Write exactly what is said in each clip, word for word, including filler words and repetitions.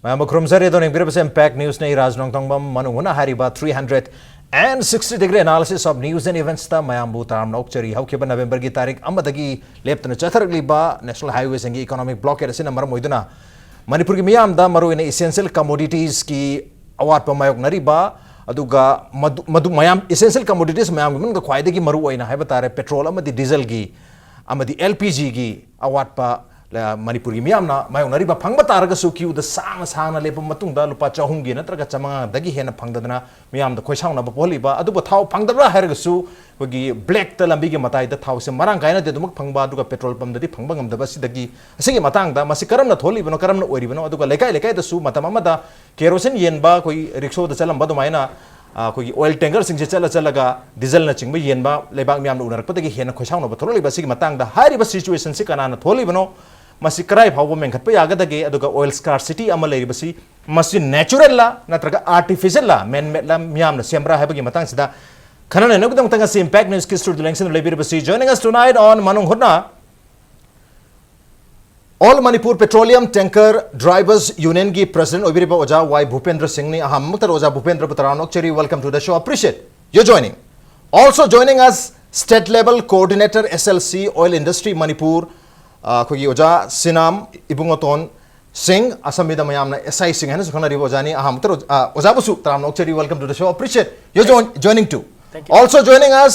ꯃꯌꯥꯝꯕꯨ ꯈꯨꯔꯨꯝꯖꯔꯤ꯫ ꯑꯗꯣ ꯌꯦꯡꯕꯤꯔꯤꯕꯁꯦ Impact Newsꯅꯤ꯫ ꯔꯥꯖ ꯅꯣꯡꯊꯣꯡꯕꯝ ꯃꯅꯨꯡ ꯍꯨꯠꯅ ꯍꯥꯏꯔꯤꯕ three hundred and sixty degree analysis of news and eventsꯇ ꯃꯌꯥꯝꯕꯨ ꯇꯔꯥꯝꯅ ꯑꯣꯛꯆꯔꯤ꯫ ꯍꯧꯈꯤꯕ Novemberꯒꯤ ꯇꯥꯔꯤꯛ ꯑꯃꯗꯒꯤ ꯂꯦꯞꯇꯅ ꯆꯠꯊꯔꯛꯂꯤꯕ national highwayꯁꯤꯡꯒꯤ economic blockade ꯑꯁꯤꯅ ꯃꯔꯝ ꯑꯣꯏꯗꯨꯅ ꯃꯅꯤꯄꯨꯔꯒꯤ ꯃꯤꯌꯥꯝꯗ ꯃꯔꯨꯑꯣꯏꯅ essential commoditiesꯀꯤ ꯑꯋꯥꯠꯄ ꯃꯥꯌꯣꯛꯅꯔꯤꯕ, ꯑꯗꯨꯒ ꯃꯗꯨ, ꯃꯗꯨ ꯃꯌꯥꯝ essential commodities ꯃꯌꯥꯝꯒꯤ ꯃꯅꯨꯡꯗ ꯈ꯭ꯋꯥꯏꯗꯒꯤ ꯃꯔꯨꯑꯣꯏꯅ ꯍꯥꯏꯕ ꯇꯥꯔꯦ, petrol ꯑꯃꯗꯤ dieselꯒꯤ ꯑꯃꯗꯤ LPGꯒꯤ ꯑꯋꯥꯠꯄ, ꯑ, ꯃꯅꯤꯄꯨꯔꯒꯤ ꯃꯤꯌꯥꯝꯅ ꯃꯥꯌꯣꯛꯅꯔꯤꯕ, ꯐꯪꯕ ꯇꯥꯔꯒꯁꯨ queueꯗ ꯁꯥꯡꯅ ꯁꯥꯡꯅ ꯂꯦꯞꯄ ꯃꯇꯨꯡꯗ ꯂꯨꯄꯥ ꯆꯍꯨꯝꯒꯤ ꯅꯠꯇ꯭ꯔꯒ ꯆꯥꯃꯉꯥꯗꯒꯤ ꯍꯦꯟꯅ ꯐꯪꯗꯗꯅ ꯃꯤꯌꯥꯝꯗ ꯈꯣꯏꯁꯥꯎꯅꯕ ꯄꯣꯛꯍꯜꯂꯤꯕ, ꯑꯗꯨꯕꯨ ꯊꯥꯎ ꯐꯪꯗꯕ꯭ꯔꯥ ꯍꯥꯏꯔꯒꯁꯨ ꯑꯩꯈꯣꯏꯒꯤ blackꯇ ꯂꯝꯕꯤꯒꯤ ꯃꯇꯥꯏꯗ ꯊꯥꯎꯁꯦ ꯃꯔꯥꯡ ꯀꯥꯏꯅꯗꯤ ꯑꯗꯨꯃꯛ ꯐꯪꯕ, ꯑꯗꯨꯒ petrol pumpꯇꯗꯤ ꯐꯪꯕ ꯉꯝꯗꯕ ꯑꯁꯤꯗꯒꯤ, ꯑꯁꯤꯒꯤ ꯃꯇꯥꯡꯗ ꯃꯁꯤ ꯀꯔꯝꯅ ꯊꯣꯛꯍꯜꯂꯤꯕꯅꯣ, ꯀꯔꯝꯅ ꯑꯣꯏꯔꯤꯕꯅꯣ, ꯑꯗꯨꯒ ꯂꯩꯀꯥꯏ ꯂꯩꯀꯥꯏꯗꯁꯨ ꯃꯇꯝ ꯑꯃꯗ ꯀꯦꯔꯣꯁꯤꯟ ꯌꯦꯟꯕ, ꯑꯩꯈꯣꯏ ꯔꯤꯛꯁꯣꯗ ꯆꯠꯂꯝꯕ ꯑꯗꯨꯃꯥꯏꯅ, ꯑ, ꯑꯩꯈꯣꯏꯒꯤ oil tankerꯁꯤꯡꯁꯦ ꯆꯠꯂ ꯆꯠꯂꯒ dieselꯅꯆꯤꯡꯕ ꯌꯦꯟꯕ ꯂꯩꯕꯥꯛ ꯃꯤꯌꯥꯝꯅ ꯎꯅꯔꯛꯄꯗꯒꯤ ꯍꯦꯟꯅ ꯈꯣꯏꯁꯥꯎꯅꯕ ꯊꯣꯛꯂꯛꯂꯤꯕ ꯑꯁꯤꯒꯤ ꯃꯇꯥꯡꯗ, ꯍꯥꯏꯔꯤꯕ situationꯁꯤ ꯀꯅꯥꯅ ꯊꯣꯛꯍꯜꯂꯤꯕꯅꯣ, ꯃꯁꯤ ꯀꯗꯥꯏ ꯐꯥꯎꯕ ꯃꯦꯟꯈꯠꯄ ꯌꯥꯒꯗꯒꯦ, ꯑꯗꯨꯒ oil scarcity ꯑꯃ ꯂꯩꯔꯤꯕꯁꯤ ꯃꯁꯤ naturalꯂ ꯅꯠꯇ꯭ꯔꯒ artificialꯂ, man-madeꯂ, ꯃꯤꯌꯥꯝꯅ ꯁꯦꯝꯕ꯭ꯔꯥ ꯍꯥꯏꯕꯒꯤ ꯃꯇꯥꯡꯁꯤꯗ ꯈꯟꯅ ꯅꯩꯅꯕꯒꯤꯗꯃꯛꯇ ꯉꯁꯤ Impact Newsꯀꯤ studioꯗ ꯂꯦꯡꯁꯤꯟꯗꯨꯅ ꯂꯩꯕꯤꯔꯤꯕꯁꯤ, joining us tonight on ꯃꯅꯨꯡ ꯍꯨꯠꯅ All Manipur Petroleum Tanker Drivers Unionꯒꯤ president ꯑꯣꯏꯕꯤꯔꯤꯕ ꯑꯣꯖꯥ ꯋꯥꯏ ꯚꯨꯄꯦꯟꯗ꯭ꯔ ꯁꯤꯡꯅꯤ꯫ ꯑꯍꯥꯟꯕꯃꯛꯇꯗ ꯑꯣꯖꯥ ꯚꯨꯄꯦꯟꯗ꯭ꯔꯕꯨ ꯇꯔꯥꯝꯅ ꯑꯣꯛꯆꯔꯤ꯫ Welcome to the show. Appreciate your joining. Also joining us, state level coordinator, SLC, Oil Industry Manipur, ꯑ, ꯑꯩꯈꯣꯏꯒꯤ ꯑꯣꯖꯥ ꯁꯤꯅꯥꯝ ꯏꯕꯨꯡꯉꯣꯇꯣꯟ ꯁꯤꯡ, ꯑꯁꯝꯕꯤꯗ ꯃꯌꯥꯝꯅ SI ꯁꯤꯡ ꯍꯥꯏꯅꯁꯨ ꯈꯪꯅꯔꯤꯕ ꯑꯣꯖꯥꯅꯤ꯫ ꯑꯍꯥꯟꯕꯗ ꯑꯣꯖꯥ-, ꯑ, ꯑꯣꯖꯥꯕꯨꯁꯨ ꯇꯔꯥꯝꯅ ꯑꯣꯛꯆꯔꯤ꯫ Welcome to the show. Appreciate your join-, joining too. Thank you. Also joining us,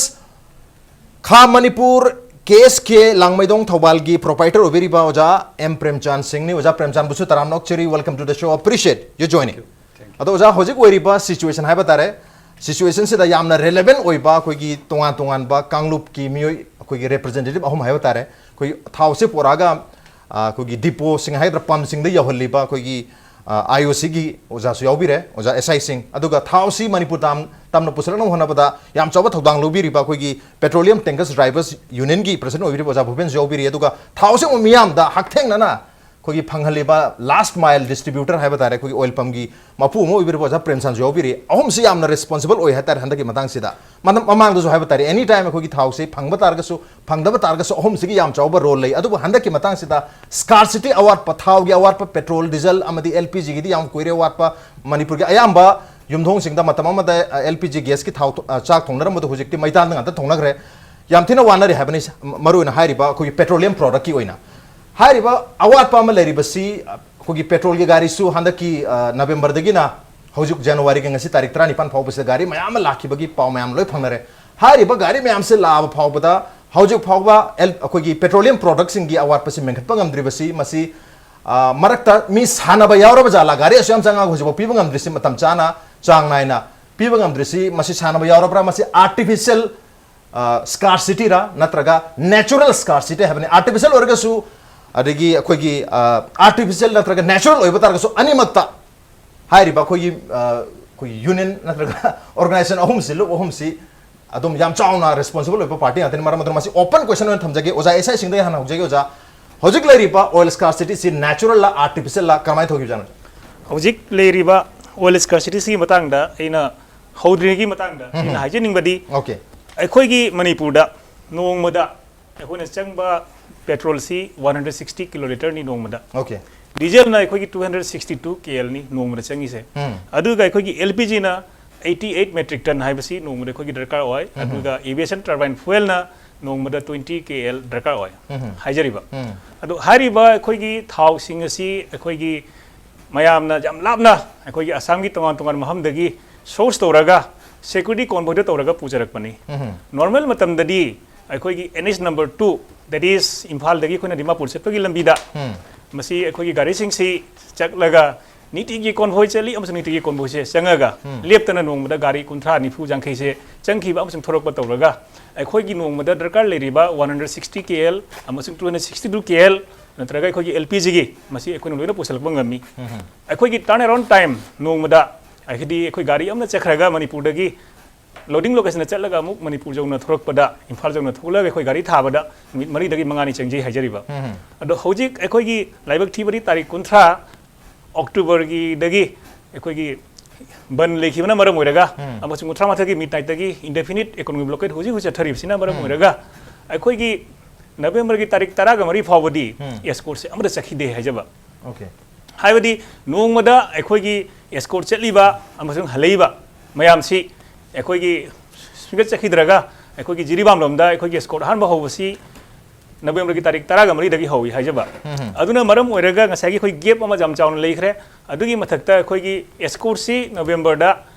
ꯈꯥ ꯃꯅꯤꯄꯨꯔ, KSK ꯂꯥꯡꯃꯩꯗꯣꯡ ꯊꯧꯕꯥꯜꯒꯤ proprietor ꯑꯣꯏꯕꯤꯔꯤꯕ ꯑꯣꯖꯥ ꯑꯦꯝ ꯄ꯭ꯔꯦꯝꯆꯥꯟ ꯁꯤꯡꯅꯤ꯫ ꯑꯣꯖꯥ ꯄ꯭ꯔꯦꯝꯆꯥꯟꯕꯨꯁꯨ ꯇꯔꯥꯝꯅ ꯑꯣꯛꯆꯔꯤ꯫ Welcome to the show. Appreciate your joining. Thank you. Thank you. ꯑꯗꯣ ꯑꯣꯖꯥ, ꯍꯧꯖꯤꯛ ꯑꯣꯏꯔꯤꯕ situation ꯍꯥꯏꯕ ꯇꯥꯔꯦ, situationꯁꯤꯗ ꯌꯥꯝꯅ relevant ꯑꯣꯏꯕ ꯑꯩꯈꯣꯏꯒꯤ ꯇꯣꯉꯥꯟ ꯇꯣꯉꯥꯟꯕ ꯀꯥꯡꯂꯨꯞꯀꯤ ꯃꯤꯑꯣꯏ, ꯑꯩꯈꯣꯏꯒꯤ representative ꯑꯍꯨꯝ ꯍꯥꯏꯕ ꯇꯥꯔꯦ, ꯑꯩꯈꯣꯏ ꯊꯥꯎꯁꯦ ꯄꯨꯔꯛꯑꯒ, ꯑ, ꯑꯩꯈꯣꯏꯒꯤ depotꯁꯤꯡ ꯍꯥꯏꯒꯗ꯭ꯔꯥ, pumpꯁꯤꯡꯗ ꯌꯧꯍꯜꯂꯤꯕ ꯑꯩꯈꯣꯏꯒꯤ, ꯑ, IOCꯒꯤ ꯑꯣꯖꯥꯁꯨ ꯌꯥꯎꯕꯤꯔꯦ, ꯑꯣꯖꯥ SI ꯁꯤꯡ, ꯑꯗꯨꯒ ꯊꯥꯎꯁꯤ ꯃꯅꯤꯄꯨꯔ ꯇꯥꯝ-, ꯇꯝꯅ ꯄꯨꯁꯤꯜꯂꯛꯅꯕ ꯍꯣꯠꯅꯕꯗ ꯌꯥꯝ ꯆꯥꯎꯕ ꯊꯧꯗꯥꯡ ꯂꯧꯕꯤꯔꯤꯕ ꯑꯩꯈꯣꯏꯒꯤ Petroleum Tankers Drivers Unionꯒꯤ president ꯑꯣꯏꯕꯤꯔꯤꯕ ꯑꯣꯖꯥ ꯚꯨꯄꯦꯟꯁꯨ ꯌꯥꯎꯕꯤꯔꯤ꯫ ꯑꯗꯨꯒ ꯊꯥꯎꯁꯦ ꯑꯃꯨꯛ ꯃꯤꯌꯥꯝꯗ ꯍꯛꯊꯦꯡꯅꯅ ꯑꯩꯈꯣꯏꯒꯤ ꯐꯪꯍꯜꯂꯤꯕ ꯂꯥꯁ ꯃꯥꯏꯜ ꯗꯤꯁꯇ꯭ꯔꯤꯕ꯭ꯌꯨꯇꯔ ꯍꯥꯏꯕ ꯇꯥꯔꯦ, ꯑꯩꯈꯣꯏꯒꯤ ꯑꯣꯏꯜ ꯄꯝꯒꯤ ꯃꯄꯨ ꯑꯃ ꯑꯣꯏꯕꯤꯔꯤꯕ ꯑꯣꯖꯥ ꯄ꯭ꯔꯦꯝꯆꯥꯟꯁꯨ ꯌꯥꯎꯕꯤꯔꯤ꯫ ꯑꯍꯨꯝꯁꯤ ꯌꯥꯝꯅ ꯔꯦꯁꯄꯣꯟꯁꯤꯕꯜ ꯑꯣꯏ ꯍꯥꯏꯇꯥꯔꯦ ꯍꯟꯗꯛꯀꯤ ꯃꯇꯥꯡꯁꯤꯗ꯫ ꯃꯅꯝ-, ꯃꯃꯥꯡꯗꯁꯨ ꯍꯥꯏꯕ ꯇꯥꯔꯦ, ꯑꯦꯅꯤ ꯇꯥꯏꯝ ꯑꯩꯈꯣꯏꯒꯤ ꯊꯥꯎꯁꯤ ꯐꯪꯕ ꯇꯥꯔꯒꯁꯨ ꯐꯪꯗꯕ ꯇꯥꯔꯒꯁꯨ ꯑꯍꯨꯝꯁꯤꯒꯤ ꯌꯥꯝ ꯆꯥꯎꯕ ꯔꯣꯜ ꯂꯩ꯫ ꯑꯗꯨꯕꯨ ꯍꯟꯗꯛꯀꯤ ꯃꯇꯥꯡꯁꯤꯗ ꯁ꯭ꯀꯥꯔꯁꯤꯇꯤ, ꯑꯋꯥꯠꯄ, ꯊꯥꯎꯒꯤ ꯑꯋꯥꯠꯄ, ꯄꯦꯇ꯭ꯔꯣꯜ, ꯗꯤꯖꯜ ꯑꯃꯗꯤ ꯑꯦꯜ ꯄꯤ ꯖꯤꯒꯤꯗꯤ ꯌꯥꯝ ꯀꯨꯏꯔꯦ ꯑꯋꯥꯠꯄ꯫ ꯃꯅꯤꯄꯨꯔꯒꯤ ꯑꯌꯥꯝꯕ ꯌꯨꯝꯊꯣꯡꯁꯤꯡꯗ ꯃꯇꯝ ꯑꯃꯗ ꯑꯦꯜ ꯄꯤ ꯖꯤ ꯒ꯭ꯌꯥꯁꯀꯤ ꯊꯥꯎ ꯊꯣ-, ꯑ, ꯆꯥꯛ ꯊꯣꯡꯅꯔꯝꯕꯗꯨ ꯍꯧꯖꯤꯛꯇꯤ ꯃꯩꯇꯥꯟꯗ ꯉꯥꯛꯇ ꯊꯣꯡꯅꯈ꯭ꯔꯦ꯫ ꯌꯥꯝ ꯊꯤꯅ ꯋꯥꯅꯔꯤ ꯍꯥꯏꯕꯅꯤ, ꯃꯔꯨꯑꯣꯏꯅ ꯍꯥꯏꯔꯤꯕ ꯑꯩꯈꯣꯏꯒꯤ ꯄꯦꯇ꯭ꯔꯣꯂꯤꯌꯝ ꯄ꯭ꯔꯣꯗꯛꯀꯤ ꯑꯣꯏꯅ꯫ ꯍꯥꯏꯔꯤꯕ ꯑꯋꯥꯠꯄ ꯑꯃ ꯂꯩꯔꯤꯕꯁꯤ, ꯑꯩꯈꯣꯏꯒꯤ ꯄꯦꯇ꯭ꯔꯣꯜꯒꯤ ꯒꯥꯔꯤꯁꯨ ꯍꯟꯗꯛꯀꯤ, ꯑ, ꯅꯕꯦꯝꯕꯔꯗꯒꯤꯅ ꯍꯧꯖꯤꯛ ꯖꯅꯋꯥꯔꯤꯒꯤ ꯉꯁꯤ ꯇꯥꯔꯤꯛ ꯇꯔꯥꯅꯤꯄꯥꯟ ꯐꯥꯎꯕꯁꯤꯗ ꯒꯥꯔꯤ ꯃꯌꯥꯝ ꯑꯃ ꯂꯥꯛꯈꯤꯕꯒꯤ ꯄꯥꯎ ꯃꯌꯥꯝ ꯂꯣꯏ ꯐꯪꯅꯔꯦ꯫ ꯍꯥꯏꯔꯤꯕ ꯒꯥꯔꯤ ꯃꯌꯥꯝꯁꯦ ꯂꯥꯛꯑꯕ ꯐꯥꯎꯕꯗ ꯍꯧꯖꯤꯛ ꯐꯥꯎꯕ ꯑꯦꯜ-, ꯑꯩꯈꯣꯏꯒꯤ ꯄꯦꯇ꯭ꯔꯣꯂꯤꯌꯝ ꯄ꯭ꯔꯣꯗꯛꯁꯤꯡꯒꯤ ꯑꯋꯥꯠꯄꯁꯤ ꯃꯦꯟꯈꯠꯄ ꯉꯝꯗ꯭ꯔꯤꯕꯁꯤ, ꯃꯁꯤ, ꯑ, ꯃꯔꯛꯇ ꯃꯤ ꯁꯥꯟꯅꯕ ꯌꯥꯎꯔꯕ ꯖꯥꯠꯂꯥ? ꯒꯥꯔꯤ ꯑꯁꯨꯛ ꯌꯥꯝ ꯆꯪꯉꯒ ꯍꯧꯖꯤꯛꯐꯥꯎ ꯄꯤꯕ ꯉꯝꯗ꯭ꯔꯤꯁꯤ, ꯃꯇꯝ ꯆꯥꯅ, ꯆꯥꯡ ꯅꯥꯏꯅ ꯄꯤꯕ ꯉꯝꯗ꯭ꯔꯤꯁꯤ, ꯃꯁꯤ ꯁꯥꯟꯅꯕ ꯌꯥꯎꯔꯕ꯭ꯔꯥ? ꯃꯁꯤ ꯑꯥꯔꯇꯤꯐꯤꯁꯤꯌꯦꯜ, ꯑ, ꯁ꯭ꯀꯥꯔꯁꯤꯇꯤꯔꯥ ꯅꯠꯇ꯭ꯔꯒ ꯅꯦꯆꯔꯦꯜ ꯁ꯭ꯀꯥꯔꯁꯤꯇꯤ ꯍꯥꯏꯕꯅꯤ? ꯑꯥꯔꯇꯤꯐꯤꯁꯤꯌꯦꯜ ꯑꯣꯏꯔꯒꯁꯨ, ꯑꯗꯒꯤ ꯑꯩꯈꯣꯏꯒꯤ, ꯑ, ꯑꯥꯔꯇꯤꯐꯤꯁꯤꯌꯦꯜ ꯅꯠꯇ꯭ꯔꯒ ꯅꯦꯆꯔꯦꯜ ꯑꯣꯏꯕ ꯇꯥꯔꯒꯁꯨ, ꯑꯅꯤꯃꯛꯇ ꯍꯥꯏꯔꯤꯕ ꯑꯩꯈꯣꯏꯒꯤ, ꯑ, ꯑꯩꯈꯣꯏꯒꯤ ꯌꯨꯅꯤꯌꯟ ꯅꯠꯇ꯭ꯔꯒ ꯑꯣꯔꯒꯅꯥꯏꯖꯦꯁꯟ ꯑꯍꯨꯝꯁꯤ, ꯂꯨꯞ ꯑꯍꯨꯝꯁꯤ ꯑꯗꯨꯝ ꯌꯥꯝ ꯆꯥꯎꯅ ꯔꯦꯁꯄꯣꯟꯁꯤꯕꯜ ꯑꯣꯏꯕ ꯄꯥꯔꯇꯤ ꯉꯥꯛꯇꯅꯤ꯫ ꯃꯔꯝ ꯑꯗꯨꯅ ꯃꯁꯤ ꯑꯣꯄꯟ ꯀꯣꯏꯁꯟ ꯑꯣꯏꯅ ꯊꯝꯖꯒꯦ꯫ ꯑꯣꯖꯥ ꯑꯦꯁ ꯑꯥꯏ ꯁꯤꯡꯗꯒꯤ ꯍꯥꯟꯅ ꯍꯧꯖꯒꯦ꯫ ꯑꯣꯖꯥ, ꯍꯧꯖꯤꯛ ꯂꯩꯔꯤꯕ ꯑꯣꯏꯜ ꯁ꯭ꯀꯥꯔꯁꯤꯇꯤꯁꯤ ꯅꯦꯆꯔꯦꯜꯂ, ꯑꯥꯔꯇꯤꯐꯤꯁꯤꯌꯦꯜꯂ, ꯀꯃꯥꯏꯅ ꯊꯣꯛꯈꯤꯕꯖꯥꯠꯅꯣ? ꯍꯧꯖꯤꯛ ꯂꯩꯔꯤꯕ ꯑꯣꯏꯜ ꯁ꯭ꯀꯥꯔꯁꯤꯇꯤꯁꯤꯒꯤ ꯃꯇꯥꯡꯗ ꯑꯩꯅ ꯍꯧꯗ꯭ꯔꯤꯉꯩꯒꯤ ꯃꯇꯥꯡꯗ ꯎꯝ꯫ ꯑꯩꯅ ꯍꯥꯏꯖꯅꯤꯡꯕꯗꯤ, ꯑꯣꯀꯦ꯫ ꯑꯩꯈꯣꯏꯒꯤ ꯃꯅꯤꯄꯨꯔꯗ ꯅꯣꯡꯃꯗ ꯑꯩꯈꯣꯏꯅ ꯆꯪꯕ ꯄꯦꯇ꯭ꯔꯣꯜꯁꯤ ꯋꯥꯟ ꯍꯟꯗ꯭ꯔꯦꯠ ꯁꯤꯛꯁꯇꯤ ꯀꯤꯂꯣ ꯂꯤꯇꯔꯅꯤ ꯅꯣꯡꯃꯗ꯫ ꯑꯣꯀꯦ꯫ ꯗꯤꯖꯦꯜꯅ ꯑꯩꯈꯣꯏꯒꯤ two hundred sixty two K ꯑꯦꯜꯅꯤ ꯅꯣꯡꯃꯗ ꯆꯪꯉꯤꯁꯦ꯫ ꯎꯝ꯫ ꯑꯗꯨꯒ ꯑꯩꯈꯣꯏꯒꯤ ꯑꯦꯜ ꯄꯤ ꯖꯤꯅ ꯑꯩꯠꯇꯤ ꯑꯩꯠ ꯃꯦꯇ꯭ꯔꯤꯛ ꯇꯟ ꯍꯥꯏꯕꯁꯤ ꯅꯣꯡꯃꯗ ꯑꯩꯈꯣꯏꯒꯤ ꯗꯔꯀꯥꯔ ꯑꯣꯏ꯫ ꯎꯝ꯫ ꯑꯗꯨꯒ ꯑꯦꯚꯤꯌꯦꯁꯟ ꯇꯔꯕꯥꯏꯟ ꯐ꯭ꯌꯨꯑꯦꯜꯅ ꯅꯣꯡꯃꯗ ꯇ꯭ꯋꯦꯟꯇꯤ ꯀꯦ ꯑꯦꯜ ꯗꯔꯀꯥꯔ ꯑꯣꯏ ꯎꯝ꯫ ꯍꯥꯏꯖꯔꯤꯕ꯫ ꯎꯝ꯫ ꯑꯗꯣ ꯍꯥꯏꯔꯤꯕ ꯑꯩꯈꯣꯏꯒꯤ ꯊꯥꯎꯁꯤꯡ ꯑꯁꯤ ꯑꯩꯈꯣꯏꯒꯤ ꯃꯌꯥꯝꯅ ꯌꯥꯝ ꯂꯥꯞꯅ ꯑꯩꯈꯣꯏꯒꯤ ꯑꯁꯥꯝꯒꯤ ꯇꯣꯉꯥꯟ ꯇꯣꯉꯥꯟꯕ ꯃꯐꯝꯗꯒꯤ ꯁꯣꯔꯁ ꯇꯧꯔꯒ ꯁꯦꯀ꯭ꯌꯨꯔꯤꯇꯤ ꯀꯣꯟꯚꯣꯏꯗ ꯇꯧꯔꯒ ꯄꯨꯖꯔꯛꯄꯅꯤ꯫ ꯎꯝ꯫ ꯅꯣꯔꯃꯦꯜ ꯃꯇꯝꯗꯗꯤ ꯑꯩꯈꯣꯏꯒꯤ N H number two, that is ꯏꯝꯐꯥꯜꯗꯒꯤ ꯑꯩꯈꯣꯏꯅ ꯗꯤꯃꯥꯄꯨꯔ ꯆꯠꯄꯒꯤ ꯂꯝꯕꯤꯗ ꯎꯝ꯫ ꯃꯁꯤ ꯑꯩꯈꯣꯏꯒꯤ ꯒꯥꯔꯤꯁꯤꯡꯁꯤ ꯆꯠꯂꯒ ꯅꯤꯇꯤꯒꯤ ꯀꯣꯟꯚꯣꯏ ꯆꯠꯂꯤ ꯑꯃꯁꯨꯡ ꯅꯤꯇꯤꯒꯤ ꯀꯣꯟꯚꯣꯏꯁꯦ ꯆꯪꯉꯒ ꯎꯝ꯫ ꯂꯦꯞꯇꯅ ꯅꯣꯡꯃꯗ ꯒꯥꯔꯤ ꯀꯨꯟꯊ꯭ꯔꯥ, ꯅꯤꯐꯨ, ꯌꯥꯡꯈꯩꯁꯦ ꯆꯪꯈꯤꯕ ꯑꯃꯁꯨꯡ ꯊꯣꯔꯛꯄ ꯇꯧꯔꯒ ꯑꯩꯈꯣꯏꯒꯤ ꯅꯣꯡꯃꯗ ꯗꯔꯀꯥꯔ ꯂꯩꯔꯤꯕ ꯋꯥꯟ ꯍꯟꯗ꯭ꯔꯦꯠ ꯁꯤꯛꯁꯇꯤ ꯀꯦ ꯑꯦꯜ ꯑꯃꯁꯨꯡ ꯇꯨ ꯍꯟꯗ꯭ꯔꯦꯠ ꯁꯤꯛꯁꯇꯤ ꯇꯨ ꯀꯦ ꯑꯦꯜ ꯅꯠꯇ꯭ꯔꯒ ꯑꯩꯈꯣꯏꯒꯤ ꯑꯦꯜ ꯄꯤ ꯖꯤꯒꯤ ꯃꯁꯤ ꯑꯩꯈꯣꯏꯅ ꯂꯣꯏꯅ ꯄꯨꯁꯤꯜꯂꯛꯄ ꯉꯝꯃꯤ꯫ ꯎꯝ꯫ ꯑꯩꯈꯣꯏꯒꯤ ꯇꯔꯟ ꯑꯦꯔꯥꯎꯟ ꯇꯥꯏꯝ ꯅꯣꯡꯃꯗ, ꯍꯥꯏꯗꯤ ꯑꯩꯈꯣꯏ ꯒꯥꯔꯤ ꯑꯃꯅ ꯆꯠꯈ꯭ꯔꯒ ꯃꯅꯤꯄꯨꯔꯗꯒꯤ ꯂꯣꯗꯤꯡ ꯂꯣꯀꯦꯁꯟꯗ ꯆꯠꯂꯒ ꯑꯃꯨꯛ ꯃꯅꯤꯄꯨꯔ ꯌꯧꯅ ꯊꯣꯔꯛꯄꯗ, ꯏꯝꯐꯥꯜ ꯌꯧꯅ ꯊꯣꯛꯂꯒ ꯑꯩꯈꯣꯏ ꯒꯥꯔꯤ ꯊꯥꯕꯗ ꯅꯨꯃꯤꯠ ꯃꯔꯤꯗꯒꯤ ꯃꯉꯥꯅꯤ ꯆꯪꯖꯩ ꯍꯥꯏꯖꯔꯤꯕ꯫ ꯎꯝ꯫ ꯑꯗꯣ ꯍꯧꯖꯤꯛ ꯑꯩꯈꯣꯏꯒꯤ ꯂꯥꯏꯕꯛ ꯊꯤꯕꯗꯤ ꯇꯥꯔꯤꯛ ꯀꯨꯟꯊ꯭ꯔꯥ ꯑꯣꯛꯇꯣꯕꯔꯒꯤꯗꯒꯤ ꯑꯩꯈꯣꯏꯒꯤ ꯕꯟ ꯂꯩꯈꯤꯕꯅ ꯃꯔꯝ ꯑꯣꯏꯔꯒ ꯎꯝ꯫ ꯑꯃꯁꯨꯡ ꯀꯨꯟꯊ꯭ꯔꯥ ꯃꯊꯛꯀꯤ ꯃꯤꯠ ꯅꯥꯏꯠꯇꯒꯤ ꯏꯟꯗꯦꯐꯤꯅꯤꯠ ꯏꯀꯣꯅꯣꯃꯤꯛ ꯕ꯭ꯂꯣꯀꯦꯠ ꯍꯧꯖꯤꯛ ꯍꯧꯖꯤꯛ ꯆꯠꯊꯔꯤꯕꯁꯤꯅ ꯃꯔꯝ ꯎꯝ꯫ ꯑꯣꯏꯔꯒ ꯑꯩꯈꯣꯏꯒꯤ ꯅꯕꯦꯝꯕꯔꯒꯤ ꯇꯥꯔꯤꯛ ꯇꯔꯥꯒ ꯃꯔꯤ ꯐꯥꯎꯕꯗꯤ ꯎꯝ꯫ ꯑꯦꯁꯀꯣꯔꯠꯁꯦ ꯑꯃꯠꯇ ꯆꯠꯈꯤꯗꯦ ꯍꯥꯏꯖꯕ꯫ ꯑꯣꯀꯦ꯫ ꯍꯥꯏꯕꯗꯤ ꯅꯣꯡꯃꯗ ꯑꯩꯈꯣꯏꯒꯤ ꯑꯦꯁꯀꯣꯔꯠ ꯆꯠꯂꯤꯕ ꯑꯃꯁꯨꯡ ꯍꯜꯂꯛꯏꯕ ꯃꯌꯥꯝꯁꯤ ꯑꯩꯈꯣꯏꯒꯤ ꯁꯨꯡꯆꯠ ꯆꯠꯈꯤꯗ꯭ꯔꯒ ꯑꯩꯈꯣꯏꯒꯤ ꯖꯤꯔꯤꯕꯥꯝ ꯂꯣꯝꯗ ꯑꯩꯈꯣꯏꯒꯤ ꯑꯦꯁꯀꯣꯔꯠ ꯑꯍꯥꯟꯕ ꯍꯧꯕꯁꯤ ꯅꯕꯦꯝꯕꯔꯒꯤ ꯇꯥꯔꯤꯛ ꯇꯔꯥꯒ ꯃꯔꯤꯗꯒꯤ ꯍꯧꯏ ꯍꯥꯏꯖꯕ꯫ ꯎꯝ꯫ ꯑꯗꯨꯅ ꯃꯔꯝ ꯑꯣꯏꯔꯒ ꯉꯁꯥꯏꯒꯤ ꯑꯩꯈꯣꯏ ꯒꯦꯞ ꯑꯃ ꯌꯥꯝ ꯆꯥꯎꯅ ꯂꯩꯈ꯭ꯔꯦ꯫ ꯑꯗꯨꯒꯤ ꯃꯊꯛꯇ ꯑꯩꯈꯣꯏꯒꯤ ꯑꯦꯁꯀꯣꯔꯠꯁꯤ ꯅꯕꯦꯝꯕꯔꯗ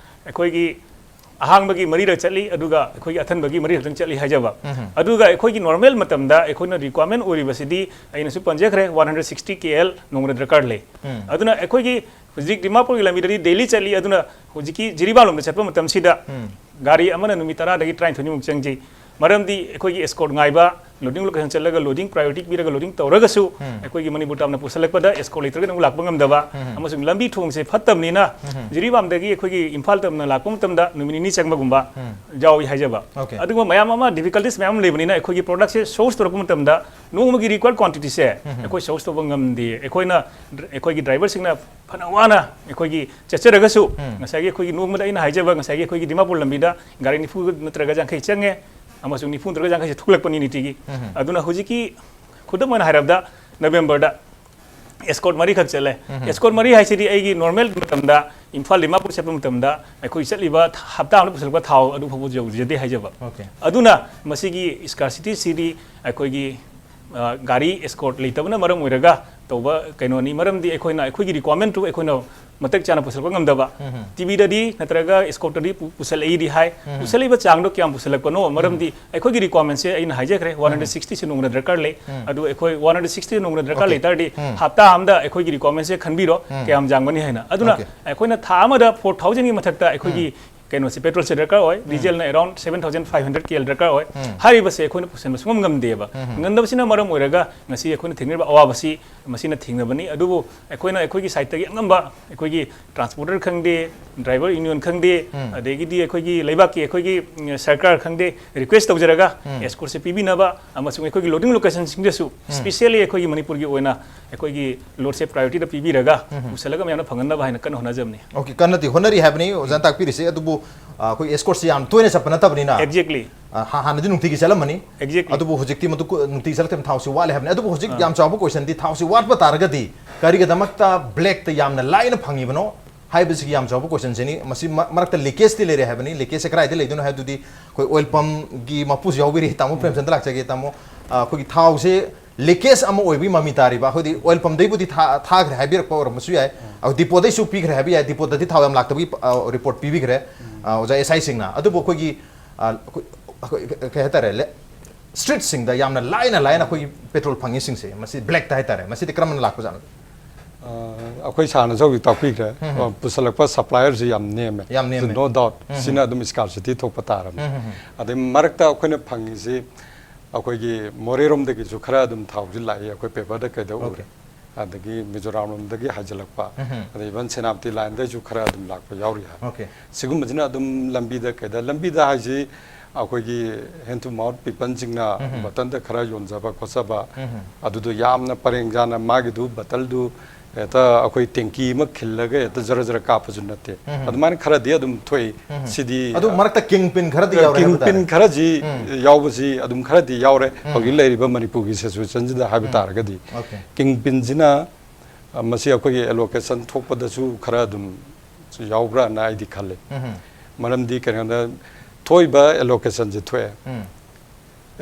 ꯑꯩꯈꯣꯏꯒꯤ ꯑꯍꯥꯡꯕꯒꯤ ꯃꯔꯤꯔꯛ ꯆꯠꯂꯤ, ꯑꯗꯨꯒ ꯑꯩꯈꯣꯏꯒꯤ ꯑꯊꯟꯕꯒꯤ ꯃꯔꯤꯔꯛꯇꯪ ꯆꯠꯂꯤ ꯍꯥꯏꯖꯕ꯫ ꯎꯝ꯫ ꯑꯗꯨꯒ ꯑꯩꯈꯣꯏꯒꯤ ꯅꯣꯔꯃꯦꯜ ꯃꯇꯝꯗ ꯑꯩꯈꯣꯏꯅ ꯔꯤꯀ꯭ꯋꯥꯔꯃꯦꯟ ꯑꯣꯏꯔꯤꯕꯁꯤꯗꯤ ꯑꯩꯅꯁꯨ ꯄꯟꯖꯈ꯭ꯔꯦ, ꯋꯥꯟ ꯍꯟꯗ꯭ꯔꯦꯠ ꯁꯤꯛꯁꯇꯤ ꯀꯦ ꯑꯦꯜ ꯅꯣꯡꯃꯗ ꯗꯔꯀꯥꯔ ꯂꯩ꯫ ꯎꯝ꯫ ꯑꯗꯨꯅ ꯑꯩꯈꯣꯏꯒꯤ ꯍꯧꯖꯤꯛ ꯗꯤꯃꯥꯄꯨꯔꯒꯤ ꯂꯝꯕꯤꯗꯗꯤ ꯗꯦꯂꯤ ꯆꯠꯂꯤ, ꯑꯗꯨꯅ ꯍꯧꯖꯤꯛꯀꯤ ꯖꯤꯔꯤꯕꯥꯝ ꯂꯣꯝꯗ ꯆꯠꯄ ꯃꯇꯝꯁꯤꯗ ꯎꯝ꯫ ꯒꯥꯔꯤ ꯑꯃꯅ ꯅꯨꯃꯤꯠ ꯇꯔꯥꯗꯒꯤ ꯇꯔꯥꯅꯤꯊꯣꯏꯅꯤꯃꯨꯛ ꯆꯪꯖꯩ꯫ ꯃꯔꯝꯗꯤ ꯑꯩꯈꯣꯏꯒꯤ ꯑꯦꯁꯀꯣꯔꯠ ꯉꯥꯏꯕ, ꯂꯣꯗꯤꯡ ꯂꯣꯀꯦꯁꯟ ꯆꯠꯂꯒ ꯂꯣꯗꯤꯡ ꯄ꯭ꯔꯥꯏꯌꯣꯔꯤꯇꯤ ꯄꯤꯔꯒ ꯂꯣꯗꯤꯡ ꯇꯧꯔꯒꯁꯨ ꯎꯝ꯫ ꯑꯩꯈꯣꯏꯒꯤ ꯃꯅꯤꯄꯨꯔ ꯇꯝꯅ ꯄꯨꯁꯜꯂꯛꯄꯗ ꯑꯦꯁꯀꯣꯔꯠ ꯂꯩꯇ꯭ꯔꯒꯗꯤ ꯑꯃꯨꯛ ꯂꯥꯛꯄ ꯉꯝꯗꯕ, ꯎꯝ꯫ ꯑꯃꯁꯨꯡ ꯂꯝꯕꯤ ꯊꯣꯡꯁꯦ ꯐꯠꯇꯕꯅꯤꯅ ꯎꯝ꯫ ꯖꯤꯔꯤꯕꯥꯝꯗꯒꯤ ꯑꯩꯈꯣꯏꯒꯤ ꯏꯝꯐꯥꯜ ꯇꯝꯅ ꯂꯥꯛꯄ ꯃꯇꯝꯗ ꯅꯨꯃꯤꯠ ꯅꯤꯅꯤ ꯆꯪꯕꯒꯨꯝꯕ ꯎꯝ꯫ ꯌꯥꯎꯏ ꯍꯥꯏꯖꯕ꯫ ꯑꯣꯀꯦ꯫ ꯑꯗꯨꯒꯨꯝꯕ ꯃꯌꯥꯝ ꯑꯃ, ꯗꯤꯐꯤꯀꯜꯇꯤꯁ ꯃꯌꯥꯝ ꯑꯃ ꯂꯩꯕꯅꯤꯅ ꯑꯩꯈꯣꯏꯒꯤ ꯄ꯭ꯔꯣꯗꯛꯁꯦ ꯁꯣꯔꯁ ꯇꯧꯔꯛꯄ ꯃꯇꯝꯗ ꯅꯣꯡꯃꯒꯤ ꯔꯤꯀ꯭ꯋꯥꯌꯔ ꯀ꯭ꯋꯥꯟꯇꯤꯇꯤꯁꯦ ꯎꯝ꯫ ꯑꯩꯈꯣꯏ ꯁꯣꯔꯁ ꯇꯧꯕ ꯉꯝꯗꯦ꯫ ꯑꯩꯈꯣꯏꯅ ꯗ꯭ꯔ-, ꯑꯩꯈꯣꯏꯒꯤ ꯗ꯭ꯔꯥꯏꯚꯔꯁꯤꯡꯅ ꯐꯅ ꯋꯥꯅ ꯑꯩꯈꯣꯏꯒꯤ ꯆꯠꯆꯔꯒꯁꯨ ꯎꯝ꯫ ꯉꯁꯥꯏꯒꯤ ꯑꯩꯈꯣꯏꯒꯤ ꯅꯣꯡꯃꯗ ꯑꯩꯅ ꯍꯥꯏꯖꯕ ꯉꯁꯥꯏꯒꯤ ꯑꯩꯈꯣꯏꯒꯤ ꯗꯤꯃꯥꯄꯨꯔ ꯂꯝꯕꯤꯗ ꯒꯥꯔꯤ ꯅꯤꯐꯨ ꯅꯠꯇ꯭ꯔꯒ ꯌꯥꯡꯈꯩ ꯆꯪꯉꯦ, ꯑꯃꯁꯨꯡ ꯅꯤꯐꯨ ꯅꯠꯇ꯭ꯔꯒ ꯌꯥꯡꯈꯩꯁꯦ ꯊꯣꯛꯂꯛꯄꯅꯤ ꯅꯨꯡꯇꯤꯒꯤ꯫ ꯎꯝ꯫ ꯑꯗꯨꯅ ꯍꯧꯖꯤꯛꯀꯤ ꯈꯨꯗꯝ ꯑꯣꯏꯅ ꯍꯥꯏꯔꯕꯗ ꯅꯕꯦꯝꯕꯔꯗ ꯑꯦꯁꯀꯣꯔꯠ ꯃꯔꯤꯈꯛ ꯆꯠꯂꯦ꯫ ꯎꯝ꯫ ꯑꯦꯁꯀꯣꯔꯠ ꯃꯔꯤ ꯍꯥꯏꯁꯤꯗꯤ ꯑꯩꯒꯤ ꯅꯣꯔꯃꯦꯜ ꯃꯇꯝꯗ ꯏꯝꯐꯥꯜ ꯗꯤꯃꯥꯄꯨꯔ ꯆꯠꯄ ꯃꯇꯝꯗ ꯑꯩꯈꯣꯏ ꯆꯠꯂꯤꯕ ꯊ-, ꯍꯞꯇꯥ ꯑꯃꯗ ꯄꯨꯁꯤꯜꯂꯛꯄ ꯊꯥꯎ ꯑꯗꯨ ꯐꯥꯎꯕ ꯌꯧꯖꯗꯦ ꯍꯥꯏꯖꯕ꯫ ꯑꯣꯀꯦ꯫ ꯑꯗꯨꯅ ꯃꯁꯤꯒꯤ ꯁ꯭ꯀꯥꯔꯁꯤꯇꯤꯁꯤꯗꯤ ꯑꯩꯈꯣꯏꯒꯤ, ꯑ, ꯒꯥꯔꯤ ꯑꯦꯁꯀꯣꯔꯠ ꯂꯩꯇꯕꯅ ꯃꯔꯝ ꯑꯣꯏꯔꯒ ꯇꯧꯕ ꯀꯩꯅꯣꯅꯤ꯫ ꯃꯔꯝꯗꯤ ꯑꯩꯈꯣꯏꯅ ꯑꯩꯈꯣꯏꯒꯤ ꯔꯤꯀ꯭ꯋꯥꯔꯃꯦꯟꯠꯇꯨ ꯑꯩꯈꯣꯏꯅ ꯃꯇꯤꯛ ꯆꯥꯅ ꯄꯨꯁꯤꯜꯂꯛꯄ ꯉꯝꯗꯕ꯫ ꯎꯝ꯫ ꯇꯤꯚꯤꯗꯗꯤ ꯅꯠꯇ꯭ꯔꯒ ꯑꯦꯁꯀꯣꯔꯠꯇꯗꯤ ꯄꯨ-, ꯄꯨꯁꯤꯜꯂꯛꯏꯗꯤ ꯍꯥꯏ꯫ ꯎꯝ꯫ ꯄꯨꯁꯤꯜꯂꯛꯏꯕ ꯆꯥꯡꯗꯣ ꯀꯌꯥꯝ ꯄꯨꯁꯤꯜꯂꯛꯄꯅꯣ? ꯎꯝ꯫ ꯃꯔꯝꯗꯤ ꯑꯩꯈꯣꯏꯒꯤ ꯔꯤꯀ꯭ꯋꯥꯔꯃꯦꯟꯁꯦ ꯑꯩꯅ ꯍꯥꯏꯖꯈ꯭ꯔꯦ, ꯎꯝ꯫ ꯋꯥꯟ ꯍꯟꯗ꯭ꯔꯦꯠ ꯁꯤꯛꯁꯇꯤꯁꯦ ꯅꯣꯡꯃꯗ ꯗꯔꯀꯥꯔ ꯂꯩ꯫ ꯎꯝ꯫ ꯑꯗꯨ ꯑꯩꯈꯣꯏ ꯋꯥꯟ ꯍꯟꯗ꯭ꯔꯦꯠ ꯁꯤꯛꯁꯇꯤ ꯅꯣꯡꯃꯗ ꯗꯔꯀꯥꯔ ꯑꯣꯀꯦ꯫ ꯂꯩ ꯇꯥꯔꯗꯤ ꯎꯝ꯫ ꯍꯞꯇꯥ ꯑꯃꯗ ꯑꯩꯈꯣꯏꯒꯤ ꯔꯤꯀ꯭ꯋꯥꯔꯃꯦꯟꯁꯦ ꯈꯟꯕꯤꯔꯣ, ꯎꯝ꯫ ꯀꯌꯥꯝ ꯌꯥꯝꯒꯅꯤ ꯍꯥꯏꯅ꯫ ꯑꯗꯨꯅ ꯑꯣꯀꯦ꯫ ꯑꯩꯈꯣꯏꯅ ꯊꯥ ꯑꯃꯗ ꯐꯣꯔ ꯊꯥꯎꯖꯟꯒꯤ ꯃꯊꯛꯇ ꯑꯩꯈꯣꯏꯒꯤ ꯎꯝ꯫ ꯀꯩꯅꯣꯁꯦ, ꯄꯦꯇ꯭ꯔꯣꯜꯁꯦ ꯗꯔꯀꯥꯔ ꯑꯣꯏ, ꯗꯤꯖꯦꯜꯅ around seven thousand five hundred K L ꯗꯔꯀꯥꯔ ꯑꯣꯏ꯫ ꯍꯥꯏꯔꯤꯕꯁꯦ ꯑꯩꯈꯣꯏꯅ ꯄꯨꯁꯟꯕ ꯁꯨꯡꯉꯝ ꯉꯝꯗꯦꯕ꯫ ꯉꯝꯗꯕꯁꯤꯅ ꯃꯔꯝ ꯑꯣꯏꯔꯒ ꯉꯁꯤ ꯑꯩꯈꯣꯏꯅ ꯊꯦꯡꯅꯔꯤꯕ ꯑꯋꯥꯕꯁꯤ ꯃꯁꯤꯅ ꯊꯦꯡꯅꯕꯅꯤ꯫ ꯑꯗꯨꯕꯨ ꯑꯩꯈꯣꯏꯅ ꯑꯩꯈꯣꯏꯒꯤ ꯁꯥꯏꯠꯇꯒꯤ ꯑꯉꯝꯕ, ꯑꯩꯈꯣꯏꯒꯤ ꯇ꯭ꯔꯥꯟꯁꯄꯣꯔꯇꯔ ꯈꯪꯗꯦ, ꯗ꯭ꯔꯥꯏꯚꯔ ꯌꯨꯅꯤꯌꯟ ꯈꯪꯗꯦ, ꯑꯗꯒꯤꯗꯤ ꯑꯩꯈꯣꯏꯒꯤ ꯂꯩꯕꯥꯛꯀꯤ, ꯑꯩꯈꯣꯏꯒꯤ, ꯎꯝ, ꯁꯔꯀꯥꯔ ꯈꯪꯗꯦ, ꯔꯤꯀ꯭ꯋꯦꯁ ꯇꯧꯖꯔꯒ ꯑꯦꯁꯀꯣꯔꯠꯁꯦ ꯄꯤꯕꯤꯅꯕ ꯑꯃꯁꯨꯡ ꯑꯩꯈꯣꯏꯒꯤ ꯂꯣꯗꯤꯡ ꯂꯣꯀꯦꯁꯟꯁꯤꯡꯗꯁꯨ specially ꯑꯩꯈꯣꯏꯒꯤ ꯃꯅꯤꯄꯨꯔꯒꯤ ꯑꯣꯏꯅ ꯑꯩꯈꯣꯏꯒꯤ ꯂꯣꯗꯁꯦ ꯄ꯭ꯔꯥꯏꯌꯣꯔꯤꯇꯤꯗ ꯄꯤꯕꯤꯔꯒ ꯄꯨꯁꯜꯂꯒ ꯃꯌꯥꯝꯅ ꯐꯪꯍꯟꯅꯕ ꯍꯥꯏꯅ ꯀꯟꯅ ꯍꯣꯠꯅꯖꯕꯅꯤ꯫ ꯑꯣꯀꯦ, ꯀꯟꯅꯗꯤ ꯍꯣꯠꯅꯔꯤ ꯍꯥꯏꯕꯅꯤ ꯑꯣꯖꯥꯅ ꯇꯥꯛꯄꯤꯔꯤꯁꯦ꯫ ꯑꯗꯨꯕꯨ, ꯑ, ꯑꯩꯈꯣꯏ ꯑꯦꯁꯀꯣꯔꯠꯁꯤ ꯌꯥꯝ ꯇꯣꯏꯅ ꯆꯠꯄ ꯅꯠꯇꯕꯅꯤꯅ꯫ Exactly. ꯑ, ꯍꯥ-, ꯍꯥꯟꯅꯗꯤ ꯅꯨꯡꯇꯤꯒꯤ ꯆꯠꯂꯝꯃꯅꯤ꯫ Exactly. ꯑꯗꯨꯕꯨ ꯍꯧꯖꯤꯛꯇꯤ ꯃꯗꯨ ꯀꯨ-, ꯅꯨꯡꯇꯤꯒꯤ ꯆꯠꯂꯛꯇꯕꯅꯤꯅ ꯊꯥꯎꯁꯤ ꯋꯥꯠꯂꯦ ꯍꯥꯏꯕꯅꯤ꯫ ꯑꯗꯨꯕꯨ ꯍꯧꯖꯤꯛ ꯑꯥ꯫ ꯌꯥꯝ ꯆꯥꯎꯕ ꯀꯣꯏꯁꯟꯗꯤ, ꯊꯥꯎꯁꯤ ꯋꯥꯠꯄ ꯇꯥꯔꯒꯗꯤ ꯀꯔꯤꯒꯤꯗꯃꯛꯇ ꯕ꯭ꯂꯦꯛꯇ ꯌꯥꯝꯅ ꯂꯥꯏꯅ ꯐꯪꯉꯤꯕꯅꯣ ꯍꯥꯏꯕꯁꯤꯒꯤ ꯌꯥꯝ ꯆꯥꯎꯕ ꯀꯣꯏꯁꯟꯁꯤꯅꯤ꯫ ꯃꯁꯤ ꯃ-, ꯃꯔꯛꯇ ꯂꯤꯀꯦꯖꯇꯤ ꯂꯩꯔꯦ ꯍꯥꯏꯕꯅꯤ꯫ ꯂꯤꯀꯦꯖꯁꯦ ꯀꯗꯥꯏꯗ ꯂꯩꯗꯣꯏꯅꯣ ꯍꯥꯏꯕꯗꯨꯗꯤ ꯑꯩꯈꯣꯏ ꯑꯣꯏꯜ ꯄꯝꯒꯤ ꯃꯄꯨꯁꯨ ꯌꯥꯎꯕꯤꯔꯤ꯫ ꯇꯥꯃꯣ ꯎꯝ꯫ ꯄ꯭ꯔꯦꯝꯆꯟꯗ ꯂꯥꯛꯆꯒꯦ꯫ ꯇꯥꯃꯣ, ꯑ, ꯑꯩꯈꯣꯏꯒꯤ ꯊꯥꯎꯁꯦ ꯂꯤꯀꯦꯖ ꯑꯃ ꯑꯣꯏꯕꯒꯤ ꯃꯃꯤ ꯇꯥꯔꯤꯕ, ꯑꯩꯈꯣꯏꯗꯤ ꯑꯣꯏꯜ ꯄꯝꯗꯩꯕꯨꯗꯤ ꯊꯥ-, ꯊꯥꯈ꯭ꯔꯦ ꯍꯥꯏꯕꯤꯔꯛꯄ ꯑꯣꯏꯔꯝꯕꯁꯨ ꯌꯥꯏ꯫ ꯎꯝ꯫ ꯑ, ꯗꯤꯄꯣꯗꯩꯁꯨ ꯄꯤꯈ꯭ꯔꯦ ꯍꯥꯏꯕ ꯌꯥꯏ꯫ ꯗꯤꯄꯣꯗꯗꯤ ꯊꯥꯎ ꯌꯥꯝ ꯂꯥꯛꯇꯕꯒꯤ, ꯑ, ꯔꯤꯄꯣꯔꯠ ꯄꯤꯕꯤꯈ꯭ꯔꯦ꯫ ꯎꯝ꯫ ꯑ, ꯑꯣꯖꯥ ꯑꯦꯁ ꯑꯥꯏꯁꯤꯡꯅ꯫ ꯑꯗꯨꯕꯨ ꯑꯩꯈꯣꯏꯒꯤ, ꯑ, ꯑꯩꯈꯣꯏ, ꯑꯩꯈꯣꯏ, ꯀꯩ ꯍꯥꯏꯇꯥꯔꯦ, ꯂꯦ-, ꯁ꯭ꯇ꯭ꯔꯤꯠꯁꯤꯡꯗ ꯌꯥꯝꯅ ꯂꯥꯏꯅ ꯂꯥꯏꯅ ꯑꯩꯈꯣꯏꯒꯤ ꯄꯦꯇ꯭ꯔꯣꯜ ꯐꯪꯉꯤꯁꯤꯡꯁꯦ, ꯃꯁꯤ ꯕ꯭ꯂꯦꯛꯇ ꯍꯥꯏꯇꯥꯔꯦ, ꯃꯁꯤꯗꯤ ꯀꯔꯝꯅ ꯂꯥꯛꯄꯖꯥꯠꯅꯣ? ꯑ, ꯑꯩꯈꯣꯏ ꯁꯥꯔꯅꯁꯨ ꯍꯧꯖꯤꯛ ꯇꯥꯛꯄꯤꯈ꯭ꯔꯦ꯫ ꯎꯝ ꯍꯝ꯫ ꯑ, ꯄꯨꯁꯜꯂꯛꯄ ꯁꯄ꯭ꯂꯥꯏꯌꯔꯁꯤ ꯌꯥꯝ ꯅꯦꯝꯃꯦ꯫ ꯌꯥꯝ ꯅꯦꯝꯃꯦ꯫ No doubt, ꯎꯝ ꯍꯝ꯫ ꯁꯤꯅ ꯑꯗꯨꯝ scarcity ꯊꯣꯛꯄ ꯇꯥꯔꯕꯅꯤ꯫ ꯎꯝ ꯍꯝ ꯍꯝ꯫ ꯑꯗꯩ ꯃꯔꯛꯇ ꯑꯩꯈꯣꯏꯅ ꯐꯪꯉꯤꯁꯤ ꯑꯩꯈꯣꯏꯒꯤ ꯃꯣꯔꯦꯔꯣꯝꯗꯒꯤꯁꯨ ꯈꯔ ꯑꯗꯨꯝ ꯊꯥꯎꯁꯤ ꯂꯥꯛꯏ, ꯑꯩꯈꯣꯏ ꯄꯦꯄꯔꯗ ꯀꯩꯗ ꯎꯔꯦ꯫ ꯑꯣꯀꯦ꯫ ꯑꯗꯒꯤ ꯃꯤꯖꯣꯔꯥꯝ ꯂꯣꯝꯗꯒꯤ ꯍꯥꯏꯖꯤꯜꯂꯛꯄ, ꯎꯝ ꯍꯝ꯫ ꯑꯗꯩ even ꯁꯦꯅꯥꯄꯇꯤ ꯂꯥꯏꯟꯗꯩꯁꯨ ꯈꯔ ꯑꯗꯨꯝ ꯂꯥꯛꯄ ꯌꯥꯎꯔꯤ ꯍꯥꯏ꯫ ꯑꯣꯀꯦ꯫ ꯁꯤꯒꯨꯝꯕꯁꯤꯅ ꯑꯗꯨꯝ ꯂꯝꯕꯤꯗ ꯀꯩꯗ, ꯂꯝꯕꯤꯗ ꯍꯥꯏꯁꯤ ꯑꯩꯈꯣꯏꯒꯤ hand to mouth peopleꯁꯤꯡꯅ ꯎꯝ ꯍꯝ꯫ ꯕꯇꯜꯗ ꯈꯔ ꯌꯣꯟꯖꯕ ꯈꯣꯠꯆꯕ, ꯎꯝ ꯍꯝ꯫ ꯑꯗꯨꯗꯣ ꯌꯥꯝꯅ ꯄꯔꯦꯡ ꯁꯥꯅ ꯃꯥꯒꯤꯗꯨ ꯕꯇꯜꯗꯨ ꯍꯦꯛꯇ ꯑꯩꯈꯣꯏ ꯇꯦꯡꯀꯤ ꯑꯃ ꯈꯤꯜꯂꯒ ꯍꯦꯛꯇ ꯖꯔ ꯖꯔ ꯀꯥꯞꯄꯁꯨ ꯅꯠꯇꯦ꯫ ꯎꯝ ꯍꯝ꯫ ꯑꯗꯨꯃꯥꯏꯅ ꯈꯔꯗꯤ ꯑꯗꯨꯝ ꯊꯣꯛꯏ꯫ ꯎꯝ ꯍꯝ꯫ ꯁꯤꯗꯤ, ꯑꯗꯨ ꯃꯔꯛꯇ ꯀꯤꯡ ꯄꯤꯟ ꯈꯔꯗꯤ ꯌꯥꯎꯔꯦ ꯍꯥꯏꯕ ꯀꯤꯡ ꯄꯤꯟ ꯇꯥꯔꯦ꯫ ꯈꯔꯁꯤ ꯎꯝ꯫ ꯌꯥꯎꯕꯁꯤ ꯑꯗꯨꯝ ꯈꯔꯗꯤ ꯌꯥꯎꯔꯦ꯫ ꯎꯝ꯫ ꯍꯧꯖꯤꯛ ꯂꯩꯔꯤꯕ ꯃꯅꯤꯄꯨꯔꯒꯤ ꯁꯤꯆꯨꯋꯦꯁꯟꯁꯤꯗ ꯍꯥꯏꯕ ꯎꯝ꯫ ꯇꯥꯔꯒꯗꯤ꯫ ꯑꯣꯀꯦ꯫ ꯀꯤꯡ ꯄꯤꯟꯁꯤꯅ, ꯑ, ꯃꯁꯤ ꯑꯩꯈꯣꯏꯒꯤ ꯑꯦꯂꯣꯀꯦꯁꯟ ꯊꯣꯛꯄꯗꯁꯨ ꯈꯔ ꯑꯗꯨꯝ ꯌꯥꯎꯕ꯭ꯔꯥꯅ ꯑꯩꯗꯤ ꯈꯜꯂꯤ꯫ ꯎꯝ ꯍꯝ꯫ ꯃꯔꯝꯗꯤ ꯀꯩꯅꯣꯗ ꯊꯣꯛꯏꯕ ꯑꯦꯂꯣꯀꯦꯁꯟꯁꯦ ꯊꯣꯛꯑꯦ꯫ ꯎꯝ꯫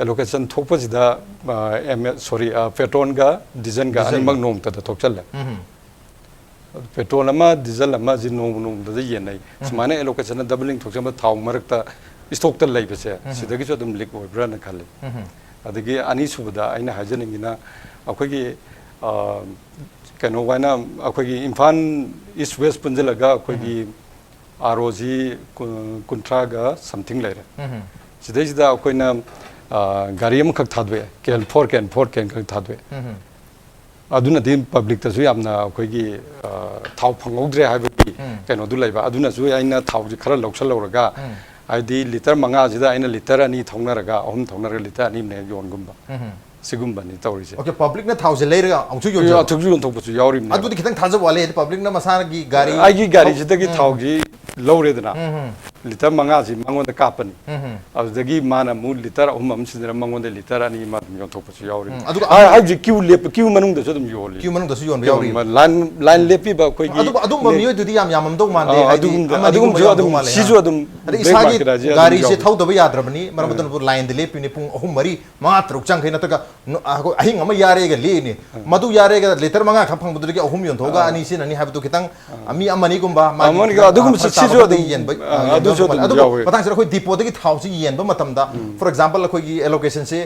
ꯑꯦꯂꯣꯀꯦꯁꯟ ꯊꯣꯛꯄꯁꯤꯗ, ꯑ, ꯑꯦꯝ ꯑꯦ, ꯁꯣꯔꯤ, ꯑ, ꯄꯦꯇ꯭ꯔꯣꯜꯒ ꯗꯤꯖꯜꯒ ꯗꯤꯖꯜꯒ꯫ ꯑꯅꯤꯃꯛ ꯅꯣꯡꯃꯇꯗ ꯊꯣꯛꯆꯜꯂꯦ꯫ ꯎꯝ ꯍꯝ꯫ ꯄꯦꯇ꯭ꯔꯣꯜ ꯑꯃ, ꯗꯤꯖꯜ ꯑꯃ ꯑꯁꯤ ꯅꯣꯡꯃ ꯅꯣꯡꯃꯗ ꯌꯦꯟꯅꯩ꯫ ꯎꯝ꯫ ꯁꯨꯃꯥꯏꯅ ꯑꯦꯂꯣꯀꯦꯁꯟꯗ ꯗꯕꯂꯤꯡ ꯊꯣꯛꯆꯟꯕ ꯊꯥꯎ ꯃꯔꯛꯇ ꯏꯁꯇꯣꯛꯇ ꯂꯩꯕꯁꯦ, ꯎꯝ꯫ ꯁꯤꯗꯒꯤꯁꯨ ꯑꯗꯨꯝ ꯂꯤꯛ ꯑꯣꯏꯕ꯭ꯔꯥꯅ ꯈꯜꯂꯤ꯫ ꯎꯝ꯫ ꯑꯗꯒꯤ ꯑꯅꯤꯁꯨꯕꯗ ꯑꯩꯅ ꯍꯥꯏꯖꯅꯤꯡꯉꯤꯅ, ꯑꯩꯈꯣꯏꯒꯤ, ꯑ, ꯀꯩꯅꯣ ꯍꯥꯏꯅ ꯑꯩꯈꯣꯏꯒꯤ ꯏꯝꯐꯥꯜ ꯏꯁ ꯋꯦꯁ ꯄꯨꯟꯁꯤꯜꯂꯒ ꯑꯩꯈꯣꯏꯒꯤ ꯎꯝ꯫ ꯑꯥꯔ ꯑꯣꯁꯤ ꯀꯨꯟꯊ꯭ꯔꯥꯒ ꯁꯝꯊꯤꯡ ꯂꯩꯔꯦ꯫ ꯁꯤꯗꯩꯁꯤꯗ ꯑꯩꯈꯣꯏꯅ ꯒꯥꯔꯤ ꯑꯃꯈꯛ ꯊꯥꯗꯣꯛꯑꯦ, ꯀꯦꯟ ꯐꯣꯔ ꯀꯦꯟ ꯐꯣꯔ ꯀꯦꯟ ꯈꯛ ꯊꯥꯗꯣꯛꯑꯦ꯫ ꯑꯗꯨꯅꯗꯤ ꯄꯕ꯭ꯂꯤꯛꯇꯁꯨ ꯌꯥꯝꯅ ꯑꯩꯈꯣꯏꯒꯤ ꯊꯥꯎ ꯐꯪꯍꯧꯗ꯭ꯔꯦ ꯍꯥꯏꯕꯒꯤ ꯀꯩꯅꯣꯗꯨ ꯂꯩꯕ꯫ ꯑꯗꯨꯅꯁꯨ ꯑꯩꯅ ꯊꯥꯎꯁꯤ ꯈꯔ ꯂꯧꯁꯜꯍꯧꯔꯒ, ꯍꯥꯏꯗꯤ ꯂꯤꯇꯔ ꯃꯉꯥꯁꯤꯗ ꯑꯩꯅ ꯂꯤꯇꯔ ꯑꯅꯤ ꯊꯧꯅꯔꯒ, ꯑꯍꯨꯝ ꯊꯧꯅꯔꯒ ꯂꯤꯇꯔ ꯑꯅꯤ ꯑꯃꯅ ꯍꯦꯛ ꯌꯣꯟꯒꯨꯝꯕ꯫ ꯁꯤꯒꯨꯝꯕꯅꯤ ꯇꯧꯔꯤꯁꯦ꯫ ꯑꯣꯀꯦ, ꯄꯕ꯭ꯂꯤꯛꯅ ꯊꯥꯎꯁꯦ ꯂꯩꯔꯒ ꯑꯃꯨꯛꯁꯨ ꯌꯣꯟꯖꯕ꯫ ꯑꯊꯨꯛꯁꯨ ꯌꯣꯟꯊꯣꯛꯄꯁꯨ ꯌꯥꯎꯔꯤꯕꯅꯦ꯫ ꯑꯗꯨꯗꯤ ꯈꯤꯇꯪ ꯊꯥꯖꯕ ꯋꯥꯠꯂꯦ꯫ ꯍꯥꯏꯗꯤ ꯄꯕ꯭ꯂꯤꯛꯅ ꯃꯁꯥꯒꯤ ꯒꯥꯔꯤ ꯑꯩꯒꯤ ꯒꯥꯔꯤꯁꯤꯗꯒꯤ ꯊꯥꯎꯁꯤ ꯂꯧꯔꯦꯗꯅ, ꯂꯤꯇꯔ ꯃꯉꯥꯁꯤ ꯃꯉꯣꯟꯗ ꯀꯥꯞꯄꯅꯤ꯫ ꯑꯗꯨꯗꯒꯤ ꯃꯥꯅ ꯑꯃꯨꯛ ꯂꯤꯇꯔ ꯑꯍꯨꯝ ꯑꯃ ꯁꯤꯖꯤꯟꯅꯔ ꯃꯉꯣꯟꯗ ꯂꯤꯇꯔ ꯑꯅꯤ ꯑꯃ ꯑꯗꯨꯝ ꯌꯣꯟꯊꯣꯛꯄꯁꯨ ꯌꯥꯎꯔꯤꯕꯅꯤ꯫ ꯑꯗꯨꯒ ꯍꯥꯏ- ꯍꯥꯏꯕꯗꯤ ꯀ꯭ꯌꯨ ꯂꯦꯞꯄ, ꯀ꯭ꯌꯨ ꯃꯅꯨꯡꯗꯁꯨ ꯑꯗꯨꯝ ꯌꯣꯜꯂꯤ꯫ ꯀ꯭ꯌꯨ ꯃꯅꯨꯡꯗꯁꯨ ꯌꯣꯟꯕ ꯌꯥꯎꯔꯤꯕ꯫ ꯂꯥꯏꯟ ꯂꯥꯏꯟ ꯂꯦꯞꯄꯤꯕ ꯑꯩꯈꯣꯏꯒꯤ ꯑꯗꯨꯝꯕ ꯑꯗꯨꯝꯕ ꯂꯦ- ꯃꯤꯑꯣꯏꯗꯨꯗꯤ ꯌꯥꯝ ꯌꯥꯝꯃꯝꯗꯧ ꯃꯥꯟꯗꯦ꯫ ꯑꯥ, ꯍꯥꯏꯗꯤ ꯑꯗꯨꯒꯨꯝꯕ- ꯑꯃꯅꯤꯒꯨꯝꯕ ꯑꯗꯨꯒꯨꯝꯕꯁꯨ ꯌꯥꯝꯗꯧ ꯑꯗꯨꯝ ꯃꯥꯜꯂꯦ꯫ ꯁꯤꯁꯨ ꯑꯗꯨꯝ ꯑꯗꯩ ꯕ꯭ꯂꯦꯛ ꯏꯁꯥꯒꯤ ꯃꯥꯔꯀꯦꯠ ꯍꯥꯏꯁꯦ ꯑꯗꯨꯝ ꯒꯥꯔꯤꯁꯦ ꯌꯥꯎꯋꯦ꯫ ꯊꯧꯗꯕ ꯌꯥꯗ꯭ꯔꯕꯅꯤ, ꯃꯔꯝ ꯑꯗꯨꯅꯕꯨ ꯂꯥꯏꯟꯗ ꯂꯦꯞꯄꯤꯅꯤ ꯄꯨꯡ ꯑꯍꯨꯝ, ꯃꯔꯤ, ꯃꯉꯥ, ꯇꯔꯨꯛ ꯆꯪꯈꯩ ꯅꯠꯇ꯭ꯔꯒ ꯅꯣ- ꯑꯩꯈꯣꯏ ꯑꯍꯤꯡ ꯑꯃ ꯌꯥꯔꯦꯒ ꯂꯦꯛꯏꯅꯤ꯫ ꯃꯗꯨ ꯌꯥꯔꯦꯒ ꯂꯤꯇꯔ ꯃꯉꯥ ꯈꯛ ꯐꯪꯕꯗꯨꯗꯒꯤ ꯑꯍꯨꯝ ꯌꯣꯟꯊꯣꯛꯑꯒ ꯑꯅꯤ ꯁꯤꯖꯤꯟꯅꯅꯤ ꯍꯥꯏꯕꯗꯨ ꯈꯤꯇꯪ ꯃꯤ ꯑꯃꯅꯤꯒꯨꯝꯕ ꯃꯥꯒꯤ ꯑꯃꯅꯤꯒ ꯈꯤꯇꯪ, ꯑꯗꯨꯒꯨꯝꯕꯁꯨ ꯐꯔꯛ ꯇꯥꯕ ꯁꯤꯁꯨ ꯈꯔꯗꯤ ꯑꯗꯨꯝ, ꯌꯦꯟꯕ, ꯑ, ꯌꯦꯟꯕ ꯑꯗꯨꯁꯨ ꯃꯥꯜꯂꯦ꯫ ꯑꯗꯨꯝ ꯑꯗꯨꯕꯨ ꯌꯥꯎꯋꯦ꯫ ꯃꯇꯥꯡꯁꯤꯗ ꯑꯩꯈꯣꯏ ꯗꯤꯄꯣꯗꯒꯤ ꯊꯥꯎꯁꯤ ꯌꯦꯟꯕ ꯃꯇꯝꯗ, for example, ꯑꯩꯈꯣꯏꯒꯤ allocation ꯁꯤ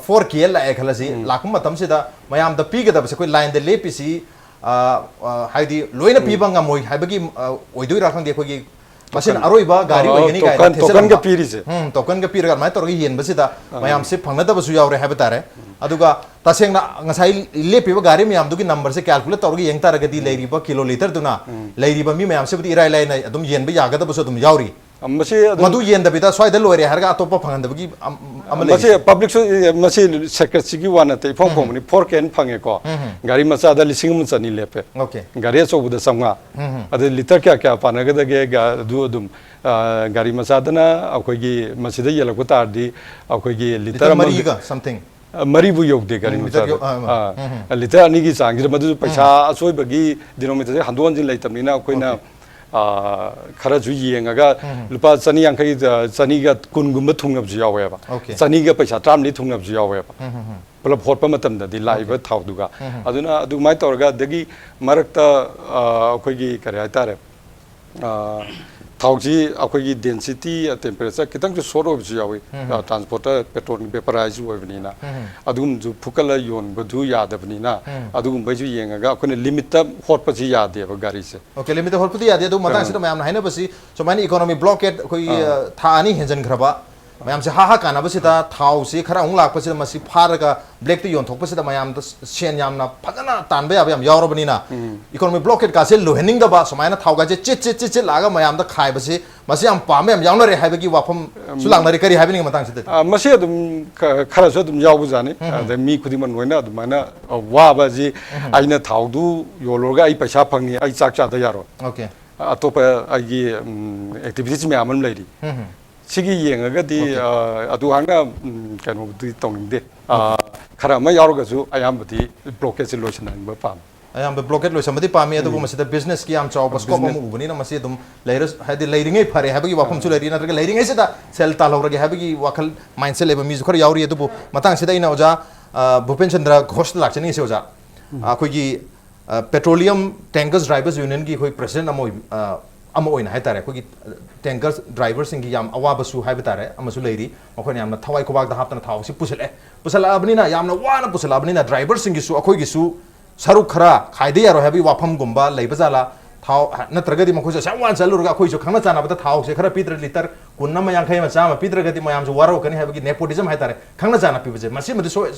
ꯐꯣꯔ ꯀꯦ ꯂꯥꯛꯑꯦ ꯈꯜꯂꯁꯤ, ꯂꯥꯛꯄ ꯃꯇꯝꯁꯤꯗ ꯃꯌꯥꯝꯗ ꯄꯤꯒꯗꯕꯁꯦ ꯑꯩꯈꯣꯏ ꯂꯥꯏꯟꯗ ꯂꯦꯞꯄꯤꯁꯤ, ꯑ, ꯑ, ꯍꯥꯏꯗꯤ ꯂꯣꯏꯅ ꯄꯤꯕ ꯉꯝꯃꯣꯏ ꯍꯥꯏꯕꯒꯤ, ꯑ, ꯑꯣꯏꯗꯣꯏꯔꯥ ꯈꯪꯗꯦ, ꯑꯩꯈꯣꯏꯒꯤ ꯃꯁꯤꯅ ꯑꯔꯣꯏꯕ ꯒꯥꯔꯤ ꯑꯣꯏꯒꯅꯤ ꯀꯥꯏꯅ ꯇꯣꯀꯟ- ꯇꯣꯀꯟꯒ ꯊꯦꯠꯆꯜꯂꯝꯕ꯫ ꯄꯤꯔꯤꯁꯦ꯫ ꯎꯝ, ꯇꯣꯀꯟꯒ ꯄꯤꯔꯒ ꯑꯗꯨꯃꯥꯏꯅ ꯇꯧꯔꯒ ꯌꯦꯟꯕꯁꯤꯗ ꯃꯌꯥꯝꯁꯦ ꯐꯪꯅꯗꯕꯁꯨ ꯌꯥꯎꯔꯦ ꯍꯥꯏꯕ ꯇꯥꯔꯦ꯫ ꯑꯗꯨꯒ ꯇꯁꯦꯡꯅ ꯉꯁꯥꯏ ꯂꯦꯞꯄꯤꯕ ꯒꯥꯔꯤ ꯃꯌꯥꯝꯗꯨꯒꯤ ꯅꯝꯕꯔꯁꯦ ꯀꯦꯜꯀꯨꯂꯦꯠ ꯇꯧꯔꯒ ꯌꯦꯡ ꯇꯥꯔꯒꯗꯤ ꯂꯩꯔꯤꯕ ꯀꯤꯂꯣ ꯂꯤꯇꯔꯗꯨꯅ ꯂꯩꯔꯤꯕ ꯃꯤ ꯃꯌꯥꯝꯁꯤꯕꯨꯗꯤ ꯏꯔꯥꯏ ꯂꯥꯏꯅ ꯑꯗꯨꯝ ꯌꯦꯟꯕ ꯌꯥꯒꯗꯕꯁꯨ ꯑꯗꯨꯝ ꯌꯥꯎꯔꯤ꯫ ꯃꯁꯤ ꯑꯗꯨꯝ ꯃꯗꯨ ꯌꯦꯟꯗꯕꯤꯗ ꯁ꯭ꯋꯥꯏꯗ ꯂꯣꯏꯔꯦ ꯍꯥꯏꯔꯒ ꯑꯇꯣꯞꯄ ꯐꯪꯍꯟꯗꯕꯒꯤ ꯑꯝ- ꯑꯃ ꯂꯩ꯫ ꯃꯁꯤ ꯄꯕ꯭ꯂꯤꯛꯁꯨ, ꯃꯁꯤ ꯁꯦꯀ꯭ꯔꯦꯠꯁꯤꯒꯤ ꯋꯥ ꯅꯠꯇꯦ, ꯏꯐꯣꯡ ꯐꯣꯡꯕꯅꯤ꯫ ꯐꯣꯔ ꯀꯦꯟ ꯐꯪꯉꯦꯀꯣ, ꯒꯥꯔꯤ ꯃꯆꯥꯗ ꯂꯤꯁꯤꯡ ꯑꯃ ꯆꯅꯤ ꯂꯦꯞꯄꯦ, ꯑꯣꯀꯦ꯫ ꯒꯥꯔꯤ ꯑꯆꯧꯕꯗ ꯆꯥꯝꯃꯉꯥ꯫ ꯑꯗꯩ ꯂꯤꯇꯔ ꯀꯌꯥ ꯀꯌꯥ ꯄꯥꯟꯅꯒꯗꯒꯦ? ꯒꯥ- ꯑꯗꯨ ꯑꯗꯨꯝ, ꯑ, ꯒꯥꯔꯤ ꯃꯆꯥꯗꯅ ꯑꯩꯈꯣꯏꯒꯤ ꯃꯁꯤꯗ ꯌꯦꯜꯂꯛꯄ ꯇꯥꯔꯗꯤ ꯑꯩꯈꯣꯏꯒꯤ ꯂꯤꯇꯔ ꯂꯤꯇꯔ ꯑꯃ ꯃꯔꯤꯒ something꯫ ꯑ, ꯃꯔꯤꯕꯨ ꯌꯧꯗꯦ ꯒꯥꯔꯤ ꯎꯝ, ꯃꯆꯥꯗ꯫ ꯂꯤꯇꯔ ꯌꯧ-, ꯑ, ꯑ, ꯑ, ꯂꯤꯇꯔ ꯑꯅꯤꯒꯤ ꯆꯥꯡꯁꯤꯗ, ꯃꯗꯨꯁꯨ ꯄꯩꯁꯥ ꯑꯆꯣꯏꯕꯒꯤ ꯗꯤꯅꯣꯃꯤꯅꯦꯇꯔꯁꯦ ꯍꯟꯗꯣꯛ ꯍꯟꯖꯤꯟ ꯂꯩꯇꯕꯅꯤꯅ ꯑꯩꯈꯣꯏꯅ, ꯑ, ꯈꯔꯁꯨ ꯌꯦꯡꯉꯒ ꯂꯨꯄꯥ ꯆꯅꯤ ꯌꯥꯡꯈꯩ, ꯑ, ꯆꯅꯤꯒ ꯀꯨꯟꯒꯨꯝꯕ ꯊꯨꯡꯅꯕꯁꯨ ꯌꯥꯎꯋꯦꯕ꯫ ꯑꯣꯀꯦ꯫ ꯆꯅꯤꯒ ꯄꯩꯁꯥ ꯇꯔꯥꯃꯔꯤ ꯊꯨꯡꯅꯕꯁꯨ ꯌꯥꯎꯋꯦꯕ꯫ ꯄꯨꯂꯞ ꯍꯣꯠꯄ ꯃꯇꯝꯗꯗꯤ ꯂꯥꯛꯏꯕ ꯊꯥꯎꯗꯨꯒ꯫ ꯑꯗꯨꯅ ꯑꯗꯨꯃꯥꯏꯅ ꯇꯧꯔꯒ, ꯑꯗꯒꯤ ꯃꯔꯛꯇ, ꯑ, ꯑꯩꯈꯣꯏꯒꯤ ꯀꯔꯤ ꯍꯥꯏꯇꯥꯔꯦ, ꯑ, ꯊꯥꯎꯁꯤ ꯑꯩꯈꯣꯏꯒꯤ density, temperature ꯈꯤꯇꯪꯁꯨ short ꯑꯣꯏꯕꯁꯨ ꯌꯥꯎꯏ꯫ ꯎꯝ꯫ ꯇ꯭ꯔꯥꯟꯁꯄꯣꯔꯠꯇ ꯄꯦꯇ꯭ꯔꯣꯜ ꯚꯦꯄꯔꯥꯏꯖ ꯑꯣꯏꯕꯅꯤꯅ, ꯎꯝ꯫ ꯑꯗꯨꯒꯨꯝꯕꯁꯨ ꯐꯨꯀꯠꯂ ꯌꯣꯟꯕꯗꯨ ꯌꯥꯗꯕꯅꯤꯅ, ꯎꯝ꯫ ꯑꯗꯨꯒꯨꯝꯕꯩꯁꯨ ꯌꯦꯡꯉꯒ ꯑꯩꯈꯣꯏꯅ ꯂꯤꯃꯤꯠꯇ ꯍꯣꯠꯄꯁꯤ ꯌꯥꯗꯦꯕ ꯒꯥꯔꯤꯁꯦ꯫ ꯑꯣꯀꯦ, ꯂꯤꯃꯤꯠꯇ ꯍꯣꯠꯄꯗꯤ ꯌꯥꯗꯦ꯫ ꯑꯗꯨ ꯃꯇꯥꯡꯁꯤꯗ ꯑꯥ꯫ ꯃꯌꯥꯝꯅ ꯍꯥꯏꯅꯕꯁꯤ ꯁꯨꯃꯥꯏꯅ ꯏꯀꯣꯅꯣꯃꯤ ꯕ꯭ꯂꯣꯀꯦꯠ ꯑꯩꯈꯣꯏꯒꯤ, ꯑꯥ꯫ ꯑ, ꯊꯥ ꯑꯅꯤ ꯍꯦꯟꯖꯟꯈ꯭ꯔꯕ, ꯃꯌꯥꯝꯁꯦ ꯍꯥ ꯍꯥ ꯀꯥꯟꯅꯕꯁꯤꯗ ꯊꯥꯎꯁꯤ ꯈꯔ ꯑꯃꯨꯛ ꯂꯥꯛꯄꯁꯤꯗ ꯃꯁꯤ ꯐꯥꯔꯒ ꯕ꯭ꯂꯦꯛꯇ ꯌꯣꯟꯊꯣꯛꯄꯁꯤꯗ ꯃꯌꯥꯝꯗ ꯁꯦꯟ ꯌꯥꯝꯅ ꯐꯖꯅ ꯇꯥꯟꯕ ꯌꯥꯕ ꯌꯥꯝ ꯌꯥꯎꯔꯕꯅꯤꯅ, ꯎꯝ꯫ ꯏꯀꯣꯅꯣꯃꯤ ꯕ꯭ꯂꯣꯀꯦꯠꯀꯥꯁꯦ ꯂꯣꯏꯍꯟꯅꯤꯡꯗꯕ, ꯁꯨꯃꯥꯏꯅ ꯊꯥꯎꯒꯥꯁꯦ ꯆꯤꯠ ꯆꯤꯠ ꯆꯤꯠ ꯆꯤꯠ ꯂꯥꯛꯑꯒ ꯃꯌꯥꯝꯗ ꯈꯥꯏꯕꯁꯤ, ꯃꯁꯤ ꯌꯥꯝ ꯄꯥꯝꯕ ꯌꯥꯝ ꯌꯥꯎꯅꯔꯦ ꯍꯥꯏꯕꯒꯤ ꯋꯥꯐꯝꯁꯨ ꯎꯝ꯫ ꯂꯥꯛꯅꯔꯤ꯫ ꯀꯔꯤ ꯍꯥꯏꯕꯤꯅꯤꯡꯉꯤ ꯃꯇꯥꯡꯁꯤꯗ? ꯑ, ꯃꯁꯤ ꯑꯗꯨꯝ ꯈ-, ꯈꯔꯁꯨ ꯑꯗꯨꯝ ꯌꯥꯎꯕꯖꯥꯠꯅꯤ꯫ ꯎꯝ꯫ ꯑꯗ ꯃꯤ ꯈꯨꯗꯤꯡꯃꯛ ꯂꯣꯏꯅ ꯑꯗꯨꯃꯥꯏꯅ, ꯑ, ꯋꯥꯕꯁꯤ ꯎꯝ꯫ ꯑꯩꯅ ꯊꯥꯎꯗꯨ ꯌꯣꯜꯂꯨꯔꯒ ꯑꯩ ꯄꯩꯁꯥ ꯐꯪꯉꯤ, ꯑꯩ ꯆꯥꯛ ꯆꯥꯗ ꯌꯥꯔꯣꯏ꯫ ꯑꯣꯀꯦ꯫ ꯑꯇꯣꯞꯄ ꯑꯩꯒꯤ, ꯎꯝ, activities ꯃꯌꯥꯝ ꯑꯃ ꯂꯩꯔꯤ꯫ ꯎꯝ꯫ ꯁꯤꯒꯤ ꯌꯦꯡꯉꯒꯗꯤ, ꯑꯣꯀꯦ꯫ ꯑ, ꯑꯗꯨ ꯍꯥꯟꯅ, ꯎꯝ, ꯀꯩꯅꯣꯕꯨꯗꯤ ꯇꯧꯅꯤꯡꯗꯦ꯫ ꯑ, ꯑꯣꯀꯦ꯫ ꯈꯔ ꯑꯃ ꯌꯥꯎꯔꯒꯁꯨ ꯑꯌꯥꯝꯕꯗꯤ ꯕ꯭ꯂꯣꯀꯦꯠꯁꯦ ꯂꯣꯏꯁꯤꯟꯍꯟꯕ ꯄꯥꯝꯃꯤ꯫ ꯑꯌꯥꯝꯕ ꯕ꯭ꯂꯣꯀꯦꯠ ꯂꯣꯏꯁꯟꯕꯗꯤ ꯄꯥꯝꯃꯤ, ꯑꯗꯨꯕꯨ ꯎꯝ꯫ ꯃꯁꯤꯗ ꯕꯤꯖꯤꯅꯦꯁꯀꯤ ꯌꯥꯝ ꯆꯥꯎꯕ ꯁ꯭ꯀꯣꯞ ꯑꯃ ꯕꯤꯖꯤꯅꯦꯁ꯫ ꯎꯕꯅꯤꯅ ꯃꯁꯤ ꯑꯗꯨꯝ ꯂꯩꯔ-, ꯍꯥꯏꯗꯤ ꯂꯩꯔꯤꯉꯩ ꯐꯔꯦ ꯍꯥꯏꯕꯒꯤ ꯋꯥꯐꯝꯁꯨ ꯑꯥ꯫ ꯂꯩꯔꯤ, ꯅꯠꯇ꯭ꯔꯒ ꯂꯩꯔꯤꯉꯩꯁꯤꯗ ꯁꯦꯜ ꯇꯥꯜꯍꯧꯔꯒꯦ ꯍꯥꯏꯕꯒꯤ ꯋꯥꯈꯜ, ꯃꯥꯏꯟꯁꯦꯠ ꯂꯩꯕ ꯃꯤꯁꯨ ꯈꯔ ꯌꯥꯎꯔꯤ꯫ ꯑꯗꯨꯕꯨ ꯃꯇꯥꯡꯁꯤꯗ ꯑꯩꯅ ꯑꯣꯖꯥ, ꯑ, ꯚꯨꯄꯦꯟ ꯆꯟꯗ꯭ꯔ ꯘꯣꯁꯇ ꯂꯥꯛꯆꯅꯤꯡꯉꯤꯁꯦ, ꯑꯣꯖꯥ꯫ ꯎꯝ꯫ ꯑꯩꯈꯣꯏꯒꯤ, ꯑ, ꯄꯦꯇ꯭ꯔꯣꯂꯤꯌꯝ ꯇꯦꯡꯀꯔꯁ ꯗ꯭ꯔꯥꯏꯚꯔꯁ ꯌꯨꯅꯤꯌꯟꯒꯤ ꯑꯩꯈꯣꯏ ꯄ꯭ꯔꯁꯤꯗꯦꯟꯠ ꯑꯃ ꯑꯣꯏ-, ꯑ, ꯑꯃ ꯑꯣꯏꯅ ꯍꯥꯏꯇꯥꯔꯦ, ꯑꯩꯈꯣꯏꯒꯤ, ꯑ, ꯇꯦꯡꯀꯔꯁ ꯗ꯭ꯔꯥꯏꯚꯔꯁꯤꯡꯒꯤ ꯌꯥꯝ ꯑꯋꯥꯕꯁꯨ ꯍꯥꯏꯕ ꯇꯥꯔꯦ, ꯑꯃꯁꯨ ꯂꯩꯔꯤ꯫ ꯃꯈꯣꯏꯅ ꯌꯥꯝꯅ ꯊꯋꯥꯏ ꯈꯨꯕꯥꯛꯇ ꯍꯥꯞꯇꯅ ꯊꯥꯎꯁꯤ ꯄꯨꯁꯤꯜꯂꯛꯑꯦ꯫ ꯄꯨꯁꯤꯜꯂꯛꯑꯕꯅꯤꯅ, ꯌꯥꯝꯅ ꯋꯥꯅ ꯄꯨꯁꯤꯜꯂꯛꯑꯕꯅꯤꯅ, ꯗ꯭ꯔꯥꯏꯚꯔꯁꯤꯡꯒꯤꯁꯨ, ꯑꯩꯈꯣꯏꯒꯤꯁꯨ ꯁꯔꯨꯛ ꯈꯔ ꯈꯥꯏꯗ ꯌꯥꯔꯣꯏ ꯍꯥꯏꯕꯒꯤ ꯋꯥꯐꯝꯒꯨꯝꯕ ꯂꯩꯕ ꯖꯥꯠꯂꯥ? ꯊꯥꯎ, ꯅꯠꯇ꯭ꯔꯒꯗꯤ ꯃꯈꯣꯏꯁꯨ ꯑꯁꯨꯛ ꯌꯥꯝ ꯋꯥꯅ ꯆꯠꯂꯨꯔꯒ ꯑꯩꯈꯣꯏꯁꯨ ꯈꯪꯅ ꯆꯥꯟꯅꯕꯗ ꯊꯥꯎꯁꯦ ꯈꯔ ꯄꯤꯗ꯭ꯔ, ꯂꯤꯇꯔ ꯀꯨꯟ ꯑꯃ, ꯌꯥꯡꯈꯩ ꯑꯃ, ꯆꯥꯝꯃ ꯄꯤꯗ꯭ꯔꯒꯗꯤ ꯃꯌꯥꯝꯁꯨ ꯋꯥꯔꯧꯔꯛꯀꯅꯤ ꯍꯥꯏꯕꯒꯤ nepotism ꯍꯥꯏꯇꯥꯔꯦ, ꯈꯪꯅ ꯆꯥꯟꯅ ꯄꯤꯕꯁꯦ, ꯃꯁꯤꯃꯗꯤ ꯁꯣꯏ-,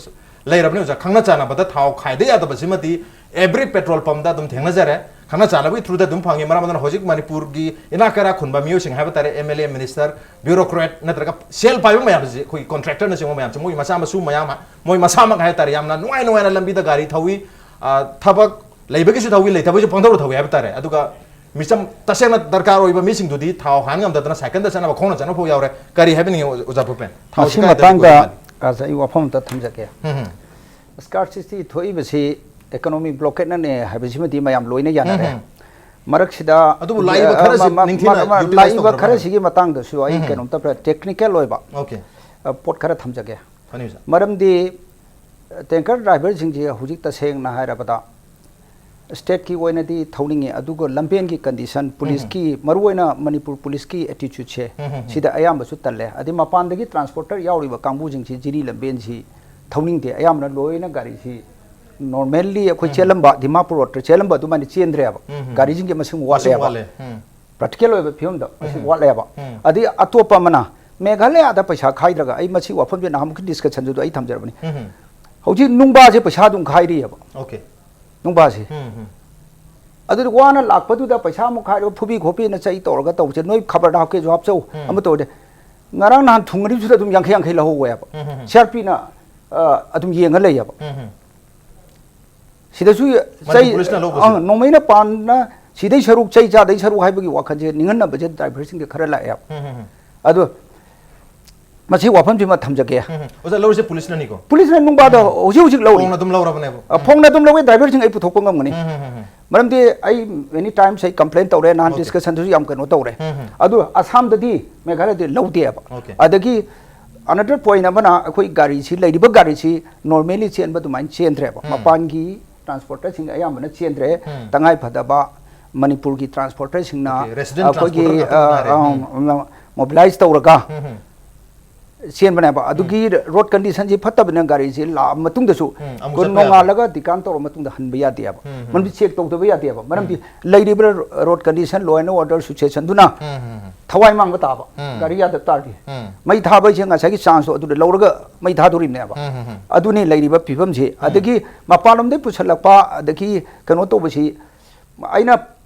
ꯂꯩꯔꯕꯅꯤ ꯑꯣꯖꯥ꯫ ꯈꯪꯅ ꯆꯥꯟꯅꯕꯗ ꯊꯥꯎ ꯈꯥꯏꯗ ꯌꯥꯗꯕꯁꯤꯃꯗꯤ every petrol pumpꯇ ꯑꯗꯨꯝ ꯊꯦꯡꯅꯖꯔꯦ꯫ ꯈꯪꯅ ꯆꯥꯟꯅꯕꯒꯤ throughꯗ ꯑꯗꯨꯝ ꯐꯪꯉꯤ꯫ ꯃꯔꯝ ꯑꯗꯨꯅ ꯍꯧꯖꯤꯛ ꯃꯅꯤꯄꯨꯔꯒꯤ ꯏꯅꯥꯛ ꯀꯩꯔꯥꯛ ꯈꯨꯟꯕ ꯃꯤꯑꯣꯏꯁꯤꯡ ꯍꯥꯏꯕ ꯇꯥꯔꯦ, MLA, minister, bureaucrat ꯅꯠꯇ꯭ꯔꯒ ꯁꯦꯜ ꯄꯥꯏꯕ ꯃꯌꯥꯝꯁꯦ, ꯑꯩꯈꯣꯏꯒꯤ contractorꯅꯆꯤꯡꯕ ꯃꯌꯥꯝꯁꯦ, ꯃꯣꯏ ꯃꯆꯥ ꯃꯁꯨ ꯃꯌꯥꯝ, ꯃꯣꯏ ꯃꯁꯥꯃꯛ ꯍꯥꯏ ꯇꯥꯔꯦ, ꯌꯥꯝꯅ ꯅꯨꯡꯉꯥꯏ ꯅꯨꯡꯉꯥꯏꯅ ꯂꯝꯕꯤꯗ ꯒꯥꯔꯤ ꯊꯧꯏ, ꯑ, ꯊꯕꯛ ꯂꯩꯕꯒꯤꯁꯨ ꯊꯧꯏ, ꯂꯩꯇꯕꯒꯤꯁꯨ ꯄꯪꯊꯧꯗ ꯊꯧꯏ ꯍꯥꯏꯕ ꯇꯥꯔꯦ꯫ ꯑꯗꯨꯒ ꯃꯤꯆꯝ ꯇꯁꯦꯡꯅ ꯗꯔꯀꯥꯔ ꯑꯣꯏꯕ ꯃꯤꯁꯤꯡꯗꯨꯗꯤ ꯊꯥꯎ ꯍꯥꯟ ꯉꯝꯗꯗꯅ ꯁꯥꯏꯀꯜꯗ ꯆꯠꯅꯕ, ꯈꯣꯡꯅ ꯆꯠꯅꯕ ꯐꯥꯎ ꯌꯥꯎꯔꯦ꯫ ꯀꯔꯤ ꯍꯥꯏꯕꯤꯅꯤꯡꯉꯤ, ꯑꯣꯖꯥ ꯚꯨꯄꯦꯟ? ꯊꯥꯎꯁꯤ ꯃꯁꯤ ꯀꯥꯏꯗꯒꯤ ꯃꯇꯥꯡꯗ, ꯄꯨꯔꯛꯏ? ꯑꯁ, ꯑꯩ ꯋꯥꯐꯝ ꯑꯝꯇ ꯊꯝꯖꯒꯦ꯫ ꯎꯝ, ꯎꯝ꯫ Scarcity ꯊꯣꯛꯏꯕꯁꯤ economic blockade ꯅꯅꯦ ꯍꯥꯏꯕꯁꯤꯃꯗꯤ ꯃꯌꯥꯝ ꯂꯣꯏꯅ ꯌꯥꯅꯔꯦ꯫ ꯎꯝ, ꯎꯝ꯫ ꯃꯔꯛꯁꯤꯗ, ꯑꯗꯨꯕꯨ ꯂꯥꯛꯏꯕ ꯑ, ꯈꯔꯁꯤ ꯃ-, ꯃ-, ꯅꯤꯡꯊꯤꯅ ꯃ-, ꯃ-, utilize ꯂꯥꯛꯏꯕ ꯇꯧꯗ꯭ꯔꯕ꯭ꯔꯥ ꯈꯔꯁꯤꯒꯤ ꯍꯥꯏꯕ? ꯃꯇꯥꯡꯗꯁꯨ ꯑꯩ ꯎꯝ, ꯎꯝ꯫ ꯀꯩꯅꯣꯝꯇ ꯄ꯭ꯔ-, technical ꯑꯣꯏꯕ, ꯑꯣꯀꯦ꯫ ꯑ, ꯄꯣꯠ ꯈꯔ ꯊꯝꯖꯒꯦ꯫ ꯐꯅꯤ, ꯁꯥꯔ꯫ ꯃꯔꯝꯗꯤ, ꯑ, tanker driverꯁꯤꯡꯁꯤ ꯍꯧꯖꯤꯛ ꯇꯁꯦꯡꯅ ꯍꯥꯏꯔꯕꯗ, ꯁ꯭ꯇꯦꯠꯀꯤ ꯑꯣꯏꯅꯗꯤ ꯊꯧꯅꯤꯡꯉꯤ, ꯑꯗꯨꯒ ꯂꯝꯕꯦꯟꯒꯤ ꯀꯟꯗꯤꯁꯟ, ꯄꯨꯂꯤꯁꯀꯤ, ꯃꯔꯨꯑꯣꯏꯅ ꯃꯅꯤꯄꯨꯔ ꯄꯨꯂꯤꯁꯀꯤ ꯑꯦꯇꯤꯆꯨꯠꯁꯦ, ꯁꯤꯗ ꯑꯌꯥꯝꯕꯁꯨ ꯇꯜꯂꯦ꯫ ꯑꯗꯩ ꯃꯄꯥꯟꯗꯒꯤ ꯇ꯭ꯔꯥꯟꯁꯄꯣꯔꯇꯔ ꯌꯥꯎꯔꯤꯕ ꯀꯥꯡꯕꯨꯁꯤꯡꯁꯤ ꯖꯤꯔꯤ ꯂꯝꯕꯦꯟꯁꯤ ꯊꯧꯅꯤꯡꯗꯦ꯫ ꯑꯌꯥꯝꯕꯅ ꯂꯣꯏꯅ ꯒꯥꯔꯤꯁꯤ ꯅꯣꯔꯃꯦꯜꯂꯤ ꯑꯩꯈꯣꯏ ꯆꯦꯜꯂꯝꯕ, ꯗꯤꯃꯥꯄꯨꯔ ꯔꯣꯗꯇ ꯆꯦꯜꯂꯝꯕ ꯑꯗꯨꯃꯥꯏꯅ ꯆꯦꯟꯗ꯭ꯔꯦꯕ꯫ ꯒꯥꯔꯤꯁꯤꯡꯒꯤ ꯃꯁꯤꯡ ꯃꯁꯤꯡ ꯋꯥꯠꯂꯦꯕ꯫ ꯋꯥꯠꯂꯦ꯫ ꯎꯝ꯫ ꯄ꯭ꯔꯦꯛꯇꯤꯀꯦꯜ ꯑꯣꯏꯕ ꯐꯤꯕꯝꯗ ꯃꯁꯤꯡ ꯎꯝ꯫ ꯋꯥꯠꯂꯦꯕ꯫ ꯎꯝ꯫ ꯑꯗꯩ ꯑꯇꯣꯞꯄ ꯑꯃꯅ ꯃꯦꯘꯥꯂꯌꯥꯗ ꯄꯩꯁꯥ ꯈꯥꯏꯗ꯭ꯔꯒ, ꯑꯩ ꯃꯁꯤ ꯋꯥꯐꯝꯁꯦ ꯅꯍꯥꯟꯃꯨꯛꯀꯤ ꯗꯤꯁꯀꯁꯟꯗꯨꯗ ꯑꯩ ꯊꯝꯖꯔꯕꯅꯤ꯫ ꯎꯝ꯫ ꯍꯧꯖꯤꯛ ꯅꯨꯡꯕꯥꯁꯦ ꯄꯩꯁꯥ ꯑꯗꯨꯝ ꯈꯥꯏꯔꯤꯑꯕ꯫ ꯑꯣꯀꯦ꯫ ꯅꯨꯡꯕꯥꯁꯦ꯫ ꯎꯝ, ꯎꯝ꯫ ꯑꯗꯨꯗꯤ ꯋꯥꯅ ꯂꯥꯛꯄꯗꯨꯗ ꯄꯩꯁꯥ ꯑꯃꯨꯛ ꯈꯥꯏꯔꯒ ꯐꯨꯕꯤ ꯈꯣꯠꯄꯤꯅ ꯆꯩ ꯇꯧꯔꯒ ꯇꯧꯕꯁꯦ, ꯅꯣꯏ ꯈꯕꯔꯗ ꯍꯥꯞꯀꯦꯁꯨ ꯍꯥꯞꯆꯧ, ꯎꯝ꯫ ꯑꯃ ꯇꯧꯔꯗꯤ꯫ ꯉꯔꯥꯡ ꯅꯍꯥꯟ ꯊꯨꯡ ꯑꯅꯤꯁꯤꯗ ꯑꯗꯨꯝ ꯌꯥꯡꯈꯩ ꯌꯥꯡꯈꯩ ꯂꯧꯍꯧꯋꯦꯕ꯫ ꯎꯝ, ꯎꯝ, ꯎꯝ꯫ ꯁꯤꯑꯥꯔꯄꯤꯅ, ꯑ, ꯑꯗꯨꯝ ꯌꯦꯡꯉ ꯂꯩꯌꯦꯕ꯫ ꯎꯝ, ꯎꯝ꯫ ꯁꯤꯗꯁꯨ ꯃꯅꯤꯄꯨꯔ ꯆꯩ, ꯄꯨꯂꯤꯁꯅ ꯂꯧꯕꯁꯦ? ꯑꯪ, ꯅꯣꯡꯃꯩꯅ ꯄꯥꯟꯅ ꯁꯤꯗꯩ ꯁꯔꯨꯛ, ꯆꯩ ꯆꯥꯗꯩ ꯁꯔꯨꯛ ꯍꯥꯏꯕꯒꯤ ꯋꯥꯈꯜꯁꯦ ꯅꯤꯡꯍꯟꯅꯕꯁꯦ ꯗ꯭ꯔꯥꯏꯚꯔꯁꯤꯡꯗ ꯈꯔ ꯂꯥꯛꯑꯦꯕ꯫ ꯎꯝ, ꯎꯝ, ꯎꯝ꯫ ꯑꯗꯣ ꯃꯁꯤ ꯋꯥꯐꯝꯁꯤꯃ ꯊꯝꯖꯒꯦ꯫ ꯎꯝ, ꯎꯝ꯫ ꯑꯣꯖꯥ, ꯂꯧꯔꯤꯁꯦ ꯄꯨꯂꯤꯁꯅꯅꯤꯀꯣ? ꯄꯨꯂꯤꯁꯅ ꯅꯨꯡꯕꯥꯗ ꯎꯝ꯫ ꯍꯧꯖꯤꯛ ꯍꯧꯖꯤꯛ ꯂꯧꯔꯤ꯫ ꯐꯣꯟ ꯑꯗꯨꯝ ꯂꯧꯔꯕꯅꯦꯕ꯫ ꯑ, ꯎꯝ꯫ ꯐꯣꯟ ꯑꯗꯨꯝ ꯂꯧꯋꯦ, ꯗ꯭ꯔꯥꯏꯚꯔꯁꯤꯡ ꯑꯩ ꯄꯨꯊꯣꯛꯄ ꯉꯝꯒꯅꯤ꯫ ꯎꯝ, ꯎꯝ, ꯎꯝ, ꯎꯝ꯫ ꯃꯔꯝꯗꯤ ꯑꯩ many times ꯑꯩ complain ꯇꯧꯔꯦ, ꯅꯍꯥꯟ ꯑꯣꯀꯦ꯫ Discussionꯗꯁꯨ ꯌꯥꯝ ꯀꯩꯅꯣ ꯇꯧꯔꯦ꯫ ꯎꯝ, ꯎꯝ꯫ ꯑꯗꯨ ꯑꯁꯥꯝꯗꯗꯤ, ꯃꯦꯘꯥꯂꯌꯗꯤ ꯂꯧꯗꯦꯕ꯫ ꯑꯣꯀꯦ꯫ ꯑꯗꯒꯤ another point ꯑꯃꯅ, ꯑꯩꯈꯣꯏ ꯒꯥꯔꯤꯁꯤ, ꯂꯩꯔꯤꯕ ꯒꯥꯔꯤꯁꯤ normally ꯆꯦꯟꯕ ꯑꯗꯨꯃꯥꯏꯅ ꯆꯦꯟꯗ꯭ꯔꯦꯕ꯫ ꯎꯝ꯫ ꯃꯄꯥꯟꯒꯤ ꯇ꯭ꯔꯥꯟꯁꯄꯣꯔꯇꯔꯁꯤꯡ ꯑꯌꯥꯝꯕꯅ ꯆꯦꯟꯗ꯭ꯔꯦ꯫ ꯎꯝ꯫ ꯇꯉꯥꯏ ꯐꯗꯕ ꯃꯅꯤꯄꯨꯔꯒꯤ ꯇ꯭ꯔꯥꯟꯁꯄꯣꯔꯇꯔꯁꯤꯡꯅ ꯑꯣꯀꯦ, resident ꯑꯩꯈꯣꯏꯒꯤ, transporter ꯈꯛꯇ ꯑ, ꯉꯥꯏꯔꯦ꯫ ꯑ, ꯎꯝ꯫ ꯃꯣꯕꯤꯂꯥꯏꯁ ꯇꯧꯔꯒ ꯎꯝ, ꯎꯝ꯫ ꯆꯦꯟꯕꯅꯦꯕ꯫ ꯑꯗꯨꯒꯤ ꯎꯝ꯫ Road conditionꯁꯤ ꯐꯠꯇꯕꯅꯤꯅ ꯒꯥꯔꯤꯁꯤ ꯂꯥꯛꯑ ꯃꯇꯨꯡꯗꯁꯨ ꯎꯝ, ꯑꯃꯨꯛ ꯑꯩꯈꯣꯏ ꯆꯠꯄ ꯌꯥꯗꯦ꯫ ꯅꯣꯡꯉꯥꯜꯂꯒ ꯗꯤꯀꯥꯟ ꯇꯧꯔ ꯃꯇꯨꯡꯗ ꯍꯟꯕ ꯌꯥꯗꯦꯕ꯫ ꯎꯝ, ꯎꯝ꯫ ꯃꯔꯝꯗꯤ check ꯇꯧꯗꯕ ꯌꯥꯗꯦꯕ꯫ ꯃꯔꯝꯗꯤ ꯎꯝ꯫ ꯂꯩꯔꯤꯕ road condition, law and order situationꯗꯨꯅ ꯎꯝ, ꯎꯝ, ꯎꯝ꯫ ꯊꯋꯥꯏ ꯃꯥꯡꯕ ꯇꯥꯕ, ꯎꯝ꯫ ꯒꯥꯔꯤ ꯌꯥꯗꯕ ꯇꯥꯔꯗꯤ꯫ ꯎꯝ꯫ ꯃꯩ ꯊꯥꯕ ꯍꯥꯏꯁꯦ ꯉꯁꯥꯏꯒꯤ chanceꯇꯣ ꯑꯗꯨꯗ ꯂꯧꯔꯒ ꯃꯩ ꯊꯥꯗꯣꯔꯤꯕꯅꯦꯕ꯫ ꯎꯝ, ꯎꯝ, ꯎꯝ꯫ ꯑꯗꯨꯅꯤ ꯂꯩꯔꯤꯕ ꯐꯤꯕꯝꯁꯤ꯫ ꯎꯝ꯫ ꯑꯗꯒꯤ ꯃꯄꯥꯟꯂꯣꯝꯗꯒꯤ ꯄꯨꯁꯜꯂꯛꯄ, ꯑꯗꯒꯤ ꯀꯩꯅꯣ ꯇꯧꯕꯁꯤ, ꯑꯩꯅ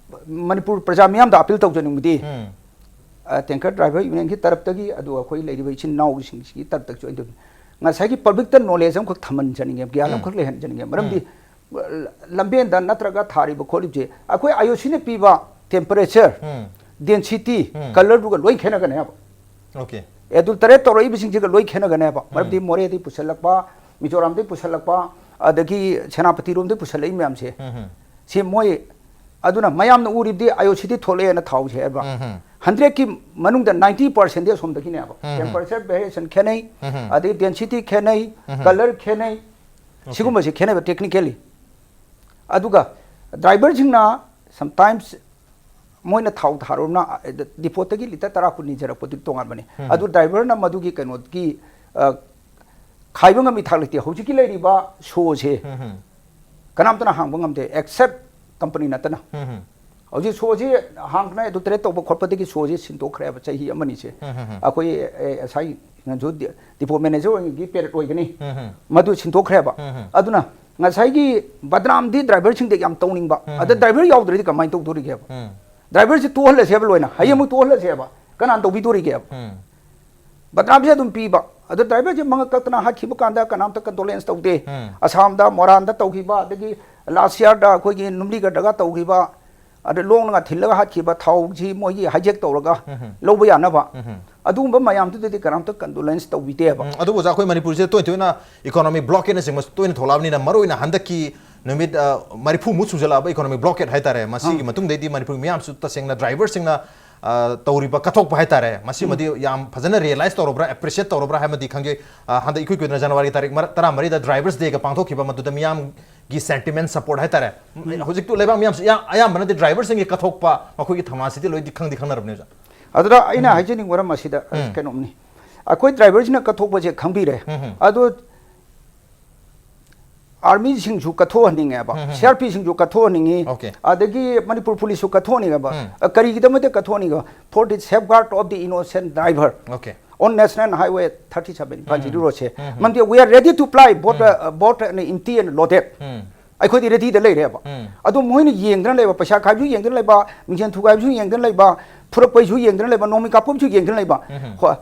ꯃꯅꯤꯄꯨꯔ ꯄ꯭ꯔꯖꯥ ꯃꯤꯌꯥꯝꯗ appeal ꯇꯧꯖꯅꯤꯡꯕꯗꯤ, ꯎꯝ꯫ ꯑ, tanker driver unionꯒꯤ ꯇꯔꯞꯇꯒꯤ, ꯑꯗꯨꯒ ꯑꯩꯈꯣꯏ ꯂꯩꯔꯤꯕ ꯏꯆꯤꯟ ꯏꯅꯥꯎꯁꯤꯡꯁꯤꯒꯤ ꯇꯔꯞꯇꯒꯤꯁꯨ ꯑꯩꯅ ꯇꯧꯅꯤꯡꯉꯤ꯫ ꯉꯁꯥꯏꯒꯤ publicꯇ knowledge ꯑꯃꯈꯛ ꯊꯝꯍꯟꯖꯅꯤꯡꯉꯦ, ꯒ꯭ꯌꯥꯟ ꯎꯝ꯫ ꯑꯃꯈꯛ ꯂꯩꯍꯟꯖꯅꯤꯡꯉꯦ꯫ ꯃꯔꯝꯗꯤ, ꯎꯝ꯫ ꯂꯝꯕꯦꯟꯗ ꯅꯠꯇ꯭ꯔꯒ ꯊꯥꯔꯤꯕ ꯈꯣꯠꯂꯤꯕꯁꯦ ꯑꯩꯈꯣꯏ IOCꯅ ꯄꯤꯕ temperature, ꯎꯝ꯫ Density, ꯎꯝ꯫ Colourꯗꯨꯒ ꯂꯣꯏ ꯈꯦꯠꯅꯒꯅꯦꯕ꯫ ꯑꯣꯀꯦ꯫ Adulterate ꯇꯧꯔꯛꯏꯕꯁꯤꯡꯁꯤꯒ ꯂꯣꯏ ꯈꯦꯠꯅꯒꯅꯦꯕ꯫ ꯎꯝ꯫ ꯃꯔꯝꯗꯤ ꯃꯣꯔꯦꯗꯒꯤ ꯄꯨꯁꯜꯂꯛꯄ, ꯃꯤꯖꯣꯔꯥꯝꯗꯒꯤ ꯄꯨꯁꯜꯂꯛꯄ, ꯑꯗꯒꯤ ꯁꯦꯅꯥꯄꯇꯤꯔꯣꯝꯗꯒꯤ ꯄꯨꯁꯜꯂꯛꯏ ꯃꯌꯥꯝꯁꯦ, ꯎꯝ, ꯎꯝ꯫ ꯁꯤ ꯃꯣꯏ, ꯑꯗꯨꯅ ꯃꯌꯥꯝꯅ ꯎꯔꯤꯕꯗꯤ IOCꯗꯤ ꯊꯣꯛꯂꯛꯑꯦꯅ ꯊꯥꯎꯁꯦ ꯍꯥꯏꯕ꯫ ꯎꯝ, ꯎꯝ꯫ Hundredꯀꯤ ꯃꯅꯨꯡꯗ ninety percentꯗꯤ ꯑꯁꯣꯝꯗꯒꯤꯅꯦꯕ꯫ ꯎꯝ, ꯎꯝ꯫ Temperature variation ꯈꯦꯠꯅꯩ, ꯎꯝ, ꯎꯝ꯫ ꯑꯗꯩ density ꯈꯦꯠꯅꯩ, ꯎꯝ, ꯎꯝ꯫ Colour ꯈꯦꯠꯅꯩ꯫ ꯑꯣꯀꯦ꯫ ꯁꯤꯒꯨꯝꯕꯁꯤ ꯈꯦꯠꯅꯩꯕ technically꯫ ꯑꯗꯨꯒ ꯗ꯭ꯔꯥꯏꯚꯔꯁꯤꯡꯅ sometimes ꯃꯣꯏꯅ ꯊꯥꯎ ꯊꯥꯔꯨꯕꯅ ꯗꯤꯄꯣꯠꯇꯒꯤ ꯂꯤꯇꯔ ꯇꯔꯥ ꯀꯨꯟ ꯅꯤꯖꯔꯛꯄꯗꯨꯗꯤ ꯇꯣꯉꯥꯟꯕꯅꯤ꯫ ꯑꯗꯨ ꯗ꯭ꯔꯥꯏꯚꯔꯅ ꯃꯗꯨꯒꯤ ꯀꯩꯅꯣꯒꯤ, ꯑ, ꯈꯥꯏꯕ ꯉꯝꯃꯤ ꯊꯥꯛ ꯂꯩꯇꯦ꯫ ꯍꯧꯖꯤꯛꯀꯤ ꯂꯩꯔꯤꯕ ꯁꯣꯁꯦ ꯀꯅꯥꯝꯇꯅ ꯍꯥꯡꯕ ꯉꯝꯗꯦ, except company ꯅꯠꯇꯅ꯫ ꯍꯧꯖꯤꯛ ꯁꯣꯁꯤ ꯍꯥꯡꯅ ꯑꯦꯗꯜꯇꯔꯦꯠ ꯇꯧꯕ ꯈꯣꯠꯄꯗꯒꯤ ꯁꯣꯁꯤ ꯁꯤꯟꯗꯣꯛꯈ꯭ꯔꯦꯕ ꯆꯍꯤ ꯑꯃꯅꯤꯁꯦ꯫ ꯑꯩꯈꯣꯏ, ꯑꯦ, ꯉꯁꯥꯏ ꯅꯪꯁꯨ ꯗꯤ-, ꯗꯤꯄꯣ ꯃꯦꯅꯦꯖꯔ ꯑꯣꯏꯔꯤꯉꯩꯒꯤ ꯄꯦꯔꯦꯠ ꯑꯣꯏꯒꯅꯤ꯫ ꯃꯗꯨ ꯁꯤꯟꯗꯣꯛꯈ꯭ꯔꯦꯕ꯫ ꯑꯗꯨꯅ ꯉꯁꯥꯏꯒꯤ ꯕꯗꯅꯥꯝꯗꯤ ꯗ꯭ꯔꯥꯏꯚꯔꯁꯤꯡꯗ ꯌꯥꯝ ꯇꯧꯅꯤꯡꯕ꯫ ꯑꯗ ꯗ꯭ꯔꯥꯏꯚꯔ ꯌꯥꯎꯗ꯭ꯔꯗꯤ ꯀꯃꯥꯏꯅ ꯇꯧꯗꯣꯔꯤꯒꯦꯕ? ꯗ꯭ꯔꯥꯏꯚꯔꯁꯤ ꯇꯣꯛꯍꯜꯂꯁꯦꯕ ꯂꯣꯏꯅ꯫ ꯍꯌꯦꯡꯃꯨꯛ ꯇꯣꯛꯍꯜꯂꯁꯦꯕ꯫ ꯀꯅꯥꯅ ꯇꯧꯕꯤꯗꯣꯔꯤꯒꯦꯕ? ꯕꯗꯅꯥꯝꯁꯦ ꯑꯗꯨꯝ ꯄꯤꯕ꯫ ꯑꯗ ꯗ꯭ꯔꯥꯏꯚꯔꯁꯦ ꯃꯉꯛ ꯀꯛꯇꯅ ꯍꯥꯠꯈꯤꯕ ꯀꯥꯟꯗ ꯀꯅꯥꯝꯇ ꯀꯟꯗꯣꯂꯦꯟꯁ ꯇꯧꯗꯦ꯫ ꯑꯁꯥꯝꯗ, ꯃꯣꯔꯥꯟꯗ ꯇꯧꯈꯤꯕ, ꯑꯗꯒꯤ ꯂꯥꯁ ꯌꯥꯔꯗ ꯑꯩꯈꯣꯏꯒꯤ ꯅꯨꯝꯂꯤꯒꯔꯗꯒ ꯇꯧꯈꯤꯕ, ꯑꯗ ꯂꯣꯡꯅꯒ ꯊꯤꯜꯂꯒ ꯍꯥꯠꯈꯤꯕ, ꯊꯥꯎꯁꯤ ꯃꯣꯏꯒꯤ ꯍꯥꯏꯖꯦꯛ ꯇꯧꯔꯒ ꯂꯧꯕ ꯌꯥꯅꯕ꯫ ꯑꯗꯨꯒꯨꯝꯕ ꯃꯌꯥꯝꯗꯨꯗꯗꯤ ꯀꯅꯥꯝꯇ ꯀꯟꯗꯣꯂꯦꯟꯁ ꯇꯧꯕꯤꯗꯦꯕ꯫ ꯎꯝ, ꯑꯗꯨꯕꯨ ꯑꯣꯖꯥ, ꯑꯩꯈꯣꯏ ꯃꯅꯤꯄꯨꯔꯁꯤꯗ ꯇꯣꯏ ꯇꯣꯏꯅ economic blockadeꯅꯆꯤꯡꯕ ꯇꯣꯏꯅ ꯊꯣꯛꯂꯛꯑꯕꯅꯤꯅ, ꯃꯔꯨꯑꯣꯏꯅ ꯍꯟꯗꯛꯀꯤ ꯅꯨꯃꯤꯠ, ꯑ, ꯃꯔꯤꯐꯨ ꯃꯨꯛ ꯁꯨꯖꯜꯂꯛꯑꯕ economic blockade ꯍꯥꯏꯇꯥꯔꯦ, ꯃꯁꯤꯒꯤ ꯃꯇꯨꯡꯗꯩꯗꯤ ꯃꯅꯤꯄꯨꯔ ꯃꯤꯌꯥꯝꯁꯨ ꯇꯁꯦꯡꯅ ꯗ꯭ꯔꯥꯏꯚꯔꯁꯤꯡꯅ, ꯑ, ꯇꯧꯔꯤꯕ ꯀꯠꯊꯣꯛꯄ ꯍꯥꯏꯇꯥꯔꯦ, ꯃꯁꯤꯃꯗꯤ ꯌꯥꯝ ꯐꯖꯅ ꯔꯤꯌꯦꯂꯥꯏꯁ ꯇꯧꯔꯕ꯭ꯔꯥ, ꯑꯦꯄ꯭ꯔꯤꯁꯤꯌꯦꯠ ꯇꯧꯔꯕ꯭ꯔꯥ ꯍꯥꯏꯕꯗꯤ ꯈꯪꯗꯦ꯫ ꯑ, ꯍꯟꯗꯛ ꯏꯀꯨꯏ ꯀꯨꯏꯗꯅ ꯖꯅꯋꯥꯔꯤ ꯇꯥꯔꯤꯛ ꯃꯔ-, ꯇꯔꯥꯃꯔꯤꯗ ꯗ꯭ꯔꯥꯏꯚꯔꯁ ꯗꯦꯒ ꯄꯥꯡꯊꯣꯛꯈꯤꯕ, ꯃꯗꯨꯗ ꯃꯤꯌꯥꯝꯒꯤ ꯁꯦꯟꯇꯤꯃꯦꯟ ꯁꯄꯣꯔꯠ ꯍꯥꯏꯇꯥꯔꯦ꯫ ꯍꯧꯖꯤꯛꯇꯤ ꯂꯩꯕꯥꯛ ꯃꯤꯌꯥꯝꯁꯤ ꯑꯌꯥ-, ꯑꯌꯥꯝꯕꯅꯗꯤ ꯗ꯭ꯔꯥꯏꯚꯔꯁꯤꯡꯒꯤ ꯀꯠꯊꯣꯛꯄ, ꯃꯈꯣꯏꯒꯤ ꯊꯧꯅꯥꯁꯤꯗꯤ ꯂꯣꯏꯗꯤ ꯈꯪꯗꯤ ꯈꯪꯅꯔꯕꯅꯦ ꯑꯣꯖꯥ꯫ ꯑꯗꯨꯗ ꯑꯩꯅ ꯍꯥꯏꯖꯅꯤꯡꯕ ꯃꯔꯝ ꯑꯁꯤꯗ, ꯎꯝ꯫ ꯀꯩꯅꯣꯝꯅꯤ꯫ ꯑꯩꯈꯣꯏ ꯗ꯭ꯔꯥꯏꯚꯔꯁꯤꯅ ꯀꯠꯊꯣꯛꯄꯁꯦ ꯈꯪꯕꯤꯔꯦ꯫ ꯎꯝ, ꯎꯝ꯫ ꯑꯗꯣ ꯑꯥꯔꯃꯤꯁꯤꯡꯁꯨ ꯀꯠꯊꯣꯛꯍꯟꯅꯤꯡꯉꯦꯕ, ꯎꯝ, ꯎꯝ꯫ C R ꯄꯤꯁꯤꯡꯁꯨ ꯀꯠꯊꯣꯛꯍꯟꯅꯤꯡꯉꯤ, okay. ꯑꯗꯒꯤ ꯃꯅꯤꯄꯨꯔ ꯄꯨꯂꯤꯁꯁꯨ ꯀꯠꯊꯣꯛꯍꯟꯅꯤꯡꯉꯦꯕ꯫ ꯎꯝ꯫ ꯑ, ꯀꯔꯤꯒꯤꯗꯃꯛꯇ ꯀꯠꯊꯣꯛꯍꯟꯅꯤꯡꯉꯦꯕ? For the safeguard of the innocent driver okay. On National Highway thirty seven, Imphal um, G D um. ꯔꯣꯗꯁꯦ꯫ Um, um. ꯃꯔꯝꯗꯤ we are ready to ply, both, um. Uh, both and empty and loaded꯫ ꯎꯝ꯫ ꯑꯩꯈꯣꯏꯗꯤ ꯔꯦꯗꯤꯗ ꯂꯩꯔꯦꯕ꯫ ꯎꯝ꯫ ꯑꯗꯣ ꯃꯣꯏꯅ ꯌꯦꯡꯗꯅ ꯂꯩꯕ, ꯄꯩꯁꯥ ꯈꯥꯏꯕꯁꯨ ꯌꯦꯡꯗꯅ ꯂꯩꯕ, ꯃꯤꯡꯖꯦꯜ ꯊꯨꯒꯥꯏꯕꯁꯨ ꯌꯦꯡꯗꯅ ꯂꯩꯕ, ꯐꯨꯔꯛꯄꯩꯁꯨ ꯌꯦꯡꯗꯅ ꯂꯩꯕ, ꯅꯣꯡꯃꯩ ꯀꯥꯞꯐꯝꯁꯨ ꯌꯦꯡꯗꯅ ꯂꯩꯕ꯫ ꯎꯝ꯫ ꯍꯣꯏ꯫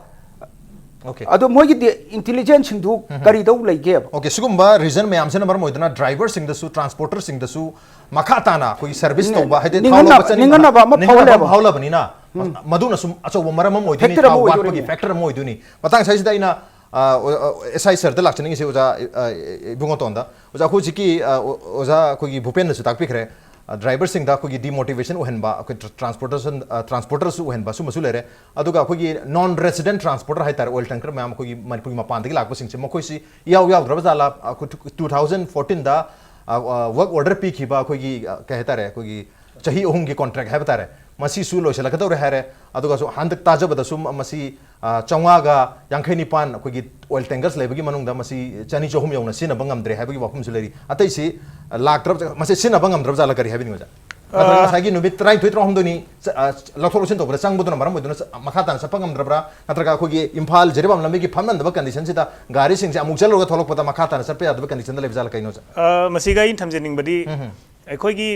ꯑꯣꯀꯦ꯫ ꯑꯗꯣ ꯃꯣꯏꯒꯤ ꯗꯤ-, ꯏꯟꯇꯤꯂꯤꯖꯦꯟꯁꯁꯤꯡꯗꯨ ꯎꯝ꯫ ꯀꯔꯤꯗꯧ ꯂꯩꯒꯦꯕ? ꯑꯣꯀꯦ, ꯁꯤꯒꯨꯝꯕ ꯔꯤꯖꯟ ꯃꯌꯥꯝꯁꯤꯅ ꯃꯔꯝ ꯑꯣꯏꯗꯨꯅ ꯗ꯭ꯔꯥꯏꯚꯔꯁꯤꯡꯗꯁꯨ, ꯇ꯭ꯔꯥꯟꯁꯄꯣꯔꯇꯔꯁꯤꯡꯗꯁꯨ ꯃꯈꯥ ꯇꯥꯅ ꯑꯩꯈꯣꯏꯒꯤ ꯁꯔꯚꯤꯁ ꯅꯤꯡ-, ꯇꯧꯕ, ꯍꯥꯏꯗꯤ ꯊꯥꯎ ꯅꯤꯡꯍꯟꯅꯕ, ꯂꯧꯕ ꯆꯠꯅꯤꯡꯕꯅ ꯅꯤꯡꯍꯟꯅꯕ ꯑꯃ ꯅꯤꯡꯍꯟꯅꯕ ꯑꯃ ꯐꯥꯎꯍꯜꯂꯦꯕ꯫ ꯐꯥꯎꯍꯜꯂꯕꯅꯤꯅ, ꯎꯝ꯫ ꯃꯗꯨꯅꯁꯨ ꯑꯆꯧꯕ ꯃꯔꯝ ꯑꯃ ꯑꯣꯏꯗꯣꯏꯅꯤ, ꯐꯦꯛꯇꯔ ꯑꯃ ꯊꯥꯎ ꯋꯥꯠꯄꯒꯤ ꯑꯣꯏꯗꯣꯔꯤꯕꯅꯤ꯫ ꯐꯦꯛꯇꯔ ꯑꯃ ꯑꯣꯏꯗꯣꯏꯅꯤ꯫ ꯃꯇꯥꯡ ꯁ꯭ꯋꯥꯏꯁꯤꯗ ꯑꯩꯅ, ꯑ, ꯑꯣ, ꯑꯣ, ꯑꯦꯁ ꯑꯥꯏ ꯁꯔꯗ ꯂꯥꯛꯆꯅꯤꯡꯉꯤꯁꯦ ꯑꯣꯖꯥ, ꯑ, ꯏꯕꯨꯡꯉꯣ ꯇꯣꯟꯗ꯫ ꯑꯣꯖꯥ, ꯑꯩꯈꯣꯏ ꯍꯧꯖꯤꯛꯀꯤ, ꯑ, ꯑꯣ-, ꯑꯣꯖꯥ ꯑꯩꯈꯣꯏꯒꯤ ꯚꯨꯄꯦꯟꯅꯁꯨ ꯇꯥꯛꯄꯤꯈ꯭ꯔꯦ, ꯑ, ꯗ꯭ꯔꯥꯏꯚꯔꯁꯤꯡꯗ ꯑꯩꯈꯣꯏꯒꯤ ꯗꯤꯃꯣꯇꯤꯚꯦꯁꯟ ꯑꯣꯏꯍꯟꯕ, ꯑꯩꯈꯣꯏ ꯇ꯭ꯔ-, ꯇ꯭ꯔꯥꯟꯁꯄꯣꯔꯇꯔꯁꯟ-, ꯑ, ꯇ꯭ꯔꯥꯟꯁꯄꯣꯔꯇꯔꯁꯨ ꯑꯣꯏꯍꯟꯕ, ꯁꯨꯝꯕꯁꯨ ꯂꯩꯔꯦ꯫ ꯑꯗꯨꯒ ꯑꯩꯈꯣꯏꯒꯤ ꯅꯣꯟ ꯔꯦꯁꯤꯗꯦꯟ ꯇ꯭ꯔꯥꯟꯁꯄꯣꯔꯇꯔ ꯍꯥꯏꯇꯥꯔꯦ, ꯑꯣꯏꯜ ꯇꯦꯡꯀꯔ ꯃꯌꯥꯝ ꯑꯩꯈꯣꯏꯒꯤ ꯃꯅꯤꯄꯨꯔꯒꯤ ꯃꯄꯥꯟꯗꯒꯤ ꯂꯥꯛꯄꯁꯤꯡꯁꯦ, ꯃꯈꯣꯏꯁꯤ ꯏꯌꯥꯎ ꯌꯥꯎꯗ꯭ꯔꯕ ꯖꯥꯠꯂꯥ? ꯑꯩꯈꯣꯏ ꯇꯨ ꯊꯥꯎꯖꯟ ꯐꯣꯔꯇꯤꯟꯗ ꯋꯥꯔꯛ ꯑꯣꯔꯗꯔ ꯄꯤꯈꯤꯕ ꯑꯩꯈꯣꯏꯒꯤ, ꯑ, ꯀꯩ ꯍꯥꯏꯇꯥꯔꯦ, ꯑꯩꯈꯣꯏꯒꯤ ꯆꯍꯤ ꯑꯍꯨꯝꯒꯤ ꯀꯣꯟꯇ꯭ꯔꯦꯛ ꯍꯥꯏꯕ ꯇꯥꯔꯦ, ꯃꯁꯤꯁꯨ ꯂꯣꯏꯁꯤꯜꯂꯛꯀꯗꯧꯔꯦ ꯍꯥꯏꯔꯦ꯫ ꯑꯗꯨꯒꯁꯨ ꯍꯟꯗꯛ ꯇꯥꯖꯕꯗꯁꯨ ꯃ-, ꯃꯁꯤ, ꯑ, ꯆꯥꯝꯃꯉꯥꯒ ꯌꯥꯡꯈꯩ ꯅꯤꯄꯥꯟ ꯑꯩꯈꯣꯏꯒꯤ ꯑꯣꯏꯜ ꯇꯦꯡꯀꯔꯁ ꯂꯩꯕꯒꯤ ꯃꯅꯨꯡꯗ ꯃꯁꯤ ꯆꯅꯤ ꯆꯍꯨꯝ ꯌꯧꯅ ꯁꯤꯖꯤꯟꯅꯕ ꯉꯝꯗ꯭ꯔꯦ ꯍꯥꯏꯕꯒꯤ ꯋꯥꯐꯝꯁꯨ ꯂꯩꯔꯤ꯫ ꯑꯇꯩꯁꯤ, ꯑ, ꯂꯥꯛꯇ꯭ꯔꯕ, ꯃꯁꯤ ꯁꯤꯖꯤꯟꯅꯕ ꯉꯝꯗ꯭ꯔꯕ ꯖꯥꯠꯂ, ꯀꯔꯤ ꯍꯥꯏꯕꯤꯅꯤꯡꯕ, ꯅꯠꯇ꯭ꯔꯒ ꯑ, ꯉꯁꯥꯏꯒꯤ ꯅꯨꯃꯤꯠ ꯇꯔꯥꯅꯤꯊꯣꯏ, ꯇꯔꯥꯍꯨꯝꯗꯣꯏꯅꯤ ꯆ-, ꯑ, ꯂꯧꯊꯣꯛ ꯂꯧꯁꯤꯟ ꯇꯧꯕꯗ ꯆꯪꯕꯗꯨꯅ ꯃꯔꯝ ꯑꯣꯏꯗꯨꯅ ꯆ-, ꯃꯈꯥ ꯇꯥꯅ ꯆꯠꯄ ꯉꯝꯗ꯭ꯔꯕ꯭ꯔꯥ? ꯅꯠꯇ꯭ꯔꯒ ꯑꯩꯈꯣꯏꯒꯤ ꯏꯝꯐꯥꯜ ꯖꯤꯔꯤꯕꯥꯝ ꯂꯝꯕꯤꯒꯤ ꯐꯝꯅꯟꯗꯕ ꯀꯟꯗꯤꯁꯟꯁꯤꯗ ꯒꯥꯔꯤꯁꯤꯡꯁꯦ ꯑꯃꯨꯛ ꯆꯠꯂꯨꯔꯒ ꯊꯣꯛꯂꯛꯄꯗ ꯃꯈꯥ ꯇꯥꯅ ꯆꯠꯄ ꯌꯥꯗꯕ ꯀꯟꯗꯤꯁꯟꯗ ꯂꯩꯕ ꯖꯥꯠꯂ, ꯀꯩꯅꯣ, ꯁꯥꯔ? ꯑ, ꯃꯁꯤꯒ ꯑꯩꯅ ꯊꯝꯖꯅꯤꯡꯕꯗꯤ, ꯎꯝ ꯍꯝ꯫ ꯑꯩꯈꯣꯏꯒꯤ,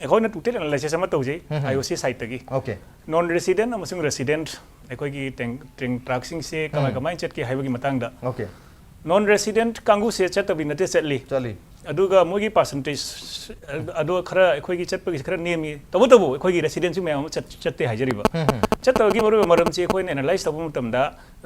ꯑꯩꯈꯣꯏꯅ ꯇꯨꯇꯦꯜ ꯑꯦꯅꯥꯂꯥꯏꯁꯤꯁ ꯑꯃ ꯇꯧꯖꯩ, ꯎꯝ ꯍꯝ꯫ ꯑꯥꯏ ꯑꯣ ꯁꯤ ꯁꯥꯏꯠꯇꯒꯤ꯫ ꯑꯣꯀꯦ꯫ ꯅꯣꯟ ꯔꯦꯁꯤꯗꯦꯟ ꯑꯃꯁꯨꯡ ꯔꯦꯁꯤꯗꯦꯟ ꯑꯩꯈꯣꯏꯒꯤ ꯇꯦꯡ-, ꯇꯦꯡ ꯇ꯭ꯔꯛꯁꯤꯡꯁꯦ ꯀꯃꯥꯏ ꯎꯝ꯫ ꯀꯃꯥꯏꯅ ꯆꯠꯀꯦ ꯍꯥꯏꯕꯒꯤ ꯃꯇꯥꯡꯗ꯫ ꯑꯣꯀꯦ꯫ ꯅꯣꯟ ꯔꯦꯁꯤꯗꯦꯟ ꯀꯥꯡꯕꯨꯁꯦ ꯆꯠꯇꯕꯗꯤ ꯅꯠꯇꯦ, ꯆꯠꯂꯤ꯫ ꯆꯠꯂꯤ꯫ ꯑꯗꯨꯒ ꯃꯣꯏꯒꯤ ꯄꯥꯔꯁꯦꯟꯇꯦꯖ ꯑꯗꯣ ꯈꯔ ꯑꯩꯈꯣꯏꯒꯤ ꯆꯠꯄꯒꯤꯁꯦ ꯈꯔ ꯅꯦꯝꯃꯤ꯫ ꯇꯧꯕꯇꯕꯨ ꯑꯩꯈꯣꯏꯒꯤ ꯔꯦꯁꯤꯗꯦꯟꯁꯨ ꯃꯌꯥꯝ ꯑꯃ ꯆꯠ-, ꯆꯠꯇꯦ ꯍꯥꯏꯖꯔꯤꯕ꯫ ꯎꯝ ꯍꯝ꯫ ꯆꯠꯇꯕꯒꯤ ꯃꯔꯨꯑꯣꯏꯕ ꯃꯔꯝꯁꯤ ꯑꯩꯈꯣꯏꯅ ꯑꯦꯅꯥꯂꯥꯏꯁ ꯇꯧꯕ ꯃꯇꯝꯗ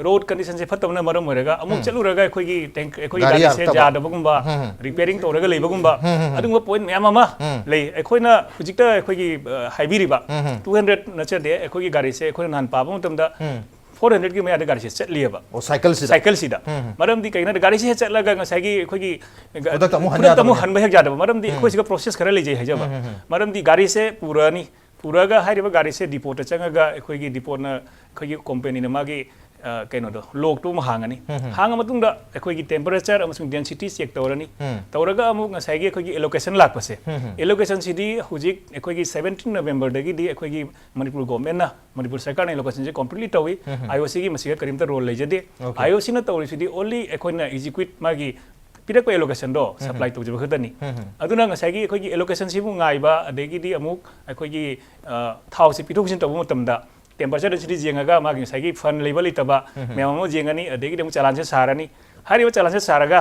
ꯔꯣꯗ ꯀꯟꯗꯤꯁꯟꯁꯦ ꯐꯠꯇꯕꯅ ꯃꯔꯝ ꯑꯣꯏꯔꯒ ꯑꯃꯨꯛ ꯎꯝ꯫ ꯆꯠꯂꯨꯔꯒ ꯑꯩꯈꯣꯏꯒꯤ ꯇꯦꯡ-, ꯑꯩꯈꯣꯏꯒꯤ ꯒꯥꯔꯤ ꯒꯥꯔꯤꯁꯦ ꯌꯥꯔꯛꯇꯕ꯫ ꯌꯥꯗꯕꯒꯨꯝꯕ, ꯎꯝ ꯍꯝ꯫ ꯔꯤꯄꯦꯌꯔꯤꯡ ꯇꯧꯔꯒ ꯂꯩꯕꯒꯨꯝꯕ, ꯎꯝ ꯍꯝ ꯍꯝ꯫ ꯑꯗꯨꯒꯨꯝꯕ ꯄꯣꯏꯟ ꯃꯌꯥꯝ ꯑꯃ ꯎꯝ꯫ ꯂꯩ꯫ ꯑꯩꯈꯣꯏꯅ ꯍꯧꯖꯤꯛꯇ ꯑꯩꯈꯣꯏꯒꯤ, ꯑ, ꯍꯥꯏꯕꯤꯔꯤꯕ ꯎꯝ ꯍꯝ꯫ ꯇꯨ ꯍꯟꯗ꯭ꯔꯦꯗ ꯅꯠꯆꯗꯦ, ꯑꯩꯈꯣꯏꯒꯤ ꯒꯥꯔꯤꯁꯦ ꯑꯩꯈꯣꯏꯅ ꯅꯍꯥꯟ ꯄꯥꯕ ꯃꯇꯝꯗ ꯎꯝ꯫ ꯐꯣꯔ ꯍꯟꯗ꯭ꯔꯦꯗꯀꯤ ꯃꯌꯥꯗ ꯒꯥꯔꯤꯁꯦ ꯆꯠꯂꯤꯑꯕ꯫ ꯑꯣ, ꯁꯥꯏꯀꯜꯁꯤꯗ? ꯁꯥꯏꯀꯜꯁꯤꯗ꯫ ꯎꯝ ꯍꯝ꯫ ꯃꯔꯝꯗꯤ ꯀꯩꯒꯤꯅꯣ ꯍꯥꯏꯗ ꯒꯥꯔꯤꯁꯦ ꯍꯦꯛ ꯆꯠꯂꯒ ꯉꯁꯥꯏꯒꯤ ꯑꯩꯈꯣꯏꯒꯤ ꯈꯨꯗꯛꯇ ꯑꯃꯨꯛ ꯍꯟ ꯈꯨꯗꯛꯇ ꯑꯃꯨꯛ ꯌꯥꯗꯕꯅꯦ꯫ ꯍꯟꯕ ꯍꯦꯛ ꯌꯥꯗꯕ꯫ ꯃꯔꯝꯗꯤ ꯎꯝ꯫ ꯑꯩꯈꯣꯏ ꯁꯤꯒ ꯄ꯭ꯔꯣꯁꯦꯁ ꯈꯔ ꯂꯩꯖꯩ ꯍꯥꯏꯖꯕ꯫ ꯎꯝ ꯍꯝ ꯍꯝ꯫ ꯃꯔꯝꯗꯤ ꯒꯥꯔꯤꯁꯦ ꯄꯨꯔꯛꯑꯅꯤ, ꯄꯨꯔꯛꯑꯒ ꯍꯥꯏꯔꯤꯕ ꯒꯥꯔꯤꯁꯦ ꯗꯤꯄꯣꯠꯇ ꯆꯪꯉꯒ ꯑꯩꯈꯣꯏꯒꯤ ꯗꯤꯄꯣꯠꯅ, ꯑꯩꯈꯣꯏꯒꯤ ꯀꯣꯝꯄꯦꯅꯤꯅ ꯃꯥꯒꯤ, ꯑ, ꯀꯩꯅꯣꯗꯣ, ꯂꯣꯛꯇꯨ ꯑꯃ ꯍꯥꯡꯉꯅꯤ꯫ ꯎꯝ ꯍꯝ꯫ ꯍꯥꯡꯉ ꯃꯇꯨꯡꯗ ꯑꯩꯈꯣꯏꯒꯤ ꯇꯦꯝꯄꯔꯦꯆꯔ ꯑꯃꯁꯨꯡ ꯗꯦꯟꯁꯤꯇꯤ ꯆꯦꯛ ꯇꯧꯔꯅꯤ꯫ ꯎꯝ꯫ ꯇꯧꯔꯒ ꯑꯃꯨꯛ ꯉꯁꯥꯏꯒꯤ ꯑꯩꯈꯣꯏꯒꯤ ꯑꯦꯂꯣꯀꯦꯁꯟ ꯂꯥꯛꯄꯁꯦ, ꯎꯝ ꯍꯝ꯫ ꯑꯦꯂꯣꯀꯦꯁꯟꯁꯤꯗꯤ ꯍꯧꯖꯤꯛ ꯑꯩꯈꯣꯏꯒꯤ ꯁꯕꯦꯟꯇꯤꯟ ꯅꯕꯦꯝꯕꯔꯗꯒꯤꯗꯤ ꯑꯩꯈꯣꯏꯒꯤ ꯃꯅꯤꯄꯨꯔ ꯒꯣꯔꯃꯦꯟꯅ, ꯃꯅꯤꯄꯨꯔ ꯁꯔꯀꯥꯔꯅ ꯑꯦꯂꯣꯀꯦꯁꯟꯁꯦ ꯀꯝꯄ꯭ꯂꯤꯠꯂꯤ ꯇꯧꯏ꯫ ꯎꯝ ꯍꯝ꯫ ꯑꯥꯏ ꯑꯣ ꯁꯤꯒꯤ ꯃꯁꯤꯒ ꯀꯔꯤꯝꯇ ꯔꯣꯜ ꯂꯩꯖꯗꯦ꯫ ꯑꯣꯀꯦ꯫ ꯑꯥꯏ ꯑꯣ ꯁꯤꯅ ꯇꯧꯔꯤꯁꯤꯗꯤ ꯑꯣꯟꯂꯤ ꯑꯩꯈꯣꯏꯅ ꯑꯦꯛꯖꯤꯀ꯭ꯌꯨꯠ ꯃꯥꯒꯤ ꯄꯤꯔꯛꯄ ꯑꯦꯂꯣꯀꯦꯁꯟꯗꯣ ꯎꯝ ꯍꯝ꯫ ꯁꯄ꯭ꯂꯥꯏ ꯇꯧꯖꯕ ꯈꯛꯇꯅꯤ꯫ ꯎꯝ ꯍꯝ꯫ ꯑꯗꯨꯅ ꯉꯁꯥꯏꯒꯤ ꯑꯩꯈꯣꯏꯒꯤ ꯑꯦꯂꯣꯀꯦꯁꯟꯁꯤꯕꯨ ꯉꯥꯏꯕ, ꯑꯗꯒꯤꯗꯤ ꯑꯃꯨꯛ ꯑꯩꯈꯣꯏꯒꯤ, ꯑ, ꯊꯥꯎꯁꯤ ꯄꯤꯊꯣꯛ ꯄꯤꯁꯤꯟ ꯇꯧꯕ ꯃꯇꯝꯗ ꯇꯦꯝꯄꯔꯦꯆꯔ ꯗꯦꯟꯁꯤꯇꯤ ꯌꯦꯡꯉꯒ ꯃꯥꯒꯤ ꯉꯁꯥꯏꯒꯤ ꯐꯟ ꯂꯩꯕ ꯂꯩꯇꯕ ꯎꯝ ꯍꯝ꯫ ꯃꯌꯥꯝ ꯑꯃ ꯌꯦꯡꯉꯅꯤ, ꯑꯗꯒꯤꯗꯤ ꯑꯃꯨꯛ ꯆꯂꯥꯟꯁꯦ ꯁꯥꯔꯅꯤ꯫ ꯍꯥꯏꯔꯤꯕ ꯆꯂꯥꯟꯁꯦ ꯁꯥꯔꯒ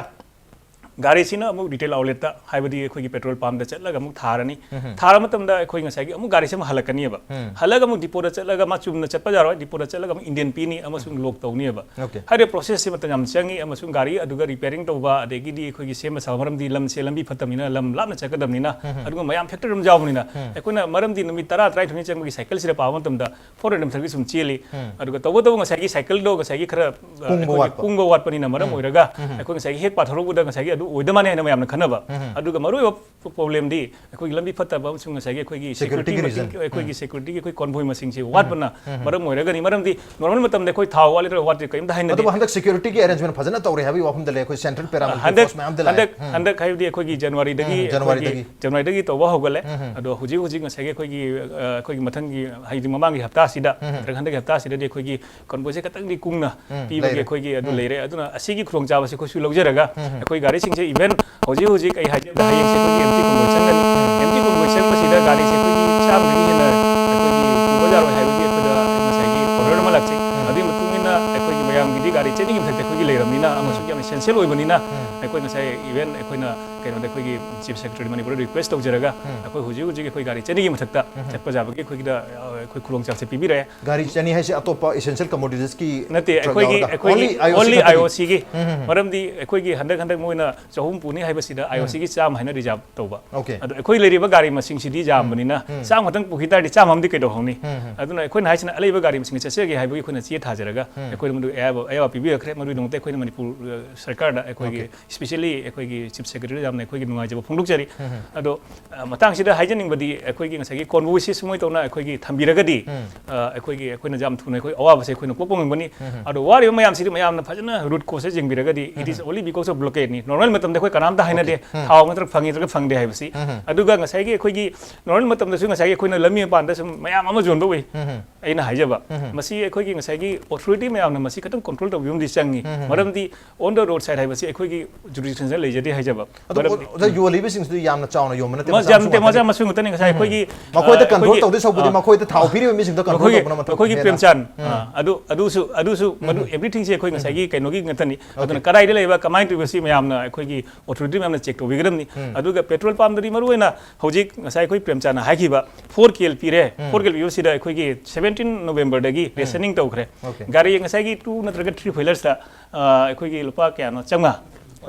ꯒꯥꯔꯤꯁꯤꯅ ꯑꯃꯨꯛ ꯔꯤꯇꯦꯜ ꯑꯥꯎꯠꯂꯦꯠꯇ, ꯍꯥꯏꯕꯗꯤ ꯑꯩꯈꯣꯏꯒꯤ ꯄꯦꯇ꯭ꯔꯣꯜ ꯄꯝꯗ ꯆꯠꯂꯒ ꯑꯃꯨꯛ ꯊꯥꯔꯅꯤ꯫ ꯎꯝ ꯍꯝ꯫ ꯊꯥꯔ ꯃꯇꯝꯗ ꯑꯩꯈꯣꯏ ꯉꯁꯥꯏꯒꯤ ꯑꯃꯨꯛ ꯒꯥꯔꯤꯁꯦ ꯑꯃꯨꯛ ꯍꯜꯂꯛꯀꯅꯤꯕ꯫ ꯎꯝ꯫ ꯍꯜꯂꯒ ꯑꯃꯨꯛ ꯗꯤꯄꯣꯗ ꯆꯠꯂꯒ ꯃꯥ ꯆꯨꯝꯅ ꯆꯠꯄ ꯌꯥꯔꯣꯏ, ꯗꯤꯄꯣꯗ ꯆꯠꯂꯒ ꯑꯃꯨꯛ ꯏꯟꯗꯤꯌꯟ ꯄꯤꯅꯤ ꯑꯃꯁꯨꯡ ꯂꯣꯛ ꯇꯧꯅꯤꯕ꯫ ꯑꯣꯀꯦ꯫ ꯍꯥꯏꯔꯤꯕ ꯄ꯭ꯔꯣꯁꯦꯁꯁꯤ ꯃꯇꯝ ꯌꯥꯝ ꯆꯪꯉꯤ ꯑꯃꯁꯨꯡ ꯒꯥꯔꯤ ꯑꯗꯨꯒ ꯔꯤꯄꯦꯌꯔꯤꯡ ꯇꯧꯕ, ꯑꯗꯒꯤꯗꯤ ꯑꯩꯈꯣꯏꯒꯤ ꯁꯦꯝꯕ ꯁꯥꯕ, ꯃꯔꯝꯗꯤ ꯂꯝꯁꯦ ꯂꯝꯕꯤ ꯐꯠꯇꯕꯅꯤꯅ, ꯂꯝ ꯂꯥꯞꯅ ꯆꯠꯀꯗꯕꯅꯤꯅ, ꯎꯝ ꯍꯝ꯫ ꯑꯗꯨꯒꯨꯝꯕ ꯃꯌꯥꯝ ꯐꯦꯛꯇꯔ ꯑꯃ ꯌꯥꯎꯕꯅꯤꯅ, ꯎꯝ꯫ ꯑꯩꯈꯣꯏꯅ ꯃꯔꯝꯗꯤ ꯅꯨꯃꯤꯠ ꯇꯔꯥ ꯇꯔꯥꯅꯤꯊꯣꯏꯅꯤ ꯆꯪꯕꯒꯤ ꯁꯥꯏꯀꯜꯁꯤꯗ ꯄꯥꯕ ꯃꯇꯝꯗ ꯐꯣꯔ ꯍꯟꯗ꯭ꯔꯦꯗ ꯃꯊꯛꯇꯤ ꯁꯨꯝ ꯆꯦꯜꯂꯤ꯫ ꯎꯝ꯫ ꯑꯗꯨꯒ ꯇꯧꯕꯇꯕꯨ ꯉꯁꯥꯏꯒꯤ ꯁꯥꯏꯀꯜꯗꯣ ꯉꯁꯥꯏꯒꯤ ꯈꯔ, ꯑ, ꯀꯨꯡꯕ ꯑꯩꯈꯣꯏꯒꯤ ꯋꯥꯠꯄ꯫ ꯀꯨꯡꯕ ꯋꯥꯠꯄꯅꯤꯅ ꯃꯔꯝ ꯎꯝ꯫ ꯑꯣꯏꯔꯒ ꯎꯝ꯫ ꯑꯩꯈꯣꯏ ꯉꯁꯥꯏꯒꯤ ꯍꯦꯛ ꯄꯥꯊꯣꯔꯛꯄꯗ ꯉꯁꯥꯏꯒꯤ ꯑꯣꯏꯗ ꯃꯥꯜꯂꯦ ꯍꯥꯏꯅ ꯃꯌꯥꯝꯅ ꯈꯟꯅꯕ꯫ ꯎꯝ꯫ ꯑꯗꯨꯒ ꯃꯔꯨꯑꯣꯏꯕ problemꯗꯤ ꯑꯩꯈꯣꯏꯒꯤ ꯂꯝꯕꯤ ꯐꯠꯇꯕ ꯑꯃꯁꯨꯡ ꯉꯁꯥꯏꯒꯤ ꯑꯩꯈꯣꯏꯒꯤ security security reason꯫ ꯃꯇꯤꯛ, ꯑꯩꯈꯣꯏꯒꯤ ꯎꯝ꯫ Securityꯒꯤ ꯑꯩꯈꯣꯏ convoy ꯃꯁꯤꯡꯁꯤ ꯎꯝ꯫ ꯋꯥꯠꯄꯅ ꯎꯝ꯫ ꯃꯔꯝ ꯑꯣꯏꯔꯒꯅꯤ꯫ ꯃꯔꯝꯗꯤ normal ꯃꯇꯝꯗ ꯑꯩꯈꯣꯏ ꯊꯥꯎ ꯋꯥꯠꯂꯤꯗ꯭ꯔꯥ ꯋꯥꯠꯇꯦ ꯀꯩꯝꯇ ꯍꯥꯏꯅꯗꯦ꯫ ꯑꯗꯨꯕꯨ ꯍꯟꯗꯛ securityꯒꯤ arrangement ꯐꯖꯅ ꯇꯧꯔꯦ ꯍꯥꯏꯕꯒꯤ ꯋꯥꯐꯝꯗ ꯂꯩ꯫ ꯑꯩꯈꯣꯏ central paramilitary ꯍꯟꯗꯛ force ꯃꯌꯥꯝꯗ ꯂꯥꯛꯑꯦ꯫ ꯍꯟꯗꯛ ꯎꯝ꯫ ꯍꯟꯗꯛ ꯍꯥꯏꯕꯗꯤ ꯑꯩꯈꯣꯏꯒꯤ Januaryꯗꯒꯤ ꯎꯝ, ꯑꯩꯈꯣꯏꯒꯤ Januaryꯗꯒꯤ꯫ Januaryꯗꯒꯤ ꯇꯧꯕ ꯍꯧꯒꯠꯂꯦ꯫ ꯎꯝ꯫ ꯑꯗꯣ ꯍꯧꯖꯤꯛ ꯍꯧꯖꯤꯛ ꯉꯁꯥꯏꯒꯤ ꯑꯩꯈꯣꯏꯒꯤ, ꯑ, ꯑꯩꯈꯣꯏꯒꯤ ꯃꯊꯪꯒꯤ ꯍꯥꯏꯗꯤ ꯃꯃꯥꯡꯒꯤ ꯍꯞꯇꯥꯁꯤꯗ ꯎꯝ꯫ ꯅꯠꯇ꯭ꯔꯒ ꯍꯟꯗꯛꯀꯤ ꯍꯞꯇꯥꯁꯤꯗꯗꯤ ꯑꯩꯈꯣꯏꯒꯤ convoyꯁꯦ ꯈꯤꯇꯪꯗꯤ ꯀꯨꯡꯅ ꯎꯝ, ꯄꯤꯕꯒꯤ ꯂꯩꯔꯦ꯫ ꯑꯩꯈꯣꯏꯒꯤ ꯑꯗꯨ ꯎꯝ꯫ ꯂꯩꯔꯦ꯫ ꯑꯗꯨꯅ ꯑꯁꯤꯒꯤ ꯈꯨꯗꯣꯡꯆꯥꯕꯁꯤ ꯑꯩꯈꯣꯏꯁꯨ ꯂꯧꯖꯔꯒ ꯎꯝ꯫ ꯑꯩꯈꯣꯏ ꯒꯥꯔꯤꯁꯤꯡꯁꯦ even ꯍꯧꯖꯤꯛ ꯍꯧꯖꯤꯛ ꯑꯩ ꯍꯥꯏꯖꯕꯗ ꯍꯌꯦꯡꯁꯦ ꯑꯩꯈꯣꯏꯒꯤ empty convoy ꯆꯪꯒꯅꯤ꯫ ꯎꯝ꯫ Empty convoy ꯆꯪꯕꯁꯤꯗ ꯒꯥꯔꯤꯁꯦ ꯑꯩꯈꯣꯏꯒꯤ ꯆꯥꯝꯃꯗꯒꯤ ꯍꯦꯟꯅ ꯑꯩꯈꯣꯏꯒꯤ ꯄꯨꯕ ꯌꯥꯔꯣꯏ ꯍꯥꯏꯕꯒꯤ ꯑꯩꯈꯣꯏꯗ ꯉꯁꯥꯏꯒꯤ order ꯑꯃ ꯂꯥꯛꯆꯩ꯫ ꯎꯝ꯫ ꯑꯗꯨꯒꯤ ꯃꯇꯨꯡ ꯏꯟꯅ ꯑꯩꯈꯣꯏꯒꯤ ꯃꯌꯥꯝꯒꯤꯗꯤ ꯒꯥꯔꯤ ꯆꯦꯟꯅꯤꯡꯉꯤ ꯃꯊꯛꯇ ꯑꯩꯈꯣꯏꯒꯤ ꯂꯩꯔꯕꯅꯤꯅ ꯑꯃꯁꯨꯡ ꯎꯝ꯫ ꯌꯥꯝ essential ꯑꯣꯏꯕꯅꯤꯅ ꯎꯝ꯫ ꯑꯩꯈꯣꯏ ꯉꯁꯥꯏ even ꯑꯩꯈꯣꯏꯅ ꯀꯩꯅꯣꯗ ꯑꯩꯈꯣꯏꯒꯤ Chief Secretary ꯃꯅꯤꯄꯨꯔꯗ request ꯇꯧꯖꯔꯒ ꯎꯝ꯫ ꯑꯩꯈꯣꯏ ꯍꯧꯖꯤꯛ ꯍꯧꯖꯤꯛ ꯑꯩꯈꯣꯏ ꯒꯥꯔꯤ ꯆꯦꯟꯅꯤꯡꯉꯤ ꯃꯊꯛꯇ ꯎꯝ꯫ ꯆꯠꯄ ꯌꯥꯕꯒꯤ ꯑꯩꯈꯣꯏꯒꯤꯗ, ꯑ, ꯑꯩꯈꯣꯏ ꯈꯨꯗꯣꯡꯆꯥꯕꯁꯦ ꯄꯤꯕꯤꯔꯛꯑꯦ꯫ ꯒꯥꯔꯤ ꯆꯦꯟꯅꯤ ꯍꯥꯏꯁꯦ ꯑꯇꯣꯞꯄ essential commoditiesꯀꯤ ꯅꯠꯇꯦ, truck ꯑꯩꯈꯣꯏꯒꯤ, ꯌꯥꯎꯔꯒ? ꯑꯩꯈꯣꯏꯒꯤ Only IOC only ꯈꯛꯇꯒꯤ? IOCꯒꯤ꯫ ꯎꯝ, ꯎꯝ, ꯎꯝ꯫ ꯃꯔꯝꯗꯤ ꯑꯩꯈꯣꯏꯒꯤ ꯍꯟꯗꯛ ꯍꯟꯗꯛ ꯃꯣꯏꯅ ꯆꯍꯨꯝ ꯄꯨꯅꯤ ꯍꯥꯏꯕꯁꯤꯗ ꯎꯝ꯫ IOCꯒꯤ ꯆꯥꯝꯃ ꯍꯥꯏꯅ reserve ꯇꯧꯕ꯫ Okay꯫ ꯑꯗꯣ ꯑꯩꯈꯣꯏ ꯂꯩꯔꯤꯕ ꯒꯥꯔꯤ ꯃꯁꯤꯡꯁꯤꯗꯤ ꯌꯥꯝꯕꯅꯤꯅ ꯎꯝ꯫ ꯆꯥꯝꯃ ꯈꯛꯇꯪ ꯄꯨꯈꯤ ꯇꯥꯔꯗꯤ ꯆꯥꯝꯃ ꯑꯃꯗꯤ ꯀꯩꯗꯧꯍꯧꯅꯤ? ꯎꯝ, ꯎꯝ꯫ ꯑꯗꯨꯅ ꯑꯩꯈꯣꯏꯅ ꯍꯥꯏꯁꯤꯅ ꯑꯂꯩꯕ ꯒꯥꯔꯤ ꯃꯁꯤꯡ ꯆꯠꯆꯒꯦ ꯍꯥꯏꯕꯒꯤ ꯑꯩꯈꯣꯏꯅ ꯆꯦ ꯊꯥꯖꯔꯒ ꯎꯝ꯫ ꯑꯩꯈꯣꯏꯅ ꯃꯗꯨ ꯑꯌꯥꯕ, ꯑꯌꯥꯕ ꯄꯤꯕꯤꯔꯛꯈ꯭ꯔꯦ꯫ ꯃꯗꯨꯒꯤꯗꯃꯛꯇ ꯑꯩꯈꯣꯏꯅ ꯃꯅꯤꯄꯨꯔ, ꯑ, ꯁꯔꯀꯥꯔꯗ ꯑꯩꯈꯣꯏꯒꯤ Okay꯫ Especially ꯑꯩꯈꯣꯏꯒꯤ Chief Secretary ꯌꯥꯝꯅ ꯑꯩꯈꯣꯏꯒꯤ ꯅꯨꯡꯉꯥꯏꯖꯕ ꯐꯣꯡꯗꯣꯛꯆꯔꯤ꯫ ꯎꯝ, ꯎꯝ꯫ ꯑꯗꯣ, ꯑ, ꯃꯇꯥꯡꯁꯤꯗ ꯍꯥꯏꯖꯅꯤꯡꯕꯗꯤ ꯑꯩꯈꯣꯏꯒꯤ ꯉꯁꯥꯏꯒꯤ convoyꯁꯤ ꯁꯨꯃꯥꯏꯅ ꯇꯧꯅ ꯑꯩꯈꯣꯏꯒꯤ ꯊꯝꯕꯤꯔꯒꯗꯤ, ꯎꯝ꯫ ꯑ, ꯑꯩꯈꯣꯏꯒꯤ, ꯑꯩꯈꯣꯏꯅ ꯌꯥꯝ ꯊꯨꯅ ꯑꯩꯈꯣꯏ ꯑꯋꯥꯕꯁꯦ ꯑꯩꯈꯣꯏꯅ ꯀꯣꯛꯄ ꯉꯝꯒꯅꯤ꯫ ꯎꯝ, ꯎꯝ꯫ ꯑꯗꯣ ꯋꯥꯔꯤꯕ ꯃꯌꯥꯝꯁꯤꯗꯤ ꯃꯌꯥꯝꯅ ꯐꯖꯅ root causeꯁꯦ ꯌꯦꯡꯕꯤꯔꯒꯗꯤ, it is um. Only because of blockadeꯅꯤ꯫ Normal ꯃꯇꯝꯗ ꯑꯩꯈꯣꯏ ꯀꯅꯥꯝꯇ ꯍꯥꯏꯅꯗꯦ, Okay꯫ ꯎꯝ꯫ ꯊꯥꯎ ꯅꯠꯇ꯭ꯔꯒ ꯐꯪꯉꯤ ꯅꯠꯇ꯭ꯔꯒ ꯐꯪꯗꯦ ꯍꯥꯏꯕꯁꯤ꯫ ꯎꯝ, ꯎꯝ꯫ ꯑꯗꯨꯒ ꯉꯁꯥꯏꯒꯤ ꯑꯩꯈꯣꯏꯒꯤ normal ꯃꯇꯝꯗꯁꯨ ꯉꯁꯥꯏꯒꯤ ꯑꯩꯈꯣꯏꯅ ꯂꯝꯕꯤ ꯃꯄꯥꯟꯗ ꯁꯨꯝ ꯃꯌꯥꯝ ꯑꯃ ꯌꯣꯟꯕ ꯎꯏ꯫ ꯎꯝ, ꯎꯝ꯫ ꯑꯩꯅ ꯍꯥꯏꯖꯕ, ꯎꯝ, ꯎꯝ꯫ ꯃꯁꯤ ꯑꯩꯈꯣꯏꯒꯤ ꯉꯁꯥꯏꯒꯤ authority ꯃꯌꯥꯝꯅ ꯃꯁꯤ ꯈꯤꯇꯪ control ꯇꯧꯕꯤꯕ ꯑꯃꯗꯤ ꯆꯪꯉꯤ꯫ ꯎꯝ, ꯎꯝ꯫ ꯃꯔꯝꯗꯤ on the road side ꯍꯥꯏꯕꯁꯤ ꯑꯩꯈꯣꯏꯒꯤ jurisdiction ꯂꯩꯖꯗꯦ ꯍꯥꯏꯖꯕ꯫ ꯑꯗꯣ ꯃꯔꯝꯗꯤ ꯑꯣ-, ꯑꯣꯖꯥ, ꯌꯣꯜꯂꯤꯕꯁꯤꯡꯁꯤꯗꯤ ꯌꯥꯝꯅ ꯆꯥꯎꯅ ꯌꯣꯟꯕ ꯅꯠꯇꯦ, ꯃ-, ꯃꯆꯥ ꯌꯥꯝ ꯃꯁꯨ ꯅꯠꯇꯦ, ꯃꯆꯥ ꯉꯥꯛꯇꯅꯤ꯫ ꯃꯁꯨ ꯉꯥꯛꯇꯅꯤ꯫ ꯉꯁꯥꯏ ꯎꯝ, ꯎꯝ꯫ ꯑꯩꯈꯣꯏꯒꯤ, ꯃꯈꯣꯏꯗ ꯑ, control ꯑꯩꯈꯣꯏꯒꯤ, ꯇꯧꯗꯣꯏ ꯁꯔꯨꯛꯄꯨꯗꯤ ꯑ, ꯃꯈꯣꯏꯗ ꯊꯥꯎ ꯄꯤꯔꯤꯕ ꯃꯤꯁꯤꯡꯗ control ꯃꯈꯣꯏꯒꯤ, ꯇꯧꯕꯅ ꯃꯇꯝ ꯃꯈꯣꯏꯒꯤ ꯍꯦꯟꯅ ꯄ꯭ꯔꯦꯝꯆꯥꯟ, ꯎꯝ꯫ ꯑ, ꯑꯗꯨ, ꯑꯗꯨꯁꯨ, ꯑꯗꯨꯁꯨ ꯎꯝ, ꯃꯗꯨ ꯎꯝ꯫ Everythingꯁꯦ ꯑꯩꯈꯣꯏ ꯎꯝ, ꯉꯁꯥꯏꯒꯤ ꯎꯝ꯫ ꯀꯩꯅꯣꯒꯤ ꯉꯥꯛꯇꯅꯤ꯫ Okay꯫ ꯑꯗꯨꯅ ꯀꯗꯥꯏꯗ ꯂꯩꯕ, ꯀꯃꯥꯏꯅ ꯇꯧꯔꯤꯕꯁꯤ ꯃꯌꯥꯝꯅ ꯑꯩꯈꯣꯏꯒꯤ authority ꯃꯌꯥꯝꯅ check ꯇꯧꯕꯤꯒꯗꯕꯅꯤ꯫ ꯎꯝ꯫ ꯑꯗꯨꯒ petrol pumpꯗꯗꯤ ꯃꯔꯨꯑꯣꯏꯅ ꯍꯧꯖꯤꯛ ꯉꯁꯥꯏ ꯑꯩꯈꯣꯏ ꯄ꯭ꯔꯦꯝꯆꯥꯟꯅ ꯍꯥꯏꯈꯤꯕ four KL ꯄꯤꯔꯦ꯫ ꯎꯝ꯫ Four KL ꯄꯤꯕꯁꯤꯗ ꯑꯩꯈꯣꯏꯒꯤ seventeen Novemberꯗꯒꯤ ꯎꯝ꯫ Rationing ꯇꯧꯈ꯭ꯔꯦ꯫ Okay꯫ ꯒꯥꯔꯤ ꯉꯁꯥꯏꯒꯤ two ꯅꯠꯇ꯭ꯔꯒ three wheelersꯇ, ꯑ, ꯑꯩꯈꯣꯏꯒꯤ ꯂꯨꯄꯥ ꯀꯌꯥꯅꯣ? ꯆꯥꯝꯃꯉꯥ꯫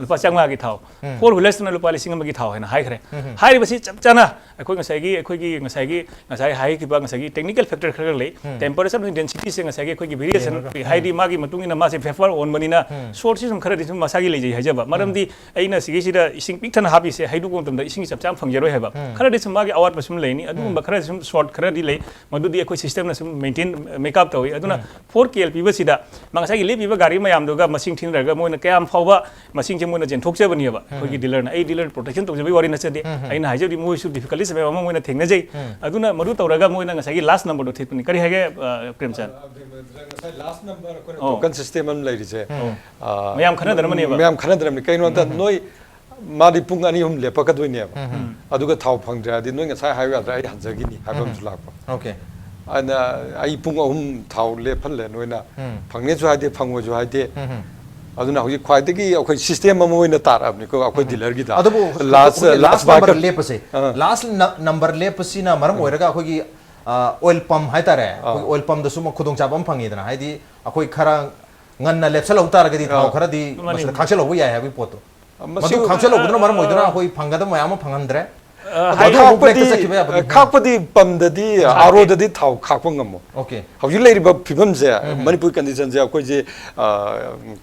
ꯂꯨꯄꯥ ꯆꯥꯝꯃꯉꯥꯒꯤ ꯊꯥꯎ, ꯐꯣꯔ ꯋꯤꯂꯔꯁꯇꯅ ꯂꯨꯄꯥ ꯂꯤꯁꯤꯡ ꯑꯃꯒꯤ ꯊꯥꯎ ꯍꯥꯏꯅ ꯍꯥꯏꯈ꯭ꯔꯦ꯫ ꯍꯥꯏꯔꯤꯕꯁꯤ ꯆꯞ ꯆꯥꯅ ꯑꯩꯈꯣꯏ ꯉꯁꯥꯏꯒꯤ, ꯑꯩꯈꯣꯏꯒꯤ ꯉꯁꯥꯏꯒꯤ, ꯉꯁꯥꯏ ꯍꯥꯏꯈꯤꯕ ꯉꯁꯥꯏꯒꯤ ꯇꯦꯛꯅꯤꯀꯦꯜ ꯐꯦꯛꯇꯔ ꯈꯔ ꯂꯩ꯫ ꯇꯦꯝꯄꯔꯦꯆꯔ ꯑꯃꯁꯨꯡ ꯗꯦꯟꯁꯤꯇꯤꯁꯦ ꯉꯁꯥꯏꯒꯤ ꯑꯩꯈꯣꯏꯒꯤ ꯚꯦꯔꯤꯌꯦꯁꯟ, ꯍꯥꯏꯗꯤ ꯃꯥꯒꯤ ꯃꯇꯨꯡ ꯏꯟꯅ ꯃꯥꯁꯦ ꯐꯦꯐꯔ ꯑꯣꯟꯕꯅꯤꯅ ꯁꯣꯔꯁꯁꯤ ꯁꯨꯝ ꯈꯔꯗꯤ ꯁꯨꯝ ꯃꯁꯥꯒꯤ ꯂꯩꯖꯩ ꯍꯥꯏꯖꯕ꯫ ꯃꯔꯝꯗꯤ ꯑꯩꯅ ꯁꯤꯒꯤꯁꯤꯗ ꯏꯁꯤꯡ ꯄꯤꯛ ꯊꯟꯅ ꯍꯥꯞꯄꯤꯁꯦ ꯍꯩꯗꯣꯛꯄ ꯃꯇꯝꯗ ꯏꯁꯤꯡꯁꯤ ꯆꯞ ꯆꯥꯅ ꯐꯪꯖꯔꯣꯏ ꯍꯥꯏꯕ꯫ ꯈꯔꯗꯤ ꯁꯨꯝ ꯃꯥꯒꯤ ꯑꯋꯥꯠꯄ ꯁꯨꯝ ꯂꯩꯅꯤ, ꯑꯗꯨꯒꯨꯝꯕ ꯈꯔ ꯁꯨꯝ ꯁꯣꯔꯠ ꯈꯔꯗꯤ ꯂꯩ꯫ ꯃꯗꯨꯗꯤ ꯑꯩꯈꯣꯏ ꯁꯤꯁꯇꯦꯝꯅ ꯁꯨꯝ ꯃꯦꯟꯇꯦꯟ, ꯃꯦꯛꯑꯞ ꯇꯧꯏ꯫ ꯑꯗꯨꯅ ꯐꯣꯔ ꯀꯦ ꯑꯦꯜ ꯄꯤꯕꯁꯤꯗ ꯃꯥ ꯉꯁꯥꯏꯒꯤ ꯂꯦꯞꯄꯤꯕ ꯒꯥꯔꯤ ꯃꯌꯥꯝꯗꯨꯒ ꯃꯁꯤꯡ ꯊꯤꯅꯔꯒ ꯃꯣꯏꯅ ꯀꯌꯥꯝ ꯐꯥꯎꯕ ꯃꯁꯤꯡꯁꯦ ꯃꯣꯏꯅ ꯆꯦꯟꯊꯣꯛꯆꯕꯅꯦꯕ꯫ ꯑꯩꯈꯣꯏꯒꯤ ꯗꯤꯂꯔꯅ, ꯑꯩ ꯗꯤꯂꯔ ꯄ꯭ꯔꯣꯇꯦꯛꯁꯟ ꯇꯧꯖꯕꯒꯤ ꯋꯥꯔꯤ ꯅꯠꯆꯗꯦ꯫ ꯑꯩꯅ ꯍꯥꯏꯖꯕꯗꯤ ꯃꯣꯏꯁꯨ ꯗꯤꯐꯤꯀꯜꯇꯤꯁ ꯃꯌꯥꯝ ꯑꯃ ꯃꯣꯏꯅ ꯊꯦꯡꯅꯖꯩ꯫ ꯑꯗꯨꯅ ꯃꯗꯨ ꯇꯧꯔꯒ ꯃꯣꯏꯅ ꯉꯁꯥꯏꯒꯤ ꯂꯥꯁ ꯅꯝꯕꯔꯗꯣ ꯊꯤꯠꯄꯅꯤ꯫ ꯀꯔꯤ ꯍꯥꯏꯒꯦ, ꯑ, ꯄ꯭ꯔꯦꯝꯆꯟ? ꯉꯁꯥꯏ ꯂꯥꯁ ꯅꯝꯕꯔ ꯑꯩꯈꯣꯏꯅ ꯑꯣ꯫ ꯇꯣꯀꯟ ꯁꯤꯁꯇꯦꯝ ꯑꯃ ꯂꯩꯔꯤꯁꯦ꯫ ꯑ, ꯃꯌꯥꯝ ꯈꯟꯅꯗꯅꯕꯅꯦꯕ꯫ ꯃꯌꯥꯝ ꯈꯟꯅꯗꯅꯕꯅꯤ꯫ ꯀꯩꯅꯣꯗ ꯅꯣꯏ ꯃꯥꯗꯤ ꯄꯨꯡ ꯑꯅꯤ ꯑꯍꯨꯝ ꯂꯦꯞꯄꯛꯀꯗꯣꯏꯅꯦꯕ꯫ ꯑꯗꯨꯒ ꯊꯥꯎ ꯐꯪꯗ꯭ꯔꯦ ꯍꯥꯏꯔꯗꯤ ꯅꯣꯏ ꯉꯁꯥꯏ ꯍꯥꯏꯕ ꯌꯥꯗ꯭ꯔꯥ, ꯑꯩ ꯍꯟꯖꯈꯤꯅꯤ ꯍꯥꯏꯕ ꯑꯃꯁꯨ ꯂꯥꯛꯄ꯫ ꯑꯣꯀꯦ꯫ ꯑꯗꯨꯅ ꯑꯩ ꯄꯨꯡ ꯑꯍꯨꯝ ꯊꯥꯎ ꯂꯦꯞꯍꯜꯂꯦ, ꯅꯣꯏꯅ ꯐꯪꯅꯦꯁꯨ ꯍꯥꯏꯗꯦ, ꯐꯪꯉꯣꯏꯁꯨ ꯍꯥꯏꯗꯦ꯫ ꯑꯗꯨꯅ ꯍꯧꯖꯤꯛ ꯈ꯭ꯋꯥꯏꯗꯒꯤ ꯑꯩꯈꯣꯏ ꯁꯤꯁꯇꯦꯝ ꯑꯃ ꯑꯣꯏꯅ ꯇꯥꯔꯛꯑꯕꯅꯤꯀꯣ ꯑꯩꯈꯣꯏ ꯗꯤꯂꯔꯒꯤꯗ꯫ ꯑꯗꯨꯕꯨ ꯂꯥꯁ ꯑꯩꯈꯣꯏꯒꯤ ꯂꯥꯁ ꯂꯥꯁ ꯅꯝꯕꯔ ꯕꯥꯏꯀꯔ ꯂꯦꯞꯄꯁꯦ, ꯑꯥ꯫ ꯂꯥꯁ ꯅ- ꯅꯝꯕꯔ ꯂꯦꯞꯄꯁꯤꯅ ꯃꯔꯝ ꯑꯣꯏꯔꯒ ꯑꯩꯈꯣꯏꯒꯤ ꯑꯣꯏꯜ ꯄꯝ ꯍꯥꯏꯇꯥꯔꯦ, ꯑꯩꯈꯣꯏꯒꯤ ꯑꯣꯏꯜ ꯄꯝꯗꯁꯨ ꯑꯃꯨꯛ ꯈꯨꯗꯣꯡꯆꯥꯕ ꯑꯃ ꯐꯪꯉꯤꯗꯅ, ꯍꯥꯏꯗꯤ ꯑꯩꯈꯣꯏ ꯈꯔ ꯉꯟꯅ ꯂꯦꯞꯁꯜꯍꯧ ꯇꯥꯔꯒꯗꯤ ꯊꯥꯎ ꯑꯥ꯫ ꯈꯔꯗꯤ ꯃꯥꯅꯤ꯫ ꯃꯁꯤꯗ ꯈꯥꯛꯆꯜꯍꯧꯕ ꯌꯥꯏ ꯍꯥꯏꯕꯒꯤ ꯄꯣꯠꯇꯣ꯫ ꯃꯁꯤ ꯃꯗꯨ ꯈꯥꯛꯆꯜꯍꯧꯕꯗꯨꯅ ꯃꯔꯝ ꯑꯣꯏꯗꯨꯅ ꯑꯩꯈꯣꯏ ꯐꯪꯒꯗꯕ ꯃꯌꯥꯝ ꯑꯃ ꯐꯪꯍꯟꯗ꯭ꯔꯦ꯫ ꯑ, ꯑꯗꯨ ꯍꯥꯏ- ꯑꯃꯨꯛ ꯕ꯭ꯂꯦꯛꯇ ꯍꯥꯏ- ꯆꯠꯈꯤꯕ ꯌꯥꯕꯗꯤ ꯈꯥꯛꯄꯗꯤ ꯄꯝꯗꯗꯤ, ꯑꯥꯔ ꯑꯣꯗꯗꯤ ꯊꯥꯎ ꯈꯥꯛꯄ ꯉꯝꯃꯣꯏ꯫ ꯑꯣꯀꯦ꯫ ꯍꯧꯖꯤꯛ ꯂꯩꯔꯤꯕ ꯐꯤꯕꯝꯁꯦ, ꯃꯅꯤꯄꯨꯔ ꯀꯟꯗꯤꯁꯟꯁꯦ ꯑꯩꯈꯣꯏꯁꯦ, ꯑ,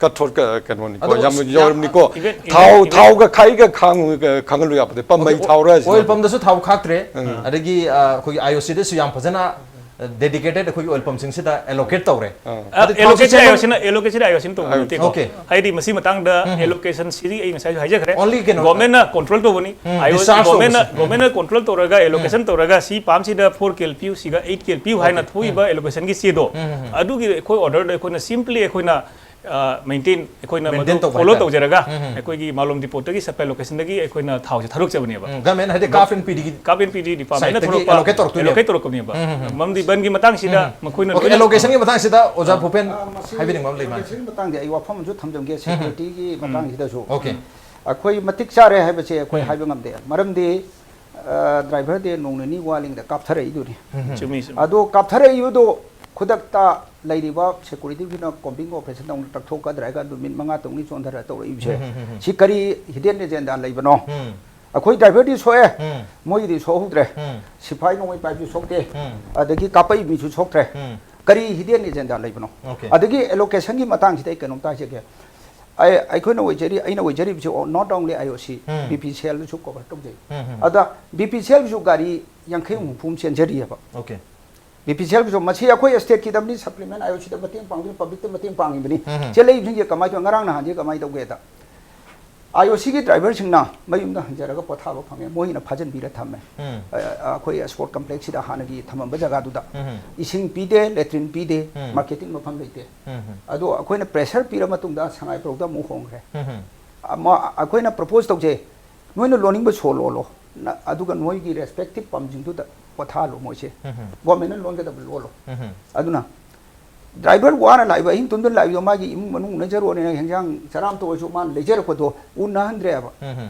ꯀꯠꯊꯣꯠ ꯀ- ꯀꯩꯅꯣꯅꯤꯀꯣ, ꯑꯗꯨ ꯌꯥꯝ ꯑꯁ, ꯌꯧꯔꯝꯅꯤꯀꯣ꯫ ꯏꯚꯦꯟ- ꯊꯥꯎ ꯏꯚꯦꯟ- ꯊꯥꯎꯒ ꯈꯥꯛꯏꯒ ꯈꯥꯡ- ꯈꯥꯡꯍꯜꯂꯨ ꯌꯥꯄꯣꯠꯇꯦ꯫ ꯄꯝꯕꯩ ꯊꯥꯎꯔ ꯍꯥꯏꯁꯤꯅ꯫ ꯑꯣꯏꯜ ꯄꯝꯗꯁꯨ ꯊꯥꯎ ꯈꯥꯛꯇ꯭ꯔꯦ꯫ ꯑꯗꯒꯤ ꯑ, ꯑꯩꯈꯣꯏꯒꯤ ꯑꯥꯏ ꯑꯣ ꯁꯤꯗꯁꯨ ꯌꯥꯝ ꯐꯖꯅ ꯗꯦꯗꯤꯀꯦꯇꯦꯠ ꯑꯩꯈꯣꯏꯒꯤ ꯑꯣꯏꯜ ꯄꯝꯁꯤꯡꯁꯤꯗ ꯑꯦꯂꯣꯀꯦꯠ ꯇꯧꯔꯦ꯫ ꯑꯥ꯫ ꯑꯗꯨ ꯊꯥꯎꯁꯤ ꯑꯦꯂꯣꯀꯦꯁꯟ ꯆꯥꯏ- ꯑꯥꯏ ꯑꯣ ꯁꯤꯅ, ꯑꯦꯂꯣꯀꯦꯁꯟ ꯑꯥꯏ ꯑꯣ ꯁꯤꯅ ꯇꯧꯕ ꯑꯥ꯫ ꯅꯠꯇꯦꯀꯣ꯫ ꯑꯣꯀꯦ꯫ ꯍꯥꯏꯗꯤ ꯃꯁꯤ ꯃꯇꯥꯡꯗ ꯑꯦꯂꯣꯀꯦꯁꯟ ꯁꯤꯗꯤ ꯑꯩ ꯉꯁꯥꯏꯁꯨ ꯍꯥꯏꯖꯈ꯭ꯔꯦ꯫ Only ꯀꯩꯅꯣ- ꯒꯣꯔꯃꯦꯟꯅ ꯀꯣꯟꯇ꯭ꯔꯣꯜ ꯇꯧꯕꯅꯤ꯫ ꯎꯝ, ꯑꯥꯏ ꯑꯣ ꯁꯤ discharge ꯒꯣꯔꯃꯦꯟꯅ, ꯇꯧꯕꯁꯦ꯫ ꯒꯣꯔꯃꯦꯟꯅ ꯀꯣꯟꯇ꯭ꯔꯣꯜ ꯇꯧꯔꯒ ꯑꯦꯂꯣꯀꯦꯁꯟ ꯇꯧꯔꯒ ꯁꯤ ꯄꯥꯝꯁꯤꯗ ꯐꯣꯔ ꯀꯦ ꯑꯦꯜ ꯄꯤꯌꯨ, ꯁꯤꯒ ꯑꯩꯠ ꯀꯦ ꯑꯦꯜ ꯄꯤꯌꯨ ꯍꯥꯏꯅ ꯊꯣꯛꯏꯕ ꯑꯦꯂꯣꯀꯦꯁꯟꯒꯤ ꯆꯦꯗꯣ, ꯑꯗꯨꯒꯤ ꯑꯩꯈꯣꯏ ꯑꯣꯔꯗꯔꯗ ꯑꯩꯈꯣꯏꯅ ꯁꯤꯝꯄ꯭ꯂꯤ ꯑꯩꯈꯣꯏꯅ, ꯑ, ꯃꯦꯟꯇꯦꯟ, ꯑꯩꯈꯣꯏꯅ ꯃꯗꯨ ꯃꯦꯟꯇꯦꯟ ꯇꯧꯕ ꯐꯣꯂꯣ ꯍꯥꯏꯇꯥꯔꯦ꯫ ꯇꯧꯔꯒ ꯑꯩꯈꯣꯏꯒꯤ ꯃꯥꯂꯣꯝ ꯗꯤꯄꯣꯠꯇꯒꯤ ꯁꯄ꯭ꯂꯥꯏ ꯂꯣꯀꯦꯁꯟꯗꯒꯤ ꯑꯩꯈꯣꯏꯅ ꯊꯥꯎꯁꯦ ꯊꯥꯗꯣꯛꯆꯕꯅꯦꯕ꯫ ꯎꯝ, ꯒꯃꯦꯟ ꯍꯥꯏꯗꯤ ꯀꯥꯞ ꯑꯦꯟ ꯄꯤꯗꯤꯒꯤ ꯀꯥꯞ ꯑꯦꯟ ꯄꯤꯗꯤ ꯗꯤꯄꯥꯔꯠꯃꯦꯟꯅ ꯁꯥꯏꯠꯇꯒꯤ ꯊꯣꯛꯂꯛꯄ ꯑꯦꯂꯣꯀꯦꯠ ꯇꯧꯔꯛꯇꯣꯏꯅꯦꯕ꯫ ꯑꯦꯂꯣꯀꯦꯠ ꯇꯧꯔꯛꯄꯅꯦꯕ꯫ ꯃꯔꯝꯗꯤ ꯕꯟꯒꯤ ꯃꯇꯥꯡꯁꯤꯗ ꯃꯈꯣꯏꯅ ꯑꯣꯀꯦ, ꯂꯣꯏꯅ ꯑꯦꯂꯣꯀꯦꯁꯟꯒꯤ ꯃꯇꯥꯡꯁꯤꯗ ꯑꯣꯖꯥ ꯚꯨꯄꯦꯟ ꯑ, ꯃꯁꯤ ꯍꯥꯏꯕꯤꯅꯤꯡꯕ ꯑꯃ ꯂꯩ ꯃꯥꯜꯂꯦ꯫ ꯑꯦꯂꯣꯀꯦꯁꯟꯒꯤ ꯃꯇꯥꯡꯗꯤ ꯑꯩ ꯋꯥꯐꯝ ꯑꯃꯁꯨ ꯊꯝꯖꯒꯦ, ꯁꯦꯀ꯭ꯌꯨꯔꯤꯇꯤꯒꯤ ꯃꯇꯥꯡꯁꯤꯗꯁꯨ꯫ ꯑꯣꯀꯦ꯫ ꯑꯩꯈꯣꯏ ꯃꯇꯤꯛ ꯆꯥꯔꯦ ꯍꯥꯏꯕꯁꯦ ꯑꯩꯈꯣꯏ ꯍꯥꯏꯕ ꯉꯝꯗꯦ꯫ ꯃꯔꯝꯗꯤ, ꯑ, ꯗ꯭ꯔꯥꯏꯚꯔꯗꯤ ꯅꯣꯡ ꯅꯤꯅꯤ ꯋꯥꯠꯂꯤꯉꯩꯗ ꯀꯥꯞꯊꯔꯛꯏꯗꯨꯅꯤ꯫ ꯆꯨꯝꯃꯤ, ꯆꯨꯝꯃꯤ꯫ ꯑꯗꯣ ꯀꯥꯞꯊꯔꯛꯏꯕꯗꯣ ꯈꯨꯗꯛꯇ ꯂꯩꯔꯤꯕ ꯁꯦꯀ꯭ꯌꯨꯔꯤꯇꯤꯁꯤꯅ ꯀꯣꯝꯕꯤꯡ ꯑꯣꯄꯔꯦꯁꯟ ꯇꯧꯅ ꯇꯛꯊꯣꯛꯀꯗ꯭ꯔꯒ ꯅꯨꯃꯤꯠ ꯃꯉꯥ ꯇꯧꯅꯤ ꯆꯣꯟꯊꯔ ꯇꯧꯔꯛꯏꯕꯁꯦ, ꯎꯝ, ꯎꯝ, ꯎꯝ, ꯎꯝ꯫ ꯁꯤ ꯀꯔꯤ ꯍꯤꯗꯦꯟ ꯑꯦꯖꯦꯟꯗꯥ ꯂꯩꯕꯅꯣ? ꯎꯝ꯫ ꯑꯩꯈꯣꯏ ꯗ꯭ꯔꯥꯏꯚꯔꯗꯤ ꯁꯣꯛꯑꯦ, ꯎꯝ꯫ ꯃꯣꯏꯒꯤꯗꯤ ꯁꯣꯛꯍꯧꯗ꯭ꯔꯦ꯫ ꯎꯝ꯫ ꯁꯤꯐꯥꯏ ꯅꯣꯡꯃꯩ ꯄꯥꯏꯕꯁꯨ ꯁꯣꯛꯇꯦ, ꯎꯝ꯫ ꯑꯗꯒꯤ ꯀꯥꯞꯄꯛꯏ ꯃꯤꯁꯨ ꯁꯣꯛꯇ꯭ꯔꯦ꯫ ꯎꯝ꯫ ꯀꯔꯤ ꯍꯤꯗꯦꯟ ꯑꯦꯖꯦꯟꯗꯥ ꯂꯩꯕꯅꯣ? ꯑꯣꯀꯦ꯫ ꯑꯗꯒꯤ ꯑꯦꯂꯣꯀꯦꯁꯟꯒꯤ ꯃꯇꯥꯡꯁꯤꯗ ꯑꯩ ꯀꯩꯅꯣꯝꯇ ꯍꯥꯏꯖꯒꯦ꯫ ꯑꯩ, ꯑꯩꯈꯣꯏꯅ ꯑꯣꯏꯖꯔꯤ, ꯑꯩꯅ ꯑꯣꯏꯖꯔꯤꯕꯁꯤ not only I O C, um. B P C L ꯁꯨ cover ꯇꯧꯖꯩ꯫ ꯎꯝ, ꯎꯝ꯫ ꯑꯗ B P C L ꯁꯨ ꯒꯥꯔꯤ ꯌꯥꯡꯈꯩ ꯍꯨꯝꯐꯨ ꯑꯃ ꯆꯦꯟꯖꯔꯤꯑꯕ꯫ Okay. B P C L ꯁꯨ ꯃꯁꯤ ꯑꯩꯈꯣꯏ state ꯀꯤꯗꯕꯅꯤ, supplement I O C ꯗ ꯃꯇꯦꯡ ꯄꯥꯡꯗꯨꯅ public ꯇ ꯃꯇꯦꯡ ꯄꯥꯡꯉꯤꯕꯅꯤ꯫ ꯎꯝ, ꯎꯝ꯫ ꯆꯦꯜꯂꯛꯏꯕꯁꯤꯡꯁꯦ ꯀꯃꯥꯏꯅ ꯇꯧ-, ꯉꯔꯥꯡ ꯅꯍꯥꯟꯁꯦ ꯀꯃꯥꯏꯅ ꯇꯧꯒꯦꯗ, I O C ꯒꯤ ꯗ꯭ꯔꯥꯏꯚꯔꯁꯤꯡꯅ ꯃꯌꯨꯝꯗ ꯍꯟꯖꯔꯒ ꯄꯣꯊꯥꯕ ꯐꯪꯉꯦ, ꯃꯣꯏꯅ ꯐꯥꯖꯤꯟꯕꯤꯔ ꯊꯝꯃꯦ꯫ ꯎꯝ꯫ ꯑ-, ꯑ-, ꯑꯩꯈꯣꯏ sport complex ꯁꯤꯗ ꯍꯥꯟꯅꯒꯤ ꯊꯝꯃꯝꯕ ꯖꯒꯥꯗꯨꯗ꯫ ꯎꯝ꯫ ꯏꯁꯤꯡ ꯄꯤꯗꯦ, latrine ꯄꯤꯗꯦ, ꯎꯝ꯫ Marketing ꯃꯐꯝ ꯂꯩꯇꯦ꯫ ꯎꯝ꯫ ꯑꯗꯣ ꯑꯩꯈꯣꯏꯅ pressure ꯄꯤꯔ ꯃꯇꯨꯡꯗ ꯁꯉꯥꯏꯄ꯭ꯔꯧꯗ ꯑꯃꯨꯛ ꯍꯣꯡꯈ꯭ꯔꯦ꯫ ꯎꯝ꯫ ꯑꯃ-, ꯑꯩꯈꯣꯏꯅ propose ꯇꯧꯖꯩ, ꯅꯣꯏꯅ ꯂꯣꯟꯅꯤꯡꯕ ꯁꯣ ꯂꯣꯜꯂꯣ, ꯅ-, ꯑꯗꯨꯒ ꯅꯣꯏꯒꯤ respective ꯄꯝꯁꯤꯡꯗꯨꯗ ꯄꯣꯊꯥꯍꯜꯂꯣ ꯃꯣꯏꯁꯦ꯫ ꯎꯝ꯫ Government ꯅ ꯂꯣꯟꯒꯗꯕ ꯂꯣꯜꯂꯣ꯫ ꯎꯝ꯫ ꯑꯗꯨꯅ driver ꯋꯥꯅ ꯂꯥꯛꯏꯕ, ꯑꯍꯤꯡ ꯇꯨꯝꯗꯨꯅ ꯂꯥꯛꯏꯕꯗꯣ, ꯃꯥꯒꯤ ꯏꯃꯨꯡ ꯃꯅꯨꯡ ꯂꯩꯖꯔꯣꯅꯦꯅ ꯍꯦꯟꯖꯥꯡ ꯆꯔꯥ ꯑꯃꯇ ꯑꯣꯏꯔꯁꯨ ꯃꯥꯅ ꯂꯩꯖꯔꯛꯄꯗꯣ ꯎꯅꯍꯟꯗ꯭ꯔꯦꯕ꯫ ꯎꯝ꯫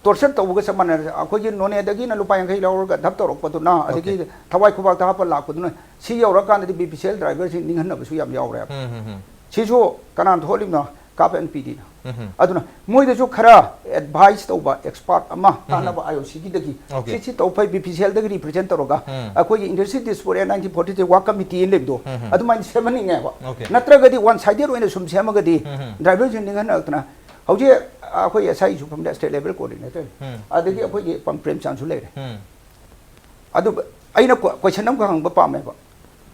Torture ꯇꯧꯕꯒ ꯆꯞ ꯃꯥꯟꯅꯔꯦ꯫ ꯑꯩꯈꯣꯏꯒꯤ ꯅꯣꯅꯦꯗꯒꯤꯅ ꯂꯨꯄꯥ ꯌꯥꯡꯈꯩ ꯂꯧꯔꯒ ꯙꯞ ꯇꯧꯔꯛꯄꯗꯨꯅ, ꯑꯗꯒꯤ ꯑꯣꯀꯦ꯫ ꯊꯋꯥꯏ ꯈꯨꯕꯥꯛꯇ ꯍꯥꯞꯄ ꯂꯥꯛꯄꯗꯨꯅ, ꯁꯤ ꯌꯧꯔꯀꯥꯟꯗꯗꯤ B P C L ꯗ꯭ꯔꯥꯏꯚꯔꯁꯤꯡ ꯅꯤꯡꯍꯟꯅꯕꯁꯨ ꯌꯥꯝ ꯌꯥꯎꯔꯦꯕ꯫ ꯎꯝ, ꯎꯝ, ꯎꯝ꯫ ꯁꯤꯁꯨ ꯀꯅꯥꯅ ꯊꯣꯛꯍꯜꯂꯤꯕꯅꯣ? ꯀꯥꯞ ꯑꯦꯟ ꯄꯤ ꯗꯤꯅ꯫ ꯎꯝ, ꯎꯝ꯫ ꯑꯗꯨꯅ ꯃꯣꯏꯗꯁꯨ ꯈꯔ advice ꯇꯧꯕ expert ꯑꯃ ꯎꯝ, ꯎꯝ꯫ ꯇꯥꯟꯅꯕ I O C ꯒꯤꯗꯒꯤ, ꯑꯣꯀꯦ꯫ ꯁꯤ, ꯁꯤ ꯇꯧ ꯐꯩ, B P C L ꯗꯒꯤ represent ꯇꯧꯔꯒ, ꯎꯝ꯫ ꯑꯩꯈꯣꯏꯒꯤ Industry Dispute Act nineteen forty three work committee ꯑꯅ ꯂꯩꯕꯗꯣ, ꯎꯝ, ꯎꯝ꯫ ꯑꯗꯨꯃꯥꯏꯅ ꯁꯦꯝꯍꯟꯅꯤꯡꯉꯦꯕ꯫ ꯑꯣꯀꯦ꯫ ꯅꯠꯇ꯭ꯔꯒꯗꯤ one sided ꯑꯣꯏꯅ ꯁꯨꯝ ꯁꯦꯝꯃꯒꯗꯤ ꯎꯝ, ꯎꯝ꯫ ꯗ꯭ꯔꯥꯏꯚꯔꯁꯤꯡ ꯅꯤꯡꯍꯟꯅꯔꯛꯇꯅ, ꯍꯧꯖꯤꯛ ꯑꯩꯈꯣꯏ S I ꯁꯨ ꯐꯝꯗ state level coordinator, ꯎꯝ꯫ ꯑꯗꯒꯤ ꯑꯩꯈꯣꯏꯒꯤ ꯄꯝ ꯄ꯭ꯔꯦꯝꯆꯥꯟꯁꯨ ꯂꯩꯔꯦ꯫ ꯎꯝ꯫ ꯑꯗꯨ ꯑꯩꯅ ꯀꯣ-, question ꯑꯃꯈꯛ ꯍꯪꯕ ꯄꯥꯝꯃꯦꯕ꯫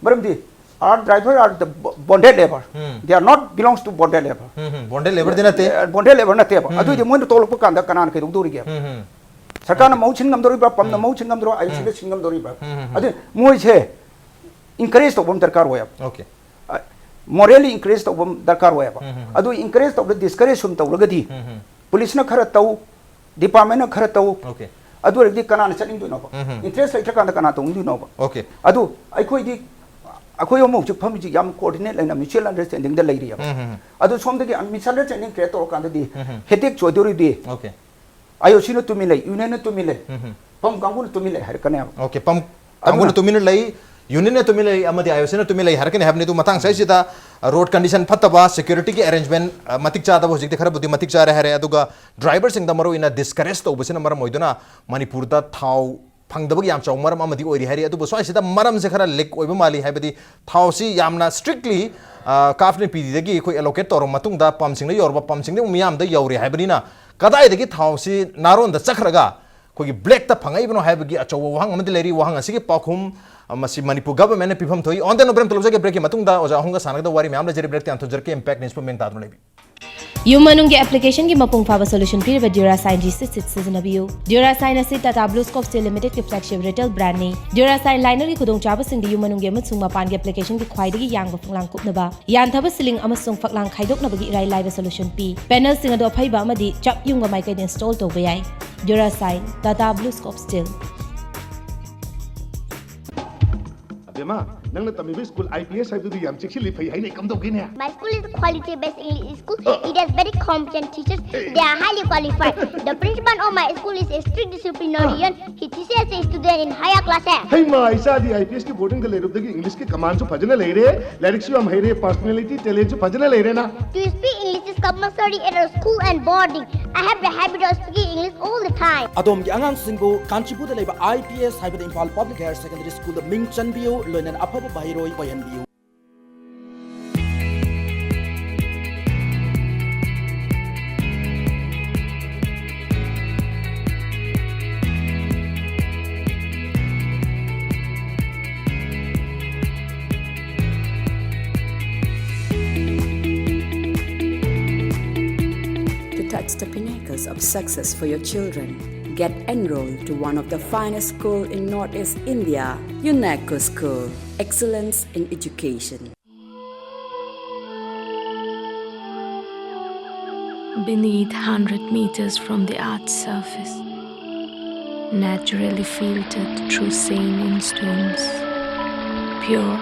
ꯃꯔꯝꯗꯤ our driver are the bo-, bonded labour. Um. They are not belongs to bonded labour. Um, um. Bonded labour ꯗꯤ ꯅꯠꯇꯦ꯫ ꯑꯦ, bonded labour ꯅꯠꯇꯦꯕ꯫ ꯎꯝ꯫ ꯑꯗꯨꯏꯗꯤ ꯃꯣꯏꯅ ꯇꯣꯛꯂꯛꯄ ꯀꯥꯟꯗ ꯀꯅꯥꯅ ꯀꯩꯗꯧꯗꯧꯔꯤꯒꯦ? ꯎꯝ, ꯎꯝ꯫ ꯁꯔꯀꯥꯔꯅ ꯑꯣꯀꯦ꯫ ꯃꯍꯨꯠ ꯁꯤꯟ ꯉꯝꯗꯧꯔꯤꯕ꯭ꯔꯥ? ꯄꯝꯅ ꯎꯝ꯫ ꯃꯍꯨꯠ ꯁꯤꯟ ꯉꯝꯗꯧꯔꯤꯕ꯭ꯔꯥ? I O C ꯅ ꯎꯝ꯫ ꯁꯤꯟ ꯉꯝꯗꯧꯔꯤꯕ꯭ꯔꯥ? ꯎꯝ, ꯎꯝ, ꯎꯝ꯫ ꯑꯗꯨ ꯃꯣꯏꯁꯦ encourage ꯇꯧꯕ ꯑꯃ ꯗꯔꯀꯥꯔ ꯑꯣꯏꯌꯦꯕ꯫ ꯑꯣꯀꯦ꯫ ꯑ, morally encourage ꯇꯧꯕ ꯑꯃ ꯗꯔꯀꯥꯔ ꯑꯣꯏꯌꯦꯕ꯫ ꯎꯝ, ꯎꯝ, ꯎꯝ꯫ ꯑꯗꯨ encourage ꯇꯧꯕꯗ discourage ꯁꯨꯝ ꯇꯧꯔꯒꯗꯤ, ꯎꯝ, ꯎꯝ꯫ Police ꯅ ꯈꯔ ꯇꯧ, department ꯅ ꯈꯔ ꯇꯧ, ꯑꯣꯀꯦ꯫ ꯑꯗꯨ ꯑꯣꯏꯔꯒꯗꯤ ꯀꯅꯥꯅ ꯆꯠꯅꯤꯡꯗꯣꯏꯅꯣꯕ? ꯎꯝ, ꯎꯝ꯫ Interest ꯂꯩꯇ꯭ꯔꯀꯥꯟꯗ ꯀꯅꯥ ꯇꯧꯅꯤꯡꯗꯣꯏꯅꯣꯕ? ꯑꯣꯀꯦ꯫ ꯑꯗꯨ ꯑꯩꯈꯣꯏꯗꯤ, ꯑꯩꯈꯣꯏ ꯑꯃꯨꯛ ꯍꯧꯖꯤꯛ ꯐꯝꯃꯤꯁꯤ ꯌꯥꯝ coordinate ꯂꯩꯅ mutual understanding ꯗ ꯂꯩꯔꯤꯑꯕ꯫ ꯎꯝ, ꯎꯝ, ꯎꯝ꯫ ꯑꯗꯨ ꯁꯣꯝꯗꯒꯤ misunderstanding create ꯇꯧꯔꯀꯥꯟꯗꯗꯤ ꯎꯝ, ꯎꯝ꯫ Headache ꯆꯣꯏꯗꯣꯔꯤꯗꯤ꯫ ꯑꯣꯀꯦ꯫ I O C ꯅ ꯇꯨꯃꯤꯟ ꯂꯩ, union ꯅ ꯇꯨꯃꯤꯟ ꯂꯩ, ꯎꯝ, ꯎꯝ꯫ ꯄꯝ ꯀꯥꯡꯕꯨꯅ ꯇꯨꯃꯤꯟ ꯂꯩ ꯍꯥꯏꯔꯛꯀꯅꯦꯕ꯫ ꯑꯣꯀꯦ, ꯄꯝ ꯀꯥꯡꯕꯨꯅ ꯑꯗꯨꯅ ꯇꯨꯃꯤꯟꯅ ꯂꯩ, ꯌꯨꯅꯤꯌꯟꯅ ꯇꯨꯃꯤꯟ ꯂꯩ ꯑꯃꯗꯤ ꯑꯥꯏ ꯑꯣ ꯁꯤꯅ ꯇꯨꯃꯤꯟ ꯂꯩ ꯍꯥꯏꯔꯛꯀꯅꯤ ꯍꯥꯏꯕꯅꯤ꯫ ꯑꯗꯨ ꯃꯇꯥꯡ ꯁ꯭ꯋꯥꯏꯁꯤꯗ ꯔꯣꯗ ꯀꯟꯗꯤꯁꯟ ꯐꯠꯇꯕ, ꯁꯦꯀ꯭ꯌꯨꯔꯤꯇꯤꯒꯤ ꯑꯦꯔꯦꯟꯖꯃꯦꯟ ꯃꯇꯤꯛ ꯆꯥꯗꯕ ꯍꯧꯖꯤꯛꯇꯤ ꯈꯔꯕꯨꯗꯤ ꯃꯇꯤꯛ ꯆꯥꯔꯦ ꯍꯥꯏꯔꯦ꯫ ꯑꯗꯨꯒ ꯗ꯭ꯔꯥꯏꯚꯔꯁꯤꯡꯗ ꯃꯔꯨꯑꯣꯏꯅ ꯗꯤꯁꯀꯔꯦꯖ ꯇꯧꯕꯁꯤꯅ ꯃꯔꯝ ꯑꯣꯏꯗꯨꯅ ꯃꯅꯤꯄꯨꯔꯗ ꯊꯥꯎ ꯐꯪꯗꯕꯒꯤ ꯌꯥꯝ ꯆꯥꯎꯕ ꯃꯔꯝ ꯑꯃꯗꯤ ꯑꯣꯏꯔꯤ ꯍꯥꯏꯔꯤ꯫ ꯑꯗꯨꯕꯨ ꯁ꯭ꯋꯥꯏꯁꯤꯗ ꯃꯔꯝꯁꯦ ꯈꯔ ꯂꯤꯛ ꯑꯣꯏꯕ ꯃꯥꯜꯂꯤ, ꯍꯥꯏꯕꯗꯤ ꯊꯥꯎꯁꯤ ꯌꯥꯝꯅ ꯁ꯭ꯇꯔꯤꯛꯂꯤ ꯀꯥꯐꯅ ꯄꯤꯗꯤꯗꯒꯤ ꯑꯩꯈꯣꯏ ꯑꯦꯂꯣꯀꯦꯠ ꯇꯧꯔꯕ ꯃꯇꯨꯡꯗ ꯄꯝꯁꯤꯡꯗ ꯌꯧꯔꯕ, ꯄꯝꯁꯤꯡꯗ ꯑꯃꯨꯛ ꯃꯤꯌꯥꯝꯗ ꯌꯧꯔꯦ ꯍꯥꯏꯕꯅꯤꯅ ꯀꯗꯥꯏꯗꯒꯤ ꯊꯥꯎꯁꯤ ꯅꯥꯔꯣꯟꯗ ꯆꯠꯈ꯭ꯔꯒ ꯑꯩꯈꯣꯏꯒꯤ ꯕ꯭ꯂꯦꯛꯇ ꯐꯪꯉꯛꯏꯕꯅꯣ ꯍꯥꯏꯕꯒꯤ ꯑꯆꯧꯕ ꯋꯥꯍꯪ ꯑꯃꯗꯤ ꯂꯩꯔꯤ꯫ ꯋꯥꯍꯪ ꯑꯁꯤꯒꯤ ꯄꯥꯎꯈꯨꯝ, ꯑ, ꯃꯁꯤ ꯃꯅꯤꯄꯨꯔ ꯒꯚꯔꯟꯃꯦꯟꯅ ꯄꯤꯐꯝ ꯊꯣꯛꯏ꯫ On the Note ꯕ꯭ꯔꯦꯝ ꯇꯣꯂꯣꯞꯖꯒꯤ ꯕ꯭ꯔꯦꯛꯀꯤ ꯃꯇꯨꯡꯗ ꯑꯣꯖꯥ ꯑꯍꯨꯝꯒ ꯁꯥꯟꯅꯒꯗꯕ ꯋꯥꯔꯤ ꯃꯌꯥꯝ ꯂꯩꯖꯔꯤ꯫ ꯕ꯭ꯔꯦꯛꯇ ꯌꯥꯝ ꯊꯨꯖꯔꯛꯀꯦ꯫ ꯏꯝꯄꯦꯛ ꯅ꯭ꯌꯨꯁꯄꯨ ꯃꯦꯟ ꯇꯥꯗꯨꯅ ꯂꯩꯕꯤꯌꯨ꯫ ꯌꯨꯝ ꯃꯅꯨꯡꯒꯤ ꯑꯦꯄ꯭ꯂꯤꯀꯦꯁꯟꯒꯤ ꯃꯄꯨꯡ ꯐꯥꯕ ꯁꯣꯂꯨꯁꯟ ꯄꯤꯔꯤꯕ ꯗ꯭ꯌꯨꯔꯥꯁꯥꯏꯟ ꯖꯤ ꯁꯤꯛꯁ ꯁꯤꯠ ꯁꯤꯖꯤꯟꯅꯕꯤꯌꯨ꯫ ꯗ꯭ꯌꯨꯔꯥꯁꯥꯏꯟ ꯑꯁꯤ ꯇꯥꯇꯥ ꯕ꯭ꯂꯨ ꯁ꯭ꯀꯣꯞ ꯁ꯭ꯇꯤꯜ ꯂꯤꯃꯤꯇꯦꯗꯀꯤ ꯐ꯭ꯂꯦꯒꯁꯤꯞ ꯔꯤꯇꯦꯜ ꯕ꯭ꯔꯥꯟꯗꯅꯤ꯫ ꯗ꯭ꯌꯨꯔꯥꯁꯥꯏꯟ ꯂꯥꯏꯅꯔꯒꯤ ꯈꯨꯗꯣꯡꯆꯥꯕꯁꯤꯡꯗꯤ ꯌꯨꯝ ꯃꯅꯨꯡꯒꯤ ꯑꯃꯁꯨꯡ ꯃꯄꯥꯟꯒꯤ ꯑꯦꯄ꯭ꯂꯤꯀꯦꯁꯟꯒꯤ ꯈ꯭ꯋꯥꯏꯗꯒꯤ ꯌꯥꯡꯕ ꯐꯛꯂꯥꯡ ꯀꯨꯞꯅꯕ, ꯌꯥꯟꯊꯕ ꯁꯤꯂꯤꯡ ꯑꯃꯁꯨꯡ ꯐꯛꯂꯥꯡ ꯈꯥꯏꯗꯣꯛꯅꯕꯒꯤ ꯏꯔꯥꯏ ꯂꯥꯏꯕ ꯁꯣꯂꯨꯁꯟ ꯄꯤ꯫ ꯄꯦꯅꯦꯜꯁꯤꯡ ꯑꯗꯨ ꯑꯐꯩꯕ ꯑꯃꯗꯤ ꯆꯞ ꯌꯨꯡꯕ ꯃꯥꯏꯀꯩꯗ ꯏꯟꯁꯇꯣꯜ ꯇꯧꯕ ꯌꯥꯏ꯫ Durashine, Tata BlueScope steel. ꯑꯕꯦꯝꯃ, ꯅꯪꯅ ꯇꯝꯃꯤꯕ ꯁ꯭ꯀꯨꯜ ꯑꯥꯏ ꯄꯤ ꯑꯦꯁ ꯍꯥꯏꯕꯗꯨꯗꯤ ꯌꯥꯝ ꯆꯦꯛꯁꯤꯜꯂꯤ, ꯐꯩ ꯍꯥꯏꯅ꯫ ꯀꯝꯗꯧꯒꯦꯅꯦ? My school is a quality-based English school. It has very competent teachers. They are highly qualified. The principal of my school is a strict disciplinarian. He teaches the student in higher classes. ꯍꯩꯃꯥ, ꯏꯆꯥꯗꯤ I P ꯑꯦꯁꯀꯤ ꯕꯣꯔꯗꯤꯡꯗ ꯂꯩꯔꯨꯕꯗꯒꯤ ꯏꯪꯂꯤꯁꯀꯤ ꯀꯃꯥꯟꯁꯨ ꯐꯖꯅ ꯂꯩꯔꯦ, ꯂꯥꯏꯔꯤꯛꯁꯨ ꯌꯥꯝ ꯍꯩꯔꯦ, personality, ꯇꯦꯂꯦꯟꯁꯨ ꯐꯖꯅ ꯂꯩꯔꯦꯅ꯫ To speak English is compulsory at our school and boarding. I have the habit of speaking English all the time. ꯑꯗꯣꯝꯒꯤ ꯑꯉꯥꯡꯁꯤꯡꯕꯨ ꯀꯥꯟꯆꯤꯄꯨꯔꯗ ꯂꯩꯕ ꯑꯥꯏ ꯄꯤ ꯑꯦꯁ ꯍꯥꯏꯕꯗ ꯏꯝꯐꯥꯜ ꯄꯕ꯭ꯂꯤꯛ ꯍꯥꯌꯔ ꯁꯦꯀꯦꯟꯗꯔꯤ ꯁ꯭ꯀꯨꯜꯗ ꯃꯤꯡ ꯆꯟꯕꯤꯌꯨ, ꯂꯣꯏꯅꯅ ꯑꯐꯕ ꯃꯍꯩꯔꯣꯏ ꯑꯣꯏꯍꯟꯕꯤꯌꯨ꯫ To touch the pinnacles of success for your children, get enrolled to one of the finest school in Northeast India, UNESCO School. Excellence in education. Beneath, hundred meters from the earth's surface, naturally filtered through saline streams, pure,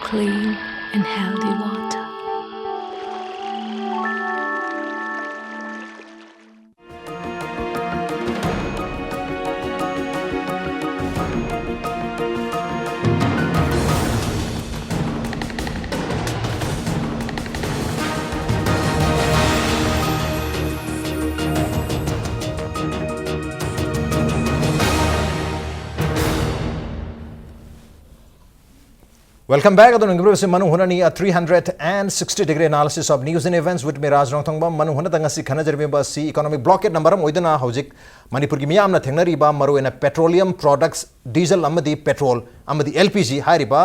clean, and healthy water. Welcome back. ꯑꯗꯣ ꯅꯪꯒꯤ ꯃꯅꯨꯡ ꯍꯨꯠꯅꯅꯤ, a three hundred and sixty degree analysis of news and events with me, ꯔꯥꯖ ꯔꯣꯡꯊꯣꯡꯕꯝ꯫ ꯃꯅꯨꯡ ꯍꯨꯠꯅꯗ ꯉꯁꯤ ꯈꯟꯅꯖꯔꯤꯕ ꯑꯁꯤ economic blockade ꯅ ꯃꯔꯝ ꯑꯣꯏꯗꯨꯅ ꯍꯧꯖꯤꯛ ꯃꯅꯤꯄꯨꯔꯒꯤ ꯃꯤꯌꯥꯝꯅ ꯊꯦꯡꯅꯔꯤꯕ ꯃꯔꯨꯑꯣꯏꯅ petroleum products, diesel ꯑꯃꯗꯤ petrol ꯑꯃꯗꯤ L P G ꯍꯥꯏꯔꯤꯕ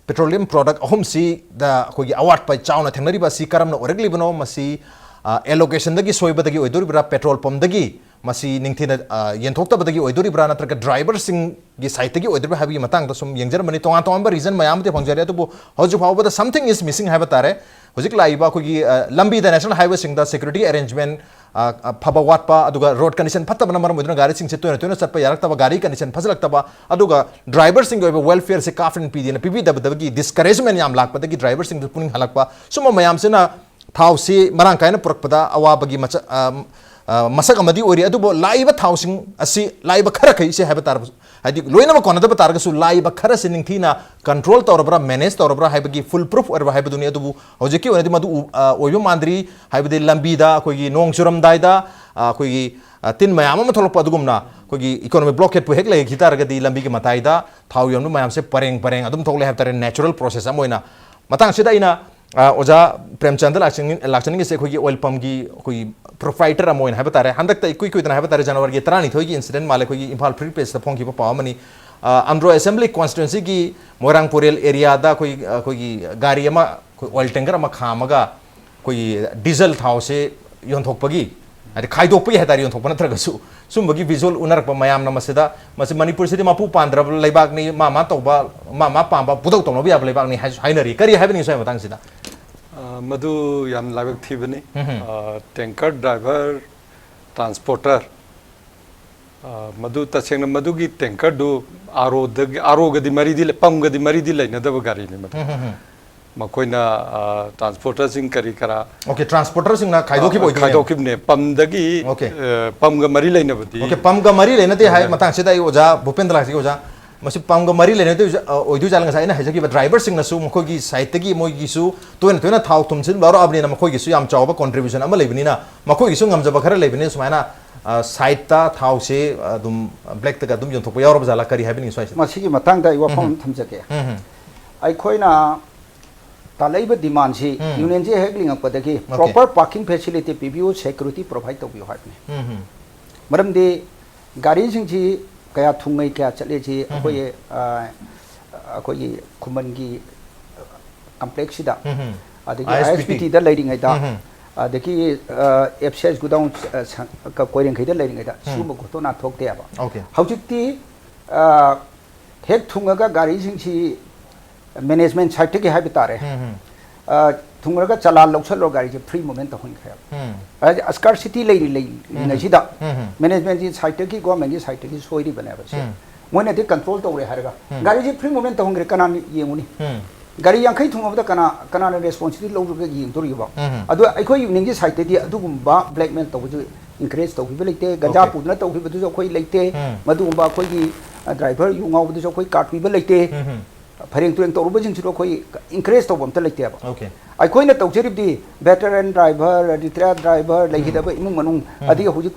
petroleum product ꯑꯍꯨꯝꯁꯤꯗ ꯑꯩꯈꯣꯏꯒꯤ ꯑꯋꯥꯠꯄ ꯆꯥꯎꯅ ꯊꯦꯡꯅꯔꯤꯕ ꯑꯁꯤ ꯀꯔꯝꯅ ꯑꯣꯏꯔꯛꯂꯤꯕꯅꯣ? ꯃꯁꯤ, ꯑ, allocation ꯗꯒꯤ ꯁꯣꯏꯕꯗꯒꯤ ꯑꯣꯏꯗꯣꯔꯤꯕ꯭ꯔꯥ, petrol pump ꯗꯒꯤ ꯃꯁꯤ ꯅꯤꯡꯊꯤꯅ, ꯑ, ꯌꯦꯟꯊꯣꯛꯇꯕꯗꯒꯤ ꯑꯣꯏꯗꯣꯔꯤꯕ꯭ꯔꯥ, ꯅꯠꯇ꯭ꯔꯒ driver ꯁꯤꯡꯒꯤ side ꯇꯒꯤ ꯑꯣꯏꯗꯣꯔꯤꯕ꯭ꯔꯥ ꯍꯥꯏꯕꯒꯤ ꯃꯇꯥꯡꯗ ꯁꯨꯝ ꯌꯦꯡꯖꯔꯝꯕꯅꯤ꯫ ꯇꯣꯉꯥꯟ ꯇꯣꯉꯥꯟꯕ reason ꯃꯌꯥꯝ ꯑꯃꯗꯤ ꯐꯪꯖꯔꯦ, ꯑꯗꯨꯕꯨ ꯍꯧꯖꯤꯛ ꯐꯥꯎꯕꯗ something is missing ꯍꯥꯏꯕ ꯇꯥꯔꯦ꯫ ꯍꯧꯖꯤꯛ ꯂꯥꯛꯏꯕ ꯑꯩꯈꯣꯏꯒꯤ, ꯑ, ꯂꯝꯕꯤꯗ national highway ꯁꯤꯡꯗ security arrangement, ꯑ, ꯑ, ꯐꯕ ꯋꯥꯠꯄ, ꯑꯗꯨꯒ road condition ꯐꯠꯇꯕꯅ ꯃꯔꯝ ꯑꯣꯏꯗꯨꯅ ꯒꯥꯔꯤꯁꯤꯡꯁꯦ ꯇꯣꯏꯅ ꯇꯣꯏꯅ ꯆꯠꯄ ꯌꯥꯔꯛꯇꯕ, ꯒꯥꯔꯤ condition ꯐꯖꯜꯂꯛꯇꯕ, ꯑꯗꯨꯒ driver ꯁꯤꯡꯒꯤ ꯑꯣꯏꯕ welfare ꯁꯦ ꯀꯥꯐꯤꯟ ꯄꯤꯗꯦꯅ ꯄꯤꯕꯤꯗꯕꯗꯒꯤ discouragement ꯌꯥꯝ ꯂꯥꯛꯄꯗꯒꯤ driver ꯁꯤꯡꯗ ꯄꯨꯛꯅꯤꯡ ꯍꯜꯂꯛꯄ, ꯁꯨꯝꯕ ꯃꯌꯥꯝꯁꯤꯅ ꯊꯥꯎꯁꯤ ꯃꯔꯥꯡ ꯀꯥꯏꯅ ꯄꯨꯔꯛꯄꯗ ꯑꯋꯥꯕꯒꯤ ꯃꯆ-, ꯑ, ꯑ, ꯃꯁꯛ ꯑꯃꯗꯤ ꯑꯣꯏꯔꯤ꯫ ꯑꯗꯨꯕꯨ ꯂꯥꯛꯏꯕ ꯊꯥꯎꯁꯤꯡ ꯑꯁꯤ, ꯂꯥꯛꯏꯕ ꯈꯔꯈꯩꯁꯦ ꯍꯥꯏꯕ ꯇꯥꯔꯕꯁꯨ, ꯍꯥꯏꯗꯤ ꯂꯣꯏꯅꯃꯛ ꯀꯣꯟꯅꯗꯕ ꯇꯥꯔꯒꯁꯨ, ꯂꯥꯛꯏꯕ ꯈꯔꯁꯤ ꯅꯤꯡꯊꯤꯅ control ꯇꯧꯔꯕ꯭ꯔꯥ, manage ꯇꯧꯔꯕ꯭ꯔꯥ ꯍꯥꯏꯕꯒꯤ full proof ꯑꯣꯏꯔꯕ ꯍꯥꯏꯕꯗꯨꯅꯤ꯫ ꯑꯗꯨꯕꯨ ꯍꯧꯖꯤꯛꯀꯤ ꯑꯣꯏꯅꯗꯤ ꯃꯗꯨ ꯎ-, ꯑ, ꯑꯣꯏꯕ ꯃꯥꯟꯗ꯭ꯔꯤ꯫ ꯍꯥꯏꯕꯗꯤ ꯂꯝꯕꯤꯗ ꯑꯩꯈꯣꯏꯒꯤ ꯅꯣꯡ ꯆꯨꯔꯝꯗꯥꯏꯗ, ꯑ, ꯑꯩꯈꯣꯏꯒꯤ, ꯑ, ꯇꯤꯟ ꯃꯌꯥꯝ ꯑꯃ ꯊꯣꯛꯂꯛꯄ ꯑꯗꯨꯒꯨꯝꯅ ꯑꯩꯈꯣꯏꯒꯤ economic blockade ꯄꯨ ꯍꯦꯛ ꯂꯩꯈꯤ ꯇꯥꯔꯒꯗꯤ ꯂꯝꯕꯤꯒꯤ ꯃꯇꯥꯏꯗ ꯊꯥꯎ ꯌꯣꯟꯕ ꯃꯌꯥꯝꯁꯦ ꯄꯔꯦꯡ ꯄꯔꯦꯡ ꯑꯗꯨꯝ ꯊꯣꯛꯂꯦ ꯍꯥꯏꯕ ꯇꯥꯔꯦ, natural process ꯑꯃ ꯑꯣꯏꯅ꯫ ꯃꯇꯥꯡꯁꯤꯗ ꯑꯩꯅ, ꯑ, ꯑꯣꯖꯥ ꯄ꯭ꯔꯦꯝꯆꯟꯗ ꯂꯥꯛꯆꯅꯤꯡ-, ꯂꯥꯛꯆꯅꯤꯡꯉꯤꯁꯦ ꯑꯩꯈꯣꯏꯒꯤ oil pump ꯀꯤ ꯑꯩꯈꯣꯏꯒꯤ proprietor ꯑꯃ ꯑꯣꯏꯅ ꯍꯥꯏꯕ ꯇꯥꯔꯦ꯫ ꯍꯟꯗꯛꯇ ꯏꯀꯨꯏ ꯀꯨꯏꯗꯅ ꯍꯥꯏꯕ ꯇꯥꯔꯦ, ꯖꯅꯋꯥꯔꯤꯒꯤ ꯇꯔꯥꯅꯤꯊꯣꯏꯒꯤ incident ꯃꯥꯜꯂꯦ, ꯑꯩꯈꯣꯏꯒꯤ Imphal Free Press ꯇ ꯐꯣꯡꯈꯤꯕ ꯄꯥꯎ ꯑꯃꯅꯤ꯫ ꯑ, ꯑꯟꯗ꯭ꯔꯣ assembly constituency ꯒꯤ ꯃꯣꯏꯔꯥꯡ ꯄꯨꯔꯦꯜ area ꯗ ꯑꯩꯈꯣꯏ, ꯑꯩꯈꯣꯏꯒꯤ ꯒꯥꯔꯤ ꯑꯃ, ꯑꯩꯈꯣꯏ oil tanker ꯑꯃ ꯈꯥꯝꯃꯒ ꯑꯩꯈꯣꯏꯒꯤ diesel ꯊꯥꯎꯁꯦ ꯌꯣꯟꯊꯣꯛꯄꯒꯤ, ꯍꯥꯏꯗꯤ ꯈꯥꯏꯗꯣꯛꯄꯒꯤ ꯍꯥꯏ ꯇꯥꯔꯦ, ꯌꯣꯟꯊꯣꯛꯄ ꯅꯠꯇ꯭ꯔꯒꯁꯨ, ꯁꯨꯝꯕꯒꯤ visual ꯎꯅꯔꯛꯄ ꯃꯌꯥꯝꯅ ꯃꯁꯤꯗ, ꯃꯁꯤ ꯃꯅꯤꯄꯨꯔꯁꯤꯗꯤ ꯃꯄꯨ ꯄꯥꯟꯗ꯭ꯔꯕ ꯂꯩꯕꯥꯛꯅꯤ, ꯃꯥ ꯃꯥ ꯇꯧꯕ, ꯃꯥ ꯃꯥ ꯄꯥꯝꯕ ꯄꯨꯗꯧ ꯇꯧꯅꯕ ꯌꯥꯕ ꯂꯩꯕꯥꯛꯅꯤ ꯍꯥꯏꯁꯨ ꯍꯥꯏꯅꯔꯤ꯫ ꯀꯔꯤ ꯍꯥꯏꯕꯅꯤ ꯁ꯭ꯋꯥꯏ ꯃꯇꯥꯡꯁꯤꯗ? ꯑ, ꯃꯗꯨ ꯌꯥꯝ ꯂꯥꯏꯕꯛ ꯊꯤꯕꯅꯤ꯫ ꯎꯝ꯫ ꯑ, tanker driver, transporter, ꯑ, ꯃꯗꯨ ꯇꯁꯦꯡꯅ ꯃꯗꯨꯒꯤ tanker ꯗꯨ RO ꯗꯒꯤ, RO ꯒꯗꯤ ꯃꯔꯤꯗꯤ ꯂꯩ-, pump ꯒꯗꯤ ꯃꯔꯤꯗꯤ ꯂꯩꯅꯗꯕ ꯒꯥꯔꯤꯅꯤ ꯃꯗꯨ꯫ ꯎꯝ, ꯎꯝ, ꯎꯝ꯫ ꯃꯈꯣꯏꯅ, ꯑ, transporter ꯁꯤꯡ ꯀꯔꯤ ꯀꯔꯥ, OK, transporter ꯁꯤꯡꯅ ꯈꯥꯏꯗꯣꯛꯈꯤꯕ ꯑ, ꯑꯣꯏꯗꯣꯏꯅꯦ꯫ ꯈꯥꯏꯗꯣꯛꯈꯤꯕꯅꯦ꯫ Pump ꯗꯒꯤ, OK꯫ ꯑ, pump ꯒ ꯃꯔꯤ ꯂꯩꯅꯕꯗꯤ꯫ OK, pump ꯒ ꯃꯔꯤ ꯂꯩꯅꯗꯦ ꯍꯥꯏ ꯂꯩꯅꯗꯦ꯫ ꯃꯇꯥꯡꯁꯤꯗ ꯑꯩ ꯑꯣꯖꯥ ꯚꯨꯄꯦꯟꯗ꯭ꯔ ꯂꯥꯛꯆꯒꯦ꯫ ꯑꯣꯖꯥ, ꯃꯁꯤ pump ꯒ ꯃꯔꯤ ꯂꯩꯅꯗꯣꯏ-, ꯑ, ꯑꯣꯏꯗꯣꯏꯖꯥꯠꯂ? ꯉꯁꯥꯏ ꯑꯩꯅ ꯍꯥꯏꯖꯈꯤꯕ driver ꯁꯤꯡꯅꯁꯨ ꯃꯈꯣꯏꯒꯤ side ꯇꯒꯤ ꯃꯣꯏꯒꯤꯁꯨ ꯇꯣꯏꯅ ꯇꯣꯏꯅ ꯊꯥꯎ ꯊꯨꯝꯁꯤꯟꯕ ꯌꯥꯎꯔꯛꯑꯕꯅꯤꯅ ꯃꯈꯣꯏꯒꯤꯁꯨ ꯌꯥꯝ ꯆꯥꯎꯕ contribution ꯑꯃ ꯂꯩꯕꯅꯤꯅ ꯃꯈꯣꯏꯒꯤꯁꯨ ꯉꯝꯖꯕ ꯈꯔ ꯂꯩꯕꯅꯤꯅ ꯁꯨꯃꯥꯏꯅ, ꯑ, side ꯇ ꯊꯥꯎꯁꯦ ꯑꯗꯨꯝ black ꯇꯒ ꯑꯗꯨꯝ ꯌꯣꯟꯊꯣꯛꯄ ꯌꯥꯎꯔꯕ ꯖꯥꯠꯂ? ꯀꯔꯤ ꯍꯥꯏꯕꯅꯤ ꯁ꯭ꯋꯥꯏꯁꯤꯗ? ꯃꯁꯤꯒꯤ ꯃꯇꯥꯡꯗ ꯑꯩ ꯋꯥꯐꯝ ꯎꯝ꯫ ꯑꯃ ꯊꯝꯖꯒꯦ꯫ ꯎꯝ꯫ ꯑꯩꯈꯣꯏꯅ ꯇꯥꯜꯂꯛꯏꯕ ꯗꯤꯃꯥꯟꯁꯤ ꯎꯝ꯫ ꯌꯨꯅꯤꯌꯟꯁꯤ ꯍꯦꯛ ꯂꯤꯡꯉꯛꯄꯗꯒꯤ Okay. ꯄ꯭ꯔꯣꯄꯔ ꯄꯥꯔꯀꯤꯡ ꯐꯦꯁꯤꯂꯤꯇꯤ ꯄꯤꯕꯤꯌꯨ, ꯁꯦꯀ꯭ꯌꯨꯔꯤꯇꯤ ꯄ꯭ꯔꯣꯚꯥꯏꯗ ꯇꯧꯕꯤꯌꯨ ꯍꯥꯏꯕꯅꯤ꯫ ꯎꯝ, ꯎꯝ꯫ ꯃꯔꯝꯗꯤ ꯒꯥꯔꯤꯁꯤꯡꯁꯤ ꯀꯌꯥ ꯊꯨꯡꯉꯩ, ꯀꯌꯥ ꯆꯠꯂꯦꯁꯤ ꯎꯝ, ꯎꯝ꯫ ꯑꯩꯈꯣꯏꯒꯤ, ꯑ, ꯑꯩꯈꯣꯏꯒꯤ ꯈꯨꯃꯟꯒꯤ ꯀꯝꯄ꯭ꯂꯦꯛꯁꯁꯤꯗ, ꯎꯝ, ꯎꯝ꯫ ꯑꯗꯒꯤ ꯑꯥꯏ ꯑꯦꯁ ꯄꯤ ꯇꯤ꯫ ꯑꯥꯏ ꯑꯦꯁ ꯄꯤ ꯇꯤꯗ ꯂꯩꯔꯤꯉꯩꯗ, ꯎꯝ, ꯎꯝ꯫ ꯑꯗꯒꯤ, ꯑ, ꯑꯦꯐ ꯁꯤ ꯑꯥꯏ ꯒꯨꯗꯥꯎꯟ, ꯑ, ꯁꯪ-, ꯀ-, ꯀꯣꯏꯔꯦꯡꯈꯩꯗ ꯂꯩꯔꯤꯉꯩꯗ ꯎꯝ꯫ ꯁꯤꯒꯨꯝꯕ ꯘꯣꯇꯣꯅꯥ ꯊꯣꯛꯇꯦꯕ꯫ Okay. ꯍꯧꯖꯤꯛꯇꯤ, ꯑ, ꯍꯦꯛ ꯊꯨꯡꯉꯒ ꯒꯥꯔꯤꯁꯤꯡꯁꯤ ꯃꯦꯅꯦꯖꯃꯦꯟ ꯁꯥꯏꯠꯇꯒꯤ ꯍꯥꯏꯕ ꯇꯥꯔꯦ꯫ ꯎꯝ, ꯎꯝ꯫ ꯑ, ꯊꯨꯡꯉꯒ ꯆꯂꯥꯟ ꯂꯧꯁꯜꯂꯣ, ꯒꯥꯔꯤꯁꯦ ꯐ꯭ꯔꯤ ꯃꯨꯚꯃꯦꯟ ꯇꯧꯍꯟꯈ꯭ꯔꯦꯕ꯫ ꯎꯝ꯫ ꯍꯥꯏꯗꯤ ꯁ꯭ꯀꯥꯔꯁꯤꯇꯤ ꯂꯩꯔꯤ, ꯂꯩꯔꯤꯉꯩꯁꯤꯗ ꯎꯝ, ꯎꯝ꯫ ꯃꯦꯅꯦꯖꯃꯦꯟꯁꯤ ꯁꯥꯏꯠꯇꯒꯤ, ꯒꯣꯔꯃꯦꯟꯒꯤ ꯁꯥꯏꯠꯇꯒꯤ ꯁꯣꯏꯔꯤꯕꯅꯦꯕ ꯁꯦ꯫ ꯎꯝ꯫ ꯃꯣꯏꯅꯗꯤ ꯀꯟꯇ꯭ꯔꯣꯜ ꯇꯧꯔꯦ ꯍꯥꯏꯔꯒ ꯎꯝ꯫ ꯒꯥꯔꯤꯁꯦ ꯐ꯭ꯔꯤ ꯃꯨꯚꯃꯦꯟ ꯇꯧꯍꯟꯈ꯭ꯔꯦ, ꯀꯅꯥꯅ ꯌꯦꯡꯉꯨꯅꯤ? ꯎꯝ꯫ ꯒꯥꯔꯤ ꯌꯥꯡꯈꯩ ꯊꯨꯡꯉꯕꯗ ꯀꯅꯥ, ꯀꯅꯥꯅ ꯔꯦꯁꯄꯣꯟꯁꯤꯕꯤꯂꯤꯇꯤ ꯂꯧꯔꯒ ꯌꯦꯡꯗꯣꯔꯤꯕ? ꯎꯝ꯫ ꯑꯗꯣ ꯑꯩꯈꯣꯏ ꯌꯨꯅꯤꯌꯟꯒꯤ ꯁꯥꯏꯠꯇꯗꯤ ꯑꯗꯨꯒꯨꯝꯕ ꯕ꯭ꯂꯦꯛꯃꯦꯜ ꯇꯧꯕꯁꯨ ꯏꯟꯀꯔꯦꯖ ꯇꯧꯈꯤꯕ ꯂꯩꯇꯦ, ꯒꯟꯖꯥ Okay. ꯄꯨꯗꯨꯅ ꯇꯧꯈꯤꯕꯗꯨꯁꯨ ꯑꯩꯈꯣꯏ ꯂꯩꯇꯦ, ꯎꯝ꯫ ꯃꯗꯨꯒꯨꯝꯕ ꯑꯩꯈꯣꯏꯒꯤ, ꯑ, ꯗ꯭ꯔꯥꯏꯚꯔ ꯌꯨ ꯉꯥꯎꯕꯗꯨꯁꯨ ꯑꯩꯈꯣꯏ ꯀꯥꯔꯠ ꯄꯤꯕ ꯂꯩꯇꯦ꯫ ꯎꯝ, ꯎꯝ꯫ ꯐꯩꯔꯦꯡ ꯇꯨꯔꯦꯡ ꯇꯧꯔꯨꯕꯁꯤꯡꯁꯤꯗ ꯑꯩꯈꯣꯏ ꯏꯟꯀꯔꯦꯖ ꯇꯧꯕ ꯑꯝꯇ ꯂꯩꯇꯦꯕ꯫ Okay. ꯑꯩꯈꯣꯏꯅ ꯇꯧꯖꯔꯤꯕꯗꯤ ꯚꯦꯇꯔꯟ ꯗ꯭ꯔꯥꯏꯚꯔ, ꯔꯤꯇꯥꯌꯔ ꯗ꯭ꯔꯥꯏꯚꯔ, ꯎꯝ꯫ ꯂꯩꯈꯤꯗꯕ ꯏꯃꯨꯡ ꯃꯅꯨꯡ, ꯎꯝ꯫ ꯑꯗꯒꯤ ꯍꯧꯖꯤꯛ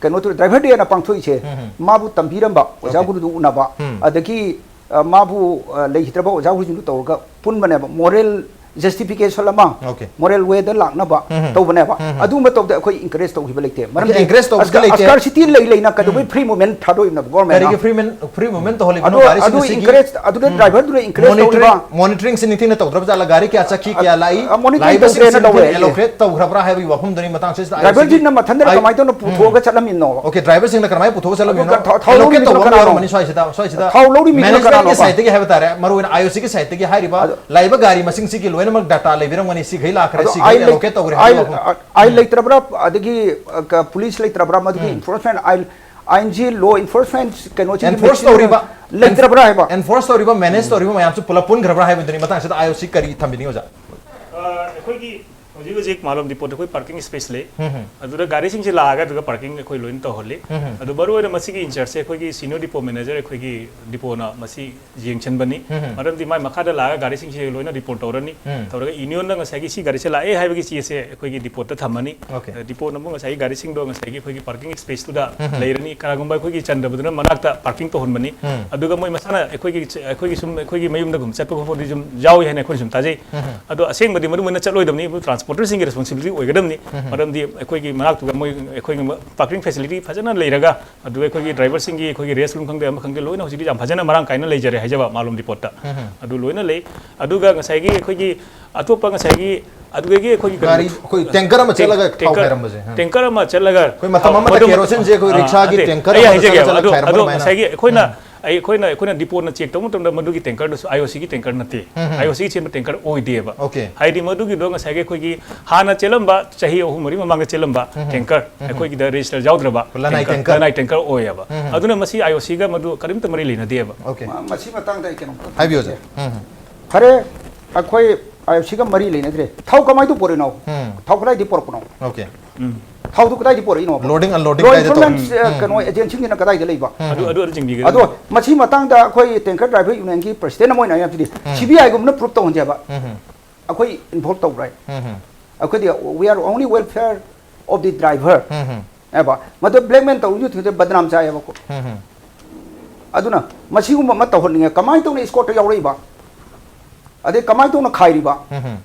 ꯀꯩꯅꯣ ꯇꯧꯔꯤ, ꯗ꯭ꯔꯥꯏꯚꯔ ꯗꯦꯅ ꯄꯥꯡꯊꯣꯛꯏꯁꯦ, ꯎꯝ, ꯎꯝ꯫ ꯃꯥꯕꯨ ꯇꯝꯕꯤꯔꯝꯕ ꯑꯣꯖꯥ Okay. ꯒꯨꯔꯨꯗꯨ ꯎꯅꯕ, ꯎꯝ꯫ ꯑꯗꯒꯤ, ꯑ, ꯃꯥꯕꯨ, ꯑ, ꯂꯩꯈꯤꯗ꯭ꯔꯕ ꯑꯣꯖꯥ ꯒꯨꯔꯨꯁꯤꯡꯗꯨ ꯇꯧꯔꯒ ꯄꯨꯟꯕꯅꯦꯕ, ꯃꯣꯔꯦꯜ ꯖꯁꯇꯤꯐꯤꯀꯦꯁꯟ ꯑꯃ, Okay. ꯃꯣꯔꯦꯜ ꯋꯦꯗ ꯂꯥꯛꯅꯕ ꯎꯝ, ꯎꯝ꯫ ꯇꯧꯕꯅꯦꯕ꯫ ꯎꯝ, ꯎꯝ꯫ ꯑꯗꯨꯒꯨꯝꯕ ꯇꯧꯕꯗ ꯑꯩꯈꯣꯏ ꯏꯟꯀꯔꯦꯖ ꯇꯧꯈꯤꯕ ꯂꯩꯇꯦ꯫ Okay, ꯃꯔꯝꯗꯤ encourage ꯇꯧꯕꯗꯤ ꯑꯁꯀ-, ꯂꯩꯇꯦ꯫ ꯑꯁꯀꯥꯔꯁꯤꯇꯤ ꯂꯩ ꯂꯩꯅ ꯀꯩꯗꯧꯕꯩ ꯎꯝ꯫ ꯐ꯭ꯔꯤ ꯃꯨꯚꯃꯦꯟ ꯊꯥꯗꯣꯛꯏꯕꯅꯣ ꯒꯣꯔꯃꯦꯟꯅ? ꯀꯔꯤꯒꯤ ꯐ꯭ꯔꯤ ꯃꯨꯚꯃꯦꯟ, ꯐ꯭ꯔꯤ ꯃꯨꯚꯃꯦꯟ ꯇꯧꯍꯜꯂꯤꯕꯅꯣ ꯑꯗꯣ ꯒꯥꯔꯤꯁꯤꯡ ꯑꯗꯨ ꯁꯤꯒꯤ? ꯏꯟꯀꯔꯦꯖ, ꯑꯗꯨꯗ ꯎꯝ꯫ ꯗ꯭ꯔꯥꯏꯚꯔꯗꯨꯅ ꯏꯟꯀꯔꯦꯖ ꯃꯣꯅꯤꯇꯔꯤꯡ, ꯇꯧꯔꯤꯕ? ꯃꯣꯅꯤꯇꯔꯤꯡꯁꯤ ꯅꯤꯡꯊꯤꯅ ꯇꯧꯗ꯭ꯔꯕ ꯖꯥꯠꯂ? ꯒꯥꯔꯤ ꯀꯌꯥ ꯆꯠꯈꯤ, ꯀꯌꯥ ꯂꯥꯛꯏ? ꯑ, ꯃꯣꯅꯤꯇꯔꯤꯡ ꯂꯥꯛꯏꯕꯁꯤꯡꯁꯤ ꯇꯧꯗ꯭ꯔꯦꯅ ꯂꯧꯔꯦ꯫ ꯑꯦꯂꯣꯀꯦꯠ ꯇꯧꯈ꯭ꯔꯕ꯭ꯔꯥ ꯍꯥꯏꯕꯒꯤ ꯋꯥꯐꯝꯗꯨꯅꯤ ꯃꯇꯥꯡꯁꯤꯗ ꯑꯩ ꯗ꯭ꯔꯥꯏꯚꯔꯁꯤꯡꯅ ꯃꯊꯟꯇꯅ ꯑꯩ ꯀꯃꯥꯏꯅ ꯇꯧꯅ ꯎꯝ꯫ ꯄꯨꯊꯣꯛꯑꯒ ꯆꯠꯂꯝꯃꯤꯅꯣ? Okay, ꯗ꯭ꯔꯥꯏꯚꯔꯁꯤꯡꯅ ꯀꯔꯝꯍꯥꯏꯅ ꯄꯨꯊꯣꯛꯑꯒ ꯆꯠꯂꯝꯃꯤꯅꯣ? ꯑꯗꯨꯒ ꯊꯥꯎ, ꯊꯥꯎ ꯑꯦꯂꯣꯀꯦꯠ ꯂꯧꯔꯤꯕꯗꯨꯅ ꯇꯧꯕ ꯑꯃ ꯀꯅꯥꯅꯣ? ꯌꯥꯎꯔꯝꯃꯅꯤ ꯁ꯭ꯋꯥꯏꯁꯤꯗ, ꯁ꯭ꯋꯥꯏꯁꯤꯗ ꯊꯥꯎ ꯂꯧꯔꯤꯕꯗꯨꯅ ꯃꯦꯅꯦꯖꯃꯦꯟꯠꯀꯤ ꯀꯅꯥꯅꯣꯕ? ꯁꯥꯏꯠꯇꯒꯤ ꯍꯥꯏꯕ ꯇꯥꯔꯦ, ꯃꯔꯨꯑꯣꯏꯅ ꯑꯥꯏ ꯑꯣ ꯁꯤꯒꯤ ꯁꯥꯏꯠꯇꯒꯤ ꯍꯥꯏꯔꯤꯕ ꯑꯗꯣ ꯂꯥꯛꯏꯕ ꯒꯥꯔꯤ ꯃꯁꯤꯡꯁꯤꯒꯤ ꯂꯣꯏꯅꯃꯛ ꯗꯥꯇꯥ ꯂꯩꯕꯤꯔꯝꯒꯅꯤ, ꯁꯤꯈꯩ ꯂꯥꯛꯈ꯭ꯔꯦ, ꯑꯗꯣ ꯁꯤꯈꯩ ꯑꯥꯏ ꯂꯩ-, ꯑꯦꯂꯣꯀꯦꯠ ꯇꯧꯈ꯭ꯔꯦ ꯍꯥꯏꯕꯒꯤ ꯋꯥꯐꯝ꯫ ꯑꯥꯏ ꯂꯩꯇ꯭ꯔꯕ꯭ꯔꯥ? ꯑꯗꯒꯤ, ꯑ, ꯀ-, ꯄꯨꯂꯤꯁ ꯂꯩꯇ꯭ꯔꯕ꯭ꯔꯥ? ꯃꯗꯨꯒꯤ ꯎꯝ꯫ ꯏꯟꯐꯣꯔꯁꯃꯦꯟ, ꯑꯥꯏꯟ, ꯑꯥꯏꯟꯁꯤ, ꯂꯣ ꯏꯟꯐꯣꯔꯁꯃꯦꯟ ꯀꯩꯅꯣꯁꯤꯒꯤ ꯑꯦꯟꯐꯣꯔꯁ ꯃꯦꯆꯤꯟꯗꯨꯅ ꯇꯧꯔꯤꯕ, ꯂꯩꯇ꯭ꯔꯕ꯭ꯔꯥ ꯍꯥꯏꯕ? ꯑꯦꯟꯐꯣꯔꯁ ꯇꯧꯔꯤꯕ, ꯃꯦꯅꯦꯖ ꯎꯝ꯫ ꯇꯧꯔꯤꯕ ꯃꯌꯥꯝꯁꯨ ꯄꯨꯂꯞ ꯄꯨꯟꯈ꯭ꯔꯕ꯭ꯔꯥ ꯍꯥꯏꯕꯗꯨꯅꯤ ꯃꯇꯥꯡꯁꯤꯗ ꯑꯥꯏ ꯑꯣ ꯁꯤ ꯀꯔꯤ ꯊꯝꯕꯤꯅꯤꯡꯉꯤ, ꯑꯣꯖꯥ? ꯑ, ꯑꯩꯈꯣꯏꯒꯤ ꯍꯧꯖꯤꯛ ꯍꯧꯖꯤꯛ ꯃꯥꯂꯣꯝ ꯗꯤꯄꯣꯠꯇ ꯑꯩꯈꯣꯏ ꯄꯥꯔꯀꯤꯡ ꯁ꯭ꯄꯦꯁ ꯂꯩ꯫ ꯎꯝ, ꯎꯝ꯫ ꯑꯗꯨꯗ ꯒꯥꯔꯤꯁꯤꯡꯁꯦ ꯂꯥꯛꯑꯒ ꯑꯗꯨꯒ ꯄꯥꯔꯀꯤꯡ ꯑꯩꯈꯣꯏ ꯂꯣꯏꯅ ꯇꯧꯍꯜꯂꯤ꯫ ꯎꯝ, ꯎꯝ꯫ ꯑꯗꯨ ꯃꯔꯨꯑꯣꯏꯅ ꯃꯁꯤꯒꯤ ꯏꯟꯆꯥꯔꯖꯁꯦ ꯑꯩꯈꯣꯏꯒꯤ ꯁꯤꯅꯤꯌꯔ ꯗꯤꯄꯣ ꯃꯦꯅꯦꯖꯔ ꯑꯩꯈꯣꯏꯒꯤ ꯗꯤꯄꯣꯅ ꯃꯁꯤ ꯌꯦꯡꯁꯤꯟꯕꯅꯤ꯫ ꯎꯝ, ꯎꯝ꯫ ꯃꯔꯝꯗꯤ ꯃꯥꯏ ꯃꯈꯥꯗ ꯂꯥꯛꯑꯒ ꯒꯥꯔꯤꯁꯤꯡꯁꯦ ꯂꯣꯏꯅ ꯔꯤꯄꯣꯔꯠ ꯇꯧꯔꯅꯤ꯫ ꯎꯝ꯫ ꯇꯧꯔꯒ ꯌꯨꯅꯤꯌꯟꯗ ꯉꯁꯥꯏꯒꯤ ꯁꯤ ꯒꯥꯔꯤꯁꯦ ꯂꯥꯛꯑꯦ ꯍꯥꯏꯕꯒꯤ ꯆꯦꯁꯦ ꯑꯩꯈꯣꯏꯒꯤ ꯗꯤꯄꯣꯠꯇ ꯊꯝꯃꯅꯤ꯫ ꯑꯣꯀꯦ꯫ ꯑ, ꯗꯤꯄꯣꯠꯅ ꯑꯃꯨꯛ ꯉꯁꯥꯏꯒꯤ ꯒꯥꯔꯤꯁꯤꯡꯗꯣ ꯉꯁꯥꯏꯒꯤ ꯑꯩꯈꯣꯏꯒꯤ ꯄꯥꯔꯀꯤꯡ ꯁ꯭ꯄꯦꯁꯇꯨꯗ ꯎꯝ, ꯎꯝ꯫ ꯂꯩꯔꯅꯤ꯫ ꯀꯅꯥꯒꯨꯝꯕ ꯑꯩꯈꯣꯏꯒꯤ ꯆꯟꯗꯕꯗꯨꯅ ꯃꯅꯥꯛꯇ ꯄꯥꯔꯀꯤꯡ ꯇꯧꯍꯟꯕꯅꯤ꯫ ꯎꯝ꯫ ꯑꯗꯨꯒ ꯃꯣꯏ ꯃꯁꯥꯅ ꯑꯩꯈꯣꯏꯒꯤ, ꯑꯩꯈꯣꯏꯒꯤ ꯁꯨꯝ ꯑꯩꯈꯣꯏꯒꯤ ꯃꯌꯨꯝꯗꯒꯨꯝ ꯆꯠꯄ ꯈꯣꯠꯄꯗꯤ ꯁꯨꯝ ꯌꯥꯎꯏ ꯍꯥꯏꯅ ꯑꯩꯈꯣꯏꯅ ꯁꯨꯝ ꯇꯥꯖꯩ꯫ ꯎꯝ, ꯎꯝ꯫ ꯑꯗꯣ ꯑꯁꯦꯡꯕꯗꯤ ꯃꯗꯨꯃꯥꯏꯅ ꯆꯠꯂꯣꯏꯗꯕꯅꯤ, ꯇ꯭ꯔꯥꯟꯁꯄꯣꯔꯇꯔꯁꯤꯡꯒꯤ ꯔꯦꯁꯄꯣꯟꯁꯤꯕꯤꯂꯤꯇꯤ ꯑꯣꯏꯒꯗꯕꯅꯤ꯫ ꯎꯝ, ꯎꯝ꯫ ꯃꯔꯝꯗꯤ ꯑꯩꯈꯣꯏꯒꯤ ꯃꯅꯥꯛꯇꯨꯗ ꯃꯣꯏ ꯑꯩꯈꯣꯏꯒꯤ ꯄꯥꯔꯀꯤꯡ ꯐꯦꯁꯤꯂꯤꯇꯤ ꯐꯖꯅ ꯂꯩꯔꯒ, ꯑꯗꯨꯒ ꯑꯩꯈꯣꯏꯒꯤ ꯗ꯭ꯔꯥꯏꯚꯔꯁꯤꯡꯒꯤ ꯑꯩꯈꯣꯏꯒꯤ ꯔꯦꯁ ꯔꯨꯝ ꯈꯪꯗꯦ, ꯑꯃ ꯈꯪꯗꯦ, ꯂꯣꯏꯅ ꯍꯧꯖꯤꯛꯇꯤ ꯌꯥꯝ ꯐꯖꯅ ꯃꯔꯥꯡ ꯀꯥꯏꯅ ꯂꯩꯖꯔꯦ ꯍꯥꯏꯖꯕ ꯃꯥꯂꯣꯝ ꯗꯤꯄꯣꯠꯇ꯫ ꯎꯝ, ꯎꯝ꯫ ꯑꯗꯨ ꯂꯣꯏꯅ ꯂꯩ꯫ ꯑꯗꯨꯒ ꯉꯁꯥꯏꯒꯤ ꯑꯩꯈꯣꯏꯒꯤ ꯑꯇꯣꯞꯄ ꯉꯁꯥꯏꯒꯤ ꯑꯗꯨꯗꯒꯤ ꯑꯩꯈꯣꯏꯒꯤ ꯀꯩꯅꯣ, ꯒꯥꯔꯤ, ꯑꯩꯈꯣꯏ ꯇꯦꯡꯀꯔ ꯑꯃ ꯆꯠꯂꯒ ꯊꯥꯎ ꯇꯦꯡꯀꯔ, ꯈꯥꯏꯔꯝꯕꯁꯦ꯫ ꯎꯝ꯫ ꯇꯦꯡꯀꯔ ꯑꯃ ꯆꯠꯂꯒ ꯑꯩꯈꯣꯏ ꯃꯇꯝ ꯊꯥꯎ, ꯑꯃꯗ ꯃꯗꯨ ꯃꯇꯝ, ꯀꯦꯔꯣꯁꯤꯟꯁꯦ ꯑꯩꯈꯣꯏ ꯑ, ꯔꯤꯛꯁꯥꯒꯤ ꯅꯠꯇꯦ, ꯇꯦꯡꯀꯔ ꯑꯩ ꯑꯃꯗ ꯍꯥꯏꯖꯒꯦꯕ꯫ ꯆꯠꯂꯒ ꯑꯗꯣ, ꯈꯥꯏꯔꯝꯕ ꯑꯗꯣ ꯑꯗꯨꯃꯥꯏꯅ꯫ ꯉꯁꯥꯏꯒꯤ ꯑꯩꯈꯣꯏꯅ, ꯎꯝ꯫ ꯑꯩ-, ꯑꯩꯈꯣꯏꯅ, ꯑꯩꯈꯣꯏꯅ ꯗꯤꯄꯣꯠꯅ ꯆꯦꯛ ꯇꯧꯕ ꯃꯇꯝꯗ ꯃꯗꯨꯒꯤ ꯇꯦꯡꯀꯔꯗꯨꯁꯨ ꯑꯥꯏ ꯑꯣ ꯁꯤꯒꯤ ꯇꯦꯡꯀꯔ ꯅꯠꯇꯦ꯫ ꯎꯝ, ꯎꯝ꯫ ꯑꯥꯏ ꯑꯣ ꯁꯤꯒꯤ ꯆꯦꯟꯕ ꯇꯦꯡꯀꯔ ꯑꯣꯏꯗꯦꯕ꯫ ꯑꯣꯀꯦ꯫ ꯍꯥꯏꯗꯤ ꯃꯗꯨꯒꯤꯗꯣ ꯉꯁꯥꯏꯒꯤ ꯑꯩꯈꯣꯏꯒꯤ ꯍꯥꯟꯅ ꯆꯦꯜꯂꯝꯕ, ꯆꯍꯤ ꯑꯍꯨꯝ ꯃꯔꯤ ꯃꯃꯥꯡꯗ ꯆꯦꯜꯂꯝꯕ ꯎꯝ, ꯎꯝ꯫ ꯇꯦꯡꯀꯔ, ꯎꯝ, ꯎꯝ꯫ ꯑꯩꯈꯣꯏꯒꯤꯗ ꯔꯦꯖꯤꯁꯇꯔ ꯌꯥꯎꯗ꯭ꯔꯕ ꯂꯅꯥꯏ ꯇꯦꯡꯀꯔ, ꯇꯦꯡꯀꯔ꯫ ꯂꯅꯥꯏ ꯇꯦꯡꯀꯔ ꯑꯣꯏꯌꯦꯕ꯫ ꯎꯝ, ꯎꯝ꯫ ꯑꯗꯨꯅ ꯃꯁꯤ ꯑꯥꯏ ꯑꯣ ꯁꯤꯒ ꯃꯗꯨ ꯀꯔꯤꯝꯇ ꯃꯔꯤ ꯂꯩꯅꯗꯦꯕ꯫ ꯑꯣꯀꯦ꯫ ꯃ-, ꯃꯁꯤ ꯃꯇꯥꯡꯗ ꯑꯩ ꯀꯩꯅꯣꯝꯇ ꯍꯥꯏꯕꯤꯌꯨ, ꯍꯥꯏꯖꯒꯦ꯫ ꯁꯥꯔ꯫ ꯎꯝ, ꯎꯝ꯫ ꯐꯔꯦ, ꯑꯩꯈꯣꯏ ꯑꯥꯏ ꯑꯣ ꯁꯤꯒ ꯃꯔꯤ ꯂꯩꯅꯗ꯭ꯔꯦ꯫ ꯊꯥꯎ ꯀꯃꯥꯏꯅ ꯄꯨꯔꯛꯏꯅꯣ? ꯎꯝ꯫ ꯊꯥꯎ ꯀꯗꯥꯏꯗꯒꯤ ꯄꯨꯔꯛꯄꯅꯣ? ꯑꯣꯀꯦ꯫ ꯎꯝ꯫ ꯊꯥꯎꯗꯨ ꯀꯗꯥꯏꯗꯒꯤ ꯄꯨꯔꯛꯏꯅꯣꯕ? ꯂꯣꯗꯤꯡ ꯑꯟꯂꯣꯗꯤꯡ ꯂꯣ ꯀꯥꯏꯗ ꯇꯧꯔꯤ? ꯏꯟꯐꯣꯔꯁꯃꯦꯟ, ꯑ, ꯎꯝ꯫ ꯀꯩꯅꯣ, ꯑꯦꯖꯦꯟꯁꯤꯁꯤꯡꯁꯤꯅ ꯀꯗꯥꯏꯗ ꯂꯩꯕ? ꯎꯝ꯫ ꯑꯗꯨ, ꯑꯗꯨ ꯑꯗꯨ ꯆꯤꯡꯕꯤꯒꯗꯕꯅꯤ꯫ ꯑꯗꯣ ꯃꯁꯤ ꯃꯇꯥꯡꯗ ꯑꯩꯈꯣꯏ ꯇꯦꯡꯀꯔ ꯗ꯭ꯔꯥꯏꯚꯔ ꯌꯨꯅꯤꯌꯟꯒꯤ ꯄ꯭ꯔꯁꯤꯗꯦꯟ ꯑꯃ ꯑꯣꯏꯅ ꯑꯩ ꯍꯥꯏꯕꯗꯤ ꯎꯝ꯫ C B ꯑꯥꯏꯒꯨꯝꯕꯅ proof ꯇꯧꯍꯟꯁꯦꯕ꯫ ꯎꯝ꯫ ꯑꯩꯈꯣꯏ ꯏꯟꯚꯣꯜꯕ ꯇꯧꯕ꯭ꯔꯥ ꯍꯥꯏ? ꯎꯝ꯫ ꯑꯩꯈꯣꯏꯗꯤ we are only welfare of the driver ꯎꯝ꯫ ꯍꯥꯏꯕ꯫ ꯃꯗꯨ ꯕ꯭ꯂꯦꯛꯃꯦꯜ ꯇꯧꯔꯤꯁꯨ ꯊꯤꯡꯖꯤꯟ ꯕꯗꯅꯥꯝ ꯆꯥꯏꯌꯦꯕꯀꯣ꯫ ꯎꯝ꯫ ꯑꯗꯨꯅ ꯃꯁꯤꯒꯨꯝꯕ ꯑꯃ ꯇꯧꯍꯟꯅꯤꯡꯉꯦ꯫ ꯀꯃꯥꯏꯅ ꯇꯧꯅ ꯏꯁꯀꯣꯔꯠꯇ ꯌꯥꯎꯔꯛꯏꯕ? ꯑꯗꯩ ꯀꯃꯥꯏꯅ ꯇꯧꯅ ꯈꯥꯏꯔꯤꯕ? ꯎꯝ꯫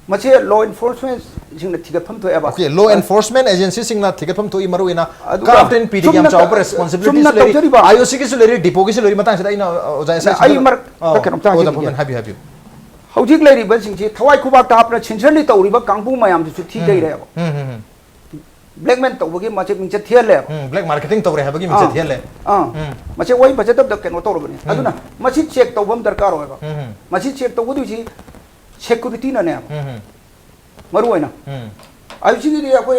ꯃꯁꯤ ꯂꯣ ꯏꯟꯐꯣꯔꯁꯃꯦꯟꯁꯤꯡꯅ ꯊꯤꯒꯠꯐꯝ ꯊꯣꯛꯑꯦꯕ꯫ ꯑꯣꯀꯦ, ꯂꯣ ꯏꯟꯐꯣꯔꯁꯃꯦꯟ ꯑꯦꯖꯦꯟꯁꯤꯁꯤꯡꯅ ꯊꯤꯒꯠꯐꯝ ꯊꯣꯛꯏ, ꯃꯔꯨ ꯑꯣꯏꯅ ꯑꯗꯨꯒ ꯀ꯭ꯔꯥꯐ ꯑꯦꯟ ꯄꯤꯗꯤ ꯌꯥꯝ ꯆꯨꯝꯅ ꯆꯥꯎꯕ ꯇ-, ꯔꯦꯁꯄꯣꯟꯁꯤꯕꯤꯂꯤꯇꯤꯁꯨ ꯆꯨꯝꯅ ꯂꯩꯔꯤ, ꯇꯧꯖꯔꯤꯕ ꯑꯥꯏ ꯑꯣ ꯁꯤꯒꯤꯁꯨ ꯂꯩꯔꯤ, ꯗꯤꯄꯣꯒꯤꯁꯨ ꯂꯩꯔꯤ꯫ ꯃꯇꯥꯡꯁꯤꯗ ꯑꯩꯅ ꯑꯣꯖꯥ ꯑꯦꯁ ꯑꯥꯏ ꯑꯩ ꯁꯤꯗ-, ꯃꯔꯛꯇ ꯑꯥ, ꯀꯩꯅꯣꯝꯇ ꯑꯣꯖꯥ ꯍꯥꯏꯖꯅꯤꯡꯒꯦ꯫ ꯐꯣꯔꯃꯦꯟ ꯍꯥꯏꯕꯤꯌꯨ, ꯍꯥꯏꯕꯤꯌꯨ꯫ ꯍꯧꯖꯤꯛ ꯂꯩꯔꯤꯕꯁꯤꯡꯁꯤ ꯊꯋꯥꯏ ꯈꯨꯕꯥꯛꯇ ꯍꯥꯞꯇꯅ ꯁꯤꯟꯁꯤꯌꯔꯂꯤ ꯇꯧꯔꯤꯕ ꯀꯥꯡꯕꯨ ꯃꯌꯥꯝꯗꯨꯁꯨ ꯎꯝ, ꯊꯤꯗꯩꯔꯦꯕ꯫ ꯎꯝ, ꯎꯝ, ꯎꯝ꯫ ꯕ꯭ꯂꯦꯛꯃꯦꯜ ꯇꯧꯕꯒꯤ ꯃꯁꯦ ꯃꯤꯡꯆꯠ ꯊꯤꯍꯜꯂꯦꯕ꯫ ꯎꯝ, ꯕ꯭ꯂꯦꯛ ꯃꯥꯔꯀꯦꯇꯤꯡ ꯇꯧꯔꯦ ꯍꯥꯏꯕꯒꯤ ꯃꯤꯡꯆꯠ ꯑꯥ, ꯊꯤꯍꯜꯂꯦ꯫ ꯑꯥ꯫ ꯎꯝ꯫ ꯃꯁꯦ ꯋꯥꯍꯩ ꯐꯖꯗꯕꯗ ꯀꯩꯅꯣ ꯇꯧꯔꯕꯅꯤ꯫ ꯎꯝ꯫ ꯑꯗꯨꯅ ꯃꯁꯤ ꯆꯦꯛ ꯇꯧꯕ ꯑꯃ ꯗꯔꯀꯥꯔ ꯑꯣꯏꯕ꯫ ꯎꯝ, ꯎꯝ꯫ ꯃꯁꯤ ꯆꯦꯛ ꯇꯧꯒꯗꯣꯏꯁꯤ ꯁꯦꯀꯨꯔꯤꯇꯤꯅꯅꯦꯕ꯫ ꯎꯝ, ꯎꯝ꯫ ꯃꯔꯨ ꯑꯣꯏꯅ꯫ ꯎꯝ꯫ ꯑꯥꯏ ꯑꯣ ꯁꯤꯒꯤꯗꯤ ꯑꯩꯈꯣꯏ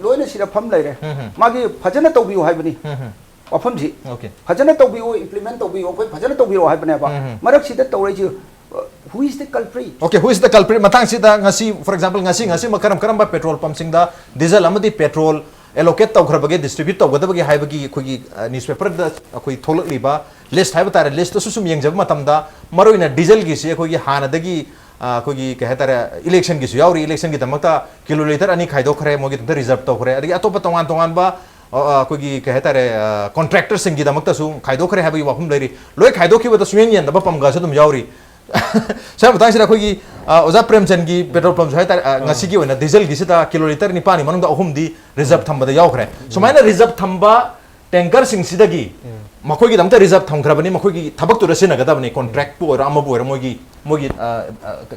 ꯂꯣꯏꯅ ꯁꯤꯗ ꯐꯝ ꯂꯩꯔꯦ꯫ ꯎꯝ, ꯎꯝ꯫ ꯃꯥꯒꯤ ꯐꯖꯅ ꯇꯧꯕꯤꯌꯨ ꯍꯥꯏꯕꯅꯤ꯫ ꯎꯝ, ꯎꯝ꯫ ꯋꯥꯐꯝꯁꯤ ꯑꯣꯀꯦ꯫ ꯐꯖꯅ ꯇꯧꯕꯤꯌꯨ, ꯏꯝꯄ꯭ꯂꯤꯃꯦꯟ ꯇꯧꯕꯤꯌꯨ, ꯑꯩꯈꯣꯏ ꯐꯖꯅ ꯇꯧꯕꯤꯔꯛꯑꯣ ꯍꯥꯏꯕꯅꯦꯕ꯫ ꯎꯝ, ꯎꯝ꯫ ꯃꯔꯛꯁꯤꯗ ꯇꯧꯔꯛꯏꯁꯤ, ꯑ, who Who is the culprit? Okay, who is the culprit? ꯃꯇꯥꯡꯁꯤꯗ ꯉꯁꯤ, for example, ꯉꯁꯤ ꯉꯁꯤꯃꯛ ꯀꯔꯝ ꯀꯔꯝꯕ petrol pumpꯁꯤꯡꯗ diesel ꯑꯃꯗꯤ petrol allocate ꯇꯧꯈ꯭ꯔꯕꯒꯦ, distribute ꯇꯧꯒꯗꯕꯒꯦ ꯍꯥꯏꯕꯒꯤ ꯑꯩꯈꯣꯏꯒꯤ newspaperꯗ ꯑꯩꯈꯣꯏ ꯊꯣꯛꯂꯛꯂꯤꯕ list ꯍꯥꯏꯕ ꯇꯥꯔꯦ, listꯇꯁꯨ ꯁꯨꯝ ꯌꯦꯡꯖꯕ ꯃꯇꯝꯗ ꯃꯔꯨꯑꯣꯏꯅ dieselꯒꯤꯁꯤ ꯑꯩꯈꯣꯏꯒꯤ ꯍꯥꯟꯅꯗꯒꯤ ꯑ, ꯑꯩꯈꯣꯏꯒꯤ ꯀꯩ ꯍꯥꯏꯇꯥꯔꯦ, electionꯒꯤꯁꯨ ꯌꯥꯎꯔꯤ, electionꯒꯤꯗꯃꯛꯇ ꯀꯤꯂꯣ ꯂꯤꯇꯔ ꯑꯅꯤ ꯈꯥꯏꯗꯣꯛꯈ꯭ꯔꯦ, ꯃꯣꯏꯒꯤꯗꯃꯛꯇ reserve ꯇꯧꯈ꯭ꯔꯦ, ꯑꯗꯒꯤ ꯑꯇꯣꯞꯄ ꯇꯣꯉꯥꯟ ꯇꯣꯉꯥꯟꯕ ꯑ, ꯑ, ꯑꯩꯈꯣꯏꯒꯤ ꯀꯩ ꯍꯥꯏꯇꯥꯔꯦ, contractorꯁꯤꯡꯒꯤꯗꯃꯛꯇꯁꯨ ꯈꯥꯏꯗꯣꯛꯈ꯭ꯔꯦ ꯍꯥꯏꯕꯒꯤ ꯋꯥꯐꯝ ꯂꯩꯔꯤ꯫ ꯂꯣꯏ ꯈꯥꯏꯗꯣꯛꯈꯤꯕꯗ ꯁꯨꯡꯌꯦꯟ ꯌꯦꯟꯗꯕ ꯄꯝꯒꯁꯨ ꯑꯗꯨꯝ ꯌꯥꯎꯔꯤ꯫ ꯁ꯭ꯋꯥꯏ ꯃꯇꯥꯡꯁꯤꯗ ꯑꯩꯈꯣꯏꯒꯤ ꯑ, ꯑꯣꯖꯥ ꯄ꯭ꯔꯦꯝꯆꯟꯒꯤ petrol pumpꯁꯨ ꯍꯥꯏꯇꯥꯔꯦ, ꯑ, ꯉꯁꯤꯒꯤ ꯑꯣꯏꯅ dieselꯒꯤꯁꯤꯗ ꯀꯤꯂꯣ ꯂꯤꯇꯔ ꯅꯤꯄꯥꯟꯒꯤ ꯃꯅꯨꯡꯗ ꯑꯍꯨꯝꯗꯤ reserve ꯊꯝꯕꯗ ꯌꯥꯎꯈ꯭ꯔꯦ꯫ ꯁꯨꯃꯥꯏꯅ reserve ꯊꯝꯕ tankerꯁꯤꯡꯁꯤꯗꯒꯤ ꯃꯈꯣꯏꯒꯤꯗꯃꯛꯇ reserve ꯊꯝꯈ꯭ꯔꯕꯅꯤ, ꯃꯈꯣꯏꯒꯤ ꯊꯕꯛꯇꯨꯗ ꯁꯤꯖꯤꯟꯅꯒꯗꯕꯅꯤ, contractꯄꯨ ꯑꯣꯏꯔꯣ ꯑꯃꯕꯨ ꯑꯣꯏꯔꯣ, ꯃꯣꯏꯒꯤ ꯃꯣꯏꯒꯤ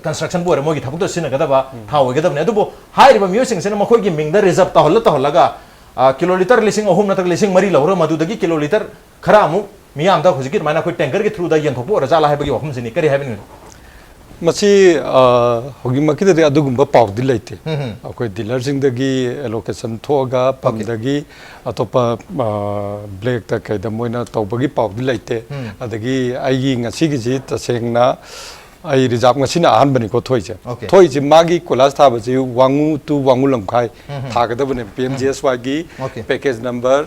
constructionꯕꯨ ꯑꯣꯏꯔꯣ, ꯃꯣꯏꯒꯤ ꯊꯕꯛꯇꯨꯗ ꯁꯤꯖꯤꯟꯅꯒꯗꯕ ꯊꯥꯎ ꯑꯣꯏꯒꯗꯕꯅꯤ꯫ ꯑꯗꯨꯕꯨ ꯍꯥꯏꯔꯤꯕ ꯃꯤꯑꯣꯏꯁꯤꯡꯁꯤꯅ ꯃꯈꯣꯏꯒꯤ ꯃꯤꯡꯗ reserve ꯇꯧꯍꯜꯂ ꯇꯧꯍꯜꯂꯒ ꯀꯤꯂꯣ ꯂꯤꯇꯔ ꯂꯤꯁꯤꯡ ꯑꯍꯨꯝ ꯅꯠꯇ꯭ꯔꯒ ꯂꯤꯁꯤꯡ ꯃꯔꯤ ꯂꯧꯔꯒ ꯃꯗꯨꯗꯒꯤ ꯀꯤꯂꯣ ꯂꯤꯇꯔ ꯈꯔ ꯑꯃꯨꯛ ꯃꯤꯌꯥꯝꯗ ꯍꯧꯖꯤꯛꯀꯤ ꯑꯗꯨꯃꯥꯏꯅ ꯑꯩꯈꯣꯏ tankerꯒꯤ throughꯗ ꯌꯦꯟꯊꯣꯛꯄ ꯑꯣꯏꯔꯖꯥꯠꯂꯥ ꯍꯥꯏꯕꯒꯤ ꯋꯥꯐꯝꯁꯤꯅꯤ꯫ ꯀꯔꯤ ꯍꯥꯏꯕꯤꯅꯤꯡꯉꯤ? ꯃꯁꯤ ꯍꯧꯖꯤꯛꯃꯛꯀꯤꯗꯗꯤ ꯑꯗꯨꯒꯨꯝꯕ ꯄꯥꯎꯗꯤ ꯂꯩꯇꯦ꯫ ꯑꯩꯈꯣꯏ dealerꯁꯤꯡꯗꯒꯤ allocation ꯊꯣꯛꯑꯒ ꯄꯝꯗꯒꯤ ꯑꯇꯣꯞꯄ blackꯇ ꯀꯩꯗ ꯃꯣꯏꯅ ꯇꯧꯕꯒꯤ ꯄꯥꯎꯗꯤ ꯂꯩꯇꯦ꯫ ꯑꯗꯒꯤ ꯑꯩꯒꯤ ꯉꯁꯤꯒꯤꯁꯤ ꯇꯁꯦꯡꯅ ꯑꯩ reserve ꯉꯁꯤꯅ ꯑꯍꯥꯟꯕꯅꯤꯀꯣ ꯊꯣꯛꯏꯁꯦ꯫ Okay. ꯊꯣꯛꯏꯁꯦ ꯃꯥꯒꯤ ꯀꯣꯏꯂꯥꯁ ꯊꯥꯕꯁꯤ ꯋꯥꯡꯉꯨ to ꯋꯥꯡꯉꯨ Lamkhai ꯊꯥꯒꯗꯕꯅꯦ, PMGSYꯒꯤ Okay. package number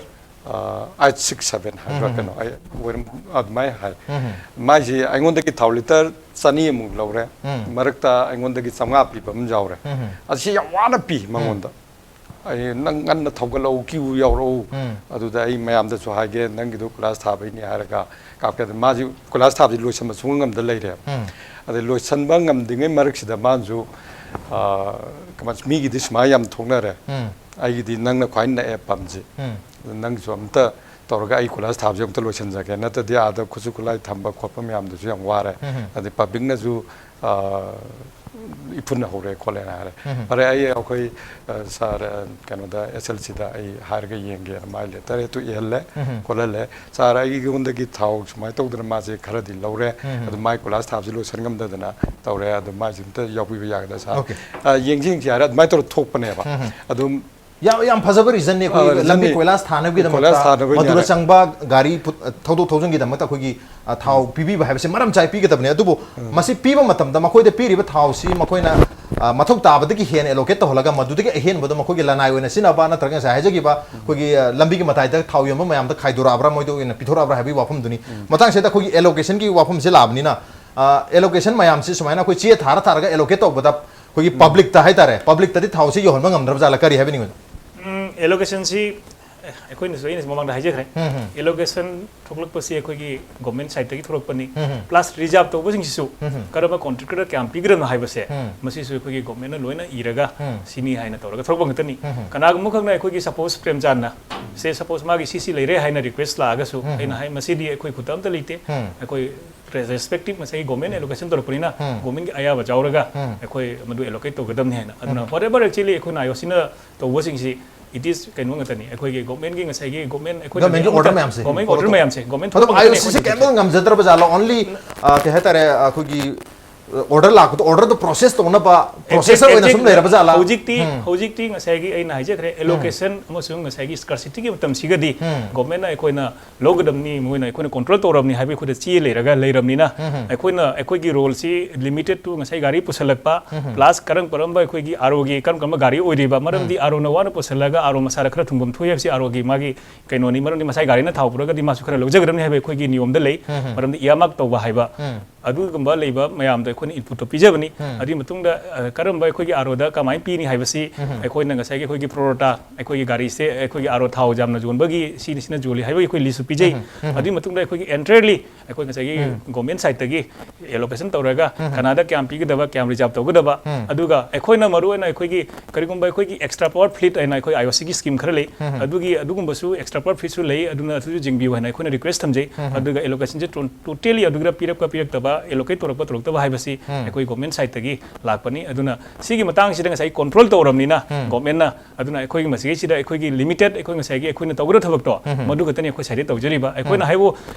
eight six seven ꯍꯥꯏꯕ꯭ꯔꯥ ꯀꯩꯅꯣ, ꯑꯩ ꯑꯣꯏꯔꯝ-, ꯑꯗꯨꯃꯥꯏꯅ ꯍꯥꯏ꯫ ꯃꯥꯏꯁꯤ ꯑꯩꯉꯣꯟꯗꯒꯤ ꯊꯥꯎ ꯂꯤꯇꯔ ꯆꯅꯤ ꯑꯃꯨꯛ ꯂꯧꯔꯦ꯫ ꯃꯔꯛꯇ ꯑꯩꯉꯣꯟꯗꯒꯤ ꯆꯥꯝꯃꯉꯥ ꯄꯤꯕ ꯑꯃ ꯌꯥꯎꯔꯦ꯫ ꯑꯁꯤ ꯌꯥꯝ ꯋꯥꯅ ꯄꯤ ꯃꯉꯣꯟꯗ꯫ ꯑꯩ, "ꯅꯪ ꯉꯟꯅ ꯊꯧꯒꯠꯂꯛꯎ, queue ꯌꯥꯎꯔꯛꯎ꯫ ꯑꯗꯨꯗ ꯑꯩ ꯃꯌꯥꯝꯗꯁꯨ ꯍꯥꯏꯒꯦ, ꯅꯪꯒꯤꯗꯣ ꯀꯣꯏꯂꯥꯁ ꯊꯥꯕꯩꯅꯦ" ꯍꯥꯏꯔꯒ ꯀꯥꯞꯀꯦ꯫ ꯃꯥꯁꯤ ꯀꯣꯏꯂꯥꯁ ꯊꯥꯕꯁꯤ ꯂꯣꯏꯁꯟꯕ ꯁꯨꯡꯉꯝ ꯉꯝꯗ ꯂꯩꯔꯦ꯫ ꯑꯗꯩ ꯂꯣꯏꯁꯟꯕ ꯉꯝꯗ꯭ꯔꯤꯉꯩ ꯃꯔꯛꯁꯤꯗ ꯃꯥꯅꯁꯨ, ꯑꯥ, ꯀꯃꯥꯏ-, ꯃꯤꯒꯤꯗꯤ ꯁꯨꯃꯥꯏꯅ ꯌꯥꯝ ꯊꯣꯛꯅꯔꯦ꯫ ꯑꯩꯒꯤꯗꯤ ꯅꯪꯅ ꯈ꯭ꯋꯥꯏ ꯅꯛꯑꯦ ꯄꯝꯁꯤ꯫ ꯑꯗꯨ ꯅꯪꯒꯤꯁꯨ ꯑꯝꯇ ꯇꯧꯔꯒ ꯑꯩ ꯀꯣꯏꯂꯥꯁ ꯊꯥꯕꯁꯦ ꯑꯝꯇ ꯂꯣꯏꯁꯤꯟꯖꯒꯦ, ꯅꯠꯇ꯭ꯔꯗꯤ ꯑꯥꯗ ꯈꯨꯠꯁꯨ ꯈꯨꯠꯂꯥꯏ ꯊꯝꯕ ꯈꯣꯠꯄ ꯃꯌꯥꯝꯗꯨꯁꯨ ꯌꯥꯝ ꯋꯥꯔꯦ꯫ ꯑꯗꯩ publicꯅꯁꯨ, ꯑꯥ, ꯏꯐꯨꯟ ꯍꯧꯔꯦ ꯈꯣꯠꯂꯦꯅ ꯍꯥꯏꯔꯦ꯫ ꯐꯔꯦ, ꯑꯩ ꯑꯩꯈꯣꯏ, ꯑ, sir, ꯑ, ꯀꯩꯅꯣꯗ, SLCꯗ ꯑꯩ ꯍꯥꯏꯔꯒ ꯌꯦꯡꯒꯦꯅ ꯃꯥꯏ letter ꯍꯦꯛꯇ ꯏꯍꯜꯂꯦ, ꯈꯣꯠꯍꯜꯂꯦ꯫ "Sir, ꯑꯩꯉꯣꯟꯗꯒꯤ ꯊꯥꯎ ꯁꯨꯃꯥꯏꯅ ꯇꯧꯗꯅ ꯃꯥꯁꯦ ꯈꯔꯗꯤ ꯂꯧꯔꯦ, ꯑꯗꯨ ꯃꯥꯏ ꯀꯣꯏꯂꯥꯁ ꯊꯥꯕꯁꯤ ꯂꯣꯏꯁꯟ ꯉꯝꯗꯗꯅ ꯇꯧꯔꯦ, ꯑꯗꯨ ꯃꯥꯏꯁꯤ ꯑꯝꯇ ꯌꯥꯎꯕꯤꯕ ꯌꯥꯒꯗ꯭ꯔꯥ sir?" Okay. ꯑ, ꯌꯦꯡꯁꯤ ꯌꯦꯡꯁꯤ ꯍꯥꯏꯔ ꯑꯗꯨꯃꯥꯏꯅ ꯇꯧꯔ ꯊꯣꯛꯄꯅꯦꯕ꯫ ꯑꯗꯨꯝ ꯌꯥꯝ ꯌꯥꯝ ꯐꯖꯕ ꯔꯤꯖꯟꯅꯤ ꯑꯩꯈꯣꯏ ꯑ, ꯔꯤꯖꯟꯅꯤ꯫ ꯂꯝꯕꯤ ꯀꯣꯏꯂꯥꯁ ꯊꯥꯅꯕꯒꯤꯗꯃꯛꯇ, ꯀꯣꯏꯂꯥꯁ ꯊꯥꯅꯕꯒꯤꯅꯤ ꯃꯗꯨꯗ ꯍꯥꯏꯔꯦ꯫ ꯆꯪꯕ ꯒꯥꯔꯤ ꯄꯨ-, ꯊꯧꯗꯣꯛ ꯊꯧꯖꯤꯟꯒꯤꯗꯃꯛꯇ ꯑꯩꯈꯣꯏꯒꯤ, ꯑ, ꯊꯥꯎ ꯄꯤꯕꯤꯕ ꯍꯥꯏꯕꯁꯤ ꯃꯔꯝ ꯆꯥꯏ ꯄꯤꯒꯗꯕꯅꯤ꯫ ꯑꯗꯨꯕꯨ ꯎꯝ꯫ ꯃꯁꯤ ꯄꯤꯕ ꯃꯇꯝꯗ ꯃꯈꯣꯏꯗ ꯄꯤꯔꯤꯕ ꯊꯥꯎꯁꯤ ꯃꯈꯣꯏꯅ, ꯑ, ꯃꯊꯧ ꯇꯥꯕꯗꯒꯤ ꯍꯦꯟꯅ ꯑꯦꯂꯣꯀꯦꯠ ꯇꯧꯍꯜꯂꯒ ꯃꯗꯨꯗꯒꯤ ꯑꯍꯦꯟꯕꯗꯣ ꯃꯈꯣꯏꯒꯤ ꯂꯅꯥꯏ ꯑꯣꯏꯅ ꯁꯤꯖꯤꯟꯅꯕ ꯅꯠꯇ꯭ꯔꯒ ꯉꯁꯥꯏ ꯍꯥꯏꯖꯈꯤꯕ ꯑꯩꯈꯣꯏꯒꯤ, ꯑ, ꯂꯝꯕꯤꯒꯤ ꯃꯇꯥꯏꯗ ꯊꯥꯎ ꯌꯣꯟꯕ ꯃꯌꯥꯝꯗ ꯈꯥꯏꯗꯣꯔꯛꯑꯕ꯭ꯔꯥ, ꯃꯣꯏꯗ ꯑꯣꯏꯅ ꯄꯤꯊꯣꯔꯛꯑꯕ꯭ꯔꯥ ꯍꯥꯏꯕꯒꯤ ꯋꯥꯐꯝꯗꯨꯅꯤ꯫ ꯎꯝ꯫ ꯃꯇꯥꯡꯁꯤꯗ ꯑꯩꯈꯣꯏꯒꯤ ꯑꯦꯂꯣꯀꯦꯁꯟꯒꯤ ꯋꯥꯐꯝꯁꯤ ꯂꯥꯛꯑꯕꯅꯤꯅ, ꯑ, ꯑꯦꯂꯣꯀꯦꯁꯟ ꯃꯌꯥꯝꯁꯤ ꯁꯨꯃꯥꯏꯅ ꯑꯩꯈꯣꯏ ꯆꯦ ꯊꯥꯔ ꯊꯥꯔꯒ ꯑꯦꯂꯣꯀꯦꯠ ꯇꯧꯕꯗ ꯑꯩꯈꯣꯏꯒꯤ ꯎꯝ꯫ ꯄꯕ꯭ꯂꯤꯛꯇ ꯍꯥꯏꯇꯥꯔꯦ, ꯄꯕ꯭ꯂꯤꯛꯇꯗꯤ ꯊꯥꯎꯁꯤ ꯌꯧꯍꯟꯕ ꯉꯝꯗ꯭ꯔꯕ ꯖꯥꯠꯂ, ꯀꯔꯤ ꯍꯥꯏꯕꯤꯅꯤꯡꯕꯅꯣ? ꯎꯝ, ꯑꯦꯂꯣꯀꯦꯁꯟꯁꯤ, ꯑꯦ, ꯑꯩꯈꯣꯏꯅꯁꯨ, ꯑꯩꯅꯁꯨ ꯃꯃꯥꯡꯗ ꯍꯥꯏꯖꯈ꯭ꯔꯦ꯫ ꯎꯝ, ꯎꯝ꯫ ꯑꯦꯂꯣꯀꯦꯁꯟ ꯊꯣꯛꯂꯛꯄꯁꯤ ꯑꯩꯈꯣꯏꯒꯤ ꯒꯣꯔꯃꯦꯟ ꯁꯥꯏꯠꯇꯒꯤ ꯊꯣꯛꯂꯛꯄꯅꯤ꯫ ꯎꯝ, ꯎꯝ꯫ ꯄ꯭ꯂꯁ ꯔꯤꯖꯥꯔꯕ ꯇꯧꯕꯁꯤꯡꯁꯤꯁꯨ ꯎꯝ, ꯎꯝ꯫ ꯀꯔꯝꯕ ꯀꯣꯟꯇ꯭ꯔꯦꯛꯇꯔꯗ ꯀꯌꯥꯝ ꯄꯤꯒꯗꯕꯅꯣ ꯍꯥꯏꯕꯁꯦ, ꯎꯝ꯫ ꯃꯁꯤꯁꯨ ꯑꯩꯈꯣꯏꯒꯤ ꯒꯣꯔꯃꯦꯟꯅ ꯂꯣꯏꯅ ꯏꯔꯒ ꯎꯝ꯫ ꯁꯤꯅꯤ ꯍꯥꯏꯅ ꯇꯧꯔꯒ ꯊꯣꯛꯂꯛꯄ ꯉꯥꯛꯇꯅꯤ꯫ ꯎꯝ, ꯎꯝ꯫ ꯀꯅꯥꯒꯨꯝꯕ ꯈꯛꯅ ꯑꯩꯈꯣꯏꯒꯤ, ꯁꯄꯣꯁ, ꯄ꯭ꯔꯦꯝꯆꯥꯟꯅ, ꯁꯦ, ꯁꯄꯣꯁ, ꯃꯥꯒꯤ ꯁꯤ ꯁꯤ ꯂꯩꯔꯦ ꯍꯥꯏꯅ ꯔꯤꯀ꯭ꯋꯦꯁ ꯂꯥꯛꯑꯒꯁꯨ ꯎꯝ, ꯎꯝ꯫ ꯑꯩꯅ ꯍꯥꯏ, ꯃꯁꯤꯗꯤ ꯑꯩꯈꯣꯏ ꯈꯨꯠꯇ ꯑꯝꯇ ꯂꯩꯇꯦ꯫ ꯎꯝ꯫ ꯑꯩꯈꯣꯏ ꯔꯦꯁꯄꯦꯛꯇꯤꯞ ꯉꯁꯥꯏꯒꯤ ꯒꯣꯔꯃꯦꯟ ꯑꯦꯂꯣꯀꯦꯁꯟ ꯇꯧꯔꯛꯄꯅꯤꯅ ꯎꯝ꯫ ꯒꯣꯔꯃꯦꯟꯒꯤ ꯑꯌꯥꯕ ꯌꯥꯎꯔꯒ ꯎꯝ꯫ ꯑꯩꯈꯣꯏ ꯃꯗꯨ ꯑꯦꯂꯣꯀꯦꯠ ꯇꯧꯒꯗꯕꯅꯤ ꯍꯥꯏꯅ꯫ ꯑꯗꯨꯅ ꯎꯝ꯫ ꯋꯥꯠ ꯑꯦꯚꯔ ꯑꯦꯛꯆꯨꯋꯦꯂꯤ ꯑꯩꯈꯣꯏꯅ ꯑꯥꯏ ꯑꯣ ꯁꯤꯅ ꯇꯧꯕꯁꯤꯡꯁꯤ, it is ꯀꯩꯅꯣ ꯉꯥꯛꯇꯅꯤ, ꯑꯩꯈꯣꯏꯒꯤ ꯒꯣꯔꯃꯦꯟꯒꯤ ꯉꯁꯥꯏꯒꯤ ꯒꯣꯔꯃꯦꯟ, ꯑꯩꯈꯣꯏꯅ ꯒꯣꯔꯃꯦꯟꯒꯤ ꯑꯣꯔꯗꯔ ꯃꯌꯥꯝꯁꯦ ꯒꯣꯔꯃꯦꯟꯒꯤ ꯐꯣꯂꯣ ꯑꯣꯔꯗꯔ ꯇꯧ-, ꯃꯌꯥꯝꯁꯦ, ꯒꯣꯔꯃꯦꯟ ꯑꯗꯨꯝ ꯑꯣꯔꯗꯔ ꯑꯥꯏ ꯑꯣ ꯁꯤꯁꯦ ꯀꯩꯝꯇ ꯉꯝꯖꯗ꯭ꯔꯕ ꯖꯥꯠꯂꯣ? ꯑꯣꯟꯂꯤ, ꯑ, ꯀꯩ ꯍꯥꯏꯇꯥꯔꯦ, ꯑꯩꯈꯣꯏꯒꯤ, ꯑ, ꯑꯣꯔꯗꯔ ꯂꯥꯛꯄꯗꯣ, ꯑꯣꯔꯗꯔꯗꯣ ꯄ꯭ꯔꯣꯁꯦꯁ ꯇꯧꯅꯕ ꯄ꯭ꯔꯣꯁꯦꯁꯔ ꯑꯣꯏꯅ ꯁꯨꯝ ꯑꯦꯛꯖꯦꯛ-, ꯂꯩꯔꯕ ꯖꯥꯠꯂꯥ? ꯍꯧꯖꯤꯛꯇꯤ, ꯎꯝ꯫ ꯍꯧꯖꯤꯛꯇꯤ ꯉꯁꯥꯏꯒꯤ ꯑꯩꯅ ꯍꯥꯏꯖꯈ꯭ꯔꯦ, ꯎꯝ꯫ ꯑꯦꯂꯣꯀꯦꯁꯟ ꯑꯃꯁꯨꯡ ꯉꯁꯥꯏꯒꯤ ꯁ꯭ꯀꯥꯔꯁꯤꯇꯤꯒꯤ ꯃꯇꯝꯁꯤꯒꯗꯤ ꯎꯝ꯫ ꯒꯣꯔꯃꯦꯟꯅ ꯑꯩꯈꯣꯏꯅ ꯂꯧꯒꯗꯕꯅꯤ, ꯃꯣꯏꯅ ꯑꯩꯈꯣꯏꯅ ꯀꯣꯟꯇ꯭ꯔꯣꯜ ꯇꯧꯔꯕꯅꯤ ꯍꯥꯏꯕꯒꯤ ꯑꯩꯈꯣꯏꯗ ꯆꯦ ꯂꯩꯔꯒ ꯂꯩꯔꯕꯅꯤꯅ, ꯎꯝ꯫ ꯑꯩꯈꯣꯏꯅ ꯑꯩꯈꯣꯏꯒꯤ ꯔꯣꯜꯁꯤ ꯂꯤꯃꯤꯇꯦꯠ ꯇꯨ ꯉꯁꯥꯏ ꯒꯥꯔꯤ ꯄꯨꯁꯜꯂꯛꯄ, ꯎꯝ꯫ ꯄ꯭ꯂꯁ ꯀꯔꯝ ꯀꯔꯝꯕ ꯑꯩꯈꯣꯏꯒꯤ ꯑꯥꯔ ꯑꯣꯒꯤ ꯀꯔꯝ ꯀꯔꯝꯕ ꯒꯥꯔꯤ ꯑꯣꯏꯔꯤꯕ, ꯃꯔꯝꯗꯤ ꯎꯝ꯫ ꯑꯥꯔ ꯑꯣꯅ ꯋꯥꯅ ꯄꯨꯁꯜꯂꯒ ꯑꯥꯔ ꯑꯣ ꯃꯁꯥꯗ ꯈꯔ ꯊꯨꯡꯐꯝ ꯊꯣꯛꯏ ꯍꯥꯏꯕꯁꯤ ꯑꯥꯔ ꯑꯣꯒꯤ ꯃꯥꯒꯤ ꯀꯩꯅꯣꯅꯤ, ꯃꯔꯝꯗꯤ ꯃꯁꯥꯒꯤ ꯒꯥꯔꯤꯅ ꯊꯥꯎ ꯄꯨꯔꯒꯗꯤ ꯃꯥꯁꯨ ꯈꯔ ꯂꯧꯖꯒꯗꯕꯅꯤ ꯍꯥꯏꯕ ꯑꯩꯈꯣꯏꯒꯤ ꯅꯤꯌꯣꯝꯗ ꯂꯩ꯫ ꯎꯝ꯫ ꯃꯔꯝꯗꯤ ꯏꯌꯥꯃꯥꯛ ꯇꯧꯕ ꯍꯥꯏꯕ ꯎꯝ꯫ ꯑꯗꯨꯒꯨꯝꯕ ꯂꯩꯕ ꯃꯌꯥꯝꯗꯣ ꯑꯩꯈꯣꯏꯅ ꯏꯟꯄꯨꯠꯇꯣ ꯄꯤꯖꯕꯅꯤ꯫ ꯎꯝ꯫ ꯑꯗꯨꯒꯤ ꯃꯇꯨꯡꯗ, ꯑ, ꯀꯔꯝꯕ ꯑꯩꯈꯣꯏꯒꯤ ꯑꯥꯔ ꯑꯣꯗ ꯀꯃꯥꯏꯅ ꯄꯤꯅꯤ ꯍꯥꯏꯕꯁꯤ ꯎꯝ꯫ ꯑꯩꯈꯣꯏꯅ ꯉꯁꯥꯏꯒꯤ ꯑꯩꯈꯣꯏꯒꯤ ꯄ꯭ꯔꯣꯔꯣꯇꯥ, ꯑꯩꯈꯣꯏꯒꯤ ꯒꯥꯔꯤꯁꯦ ꯑꯩꯈꯣꯏꯒꯤ ꯑꯥꯔ ꯑꯣ ꯊꯥꯎ ꯌꯥꯝꯅ ꯌꯣꯟꯕꯒꯤ ꯁꯤꯅ, ꯁꯤꯅ ꯌꯣꯜꯂꯤ ꯍꯥꯏꯕꯒꯤ ꯑꯩꯈꯣꯏ ꯂꯤꯁꯁꯨ ꯄꯤꯖꯩ꯫ ꯎꯝ꯫ ꯎꯝ꯫ ꯑꯗꯨꯒꯤ ꯃꯇꯨꯡꯗ ꯑꯩꯈꯣꯏꯒꯤ ꯑꯦꯟꯇꯔꯂꯤ ꯑꯩꯈꯣꯏ ꯉꯁꯥꯏꯒꯤ ꯎꯝ꯫ ꯒꯣꯔꯃꯦꯟ ꯁꯥꯏꯠꯇꯒꯤ ꯑꯦꯂꯣꯀꯦꯁꯟ ꯇꯧꯔꯒ ꯎꯝ꯫ ꯀꯅꯥꯗ ꯀꯌꯥꯝ ꯄꯤꯒꯗꯕ, ꯀꯌꯥꯝ ꯔꯤꯖꯥꯔꯕ ꯇꯧꯒꯗꯕ, ꯎꯝ꯫ ꯑꯗꯨꯒ ꯑꯩꯈꯣꯏꯅ ꯃꯔꯨꯑꯣꯏꯅ ꯑꯩꯈꯣꯏꯒꯤ ꯀꯔꯤꯒꯨꯝꯕ ꯑꯩꯈꯣꯏꯒꯤ ꯑꯦꯛꯁꯇ꯭ꯔꯥ ꯄꯥꯋꯔ ꯐ꯭ꯂꯤꯠ ꯍꯥꯏꯅ ꯑꯩꯈꯣꯏ ꯑꯥꯏ ꯑꯣ ꯁꯤꯒꯤ ꯁ꯭ꯀꯤꯝ ꯈꯔ ꯂꯩ, ꯎꯝ꯫ ꯑꯗꯨꯒꯤ, ꯑꯗꯨꯒꯨꯝꯕꯁꯨ ꯑꯦꯛꯁꯇ꯭ꯔꯥ ꯄꯥꯋꯔ ꯐ꯭ꯂꯤꯠꯁꯨ ꯂꯩ, ꯑꯗꯨꯅ ꯑꯗꯨꯁꯨ ꯌꯦꯡꯕꯤꯌꯨ ꯍꯥꯏꯅ ꯑꯩꯈꯣꯏꯅ ꯔꯤꯀ꯭ꯋꯦꯁ ꯊꯝꯖꯩ꯫ ꯎꯝ꯫ ꯑꯗꯨꯒ ꯑꯦꯂꯣꯀꯦꯁꯟꯁꯦ ꯇꯣ-, ꯇꯣꯇꯦꯂꯤ ꯑꯗꯨꯒ ꯄꯤꯔꯛꯄ ꯄꯤꯔꯛꯇꯕ, ꯑꯦꯂꯣꯀꯦꯠ ꯇꯧꯔꯛꯄ ꯇꯧꯔꯛꯇꯕ ꯍꯥꯏꯕꯁꯤ ꯑꯩꯈꯣꯏ ꯒꯣꯔꯃꯦꯟ ꯁꯥꯏꯠꯇꯒꯤ ꯂꯥꯛꯄꯅꯤ꯫ ꯑꯗꯨꯅ ꯁꯤꯒꯤ ꯃꯇꯥꯡꯁꯤꯗ ꯉꯁꯥꯏ ꯀꯣꯟꯇ꯭ꯔꯣꯜ ꯇꯧꯔꯕꯅꯤꯅ ꯒꯣꯔꯃꯦꯟꯅ, ꯑꯗꯨꯅ ꯑꯩꯈꯣꯏꯒꯤ ꯃꯁꯤꯒꯤꯁꯤꯗ ꯑꯩꯈꯣꯏꯒꯤ ꯂꯤꯃꯤꯇꯦꯠ, ꯑꯩꯈꯣꯏ ꯉꯁꯥꯏꯒꯤ ꯑꯩꯈꯣꯏꯅ ꯇꯧꯒꯗꯕ ꯊꯕꯛꯇꯣ ꯃꯗꯨ ꯈꯛꯇꯅꯤ ꯑꯩꯈꯣꯏ ꯁꯥꯏꯠꯇꯒꯤ ꯇꯧꯖꯔꯤꯕ꯫ ꯑꯩꯈꯣꯏꯅ ꯍꯥꯏꯕꯨ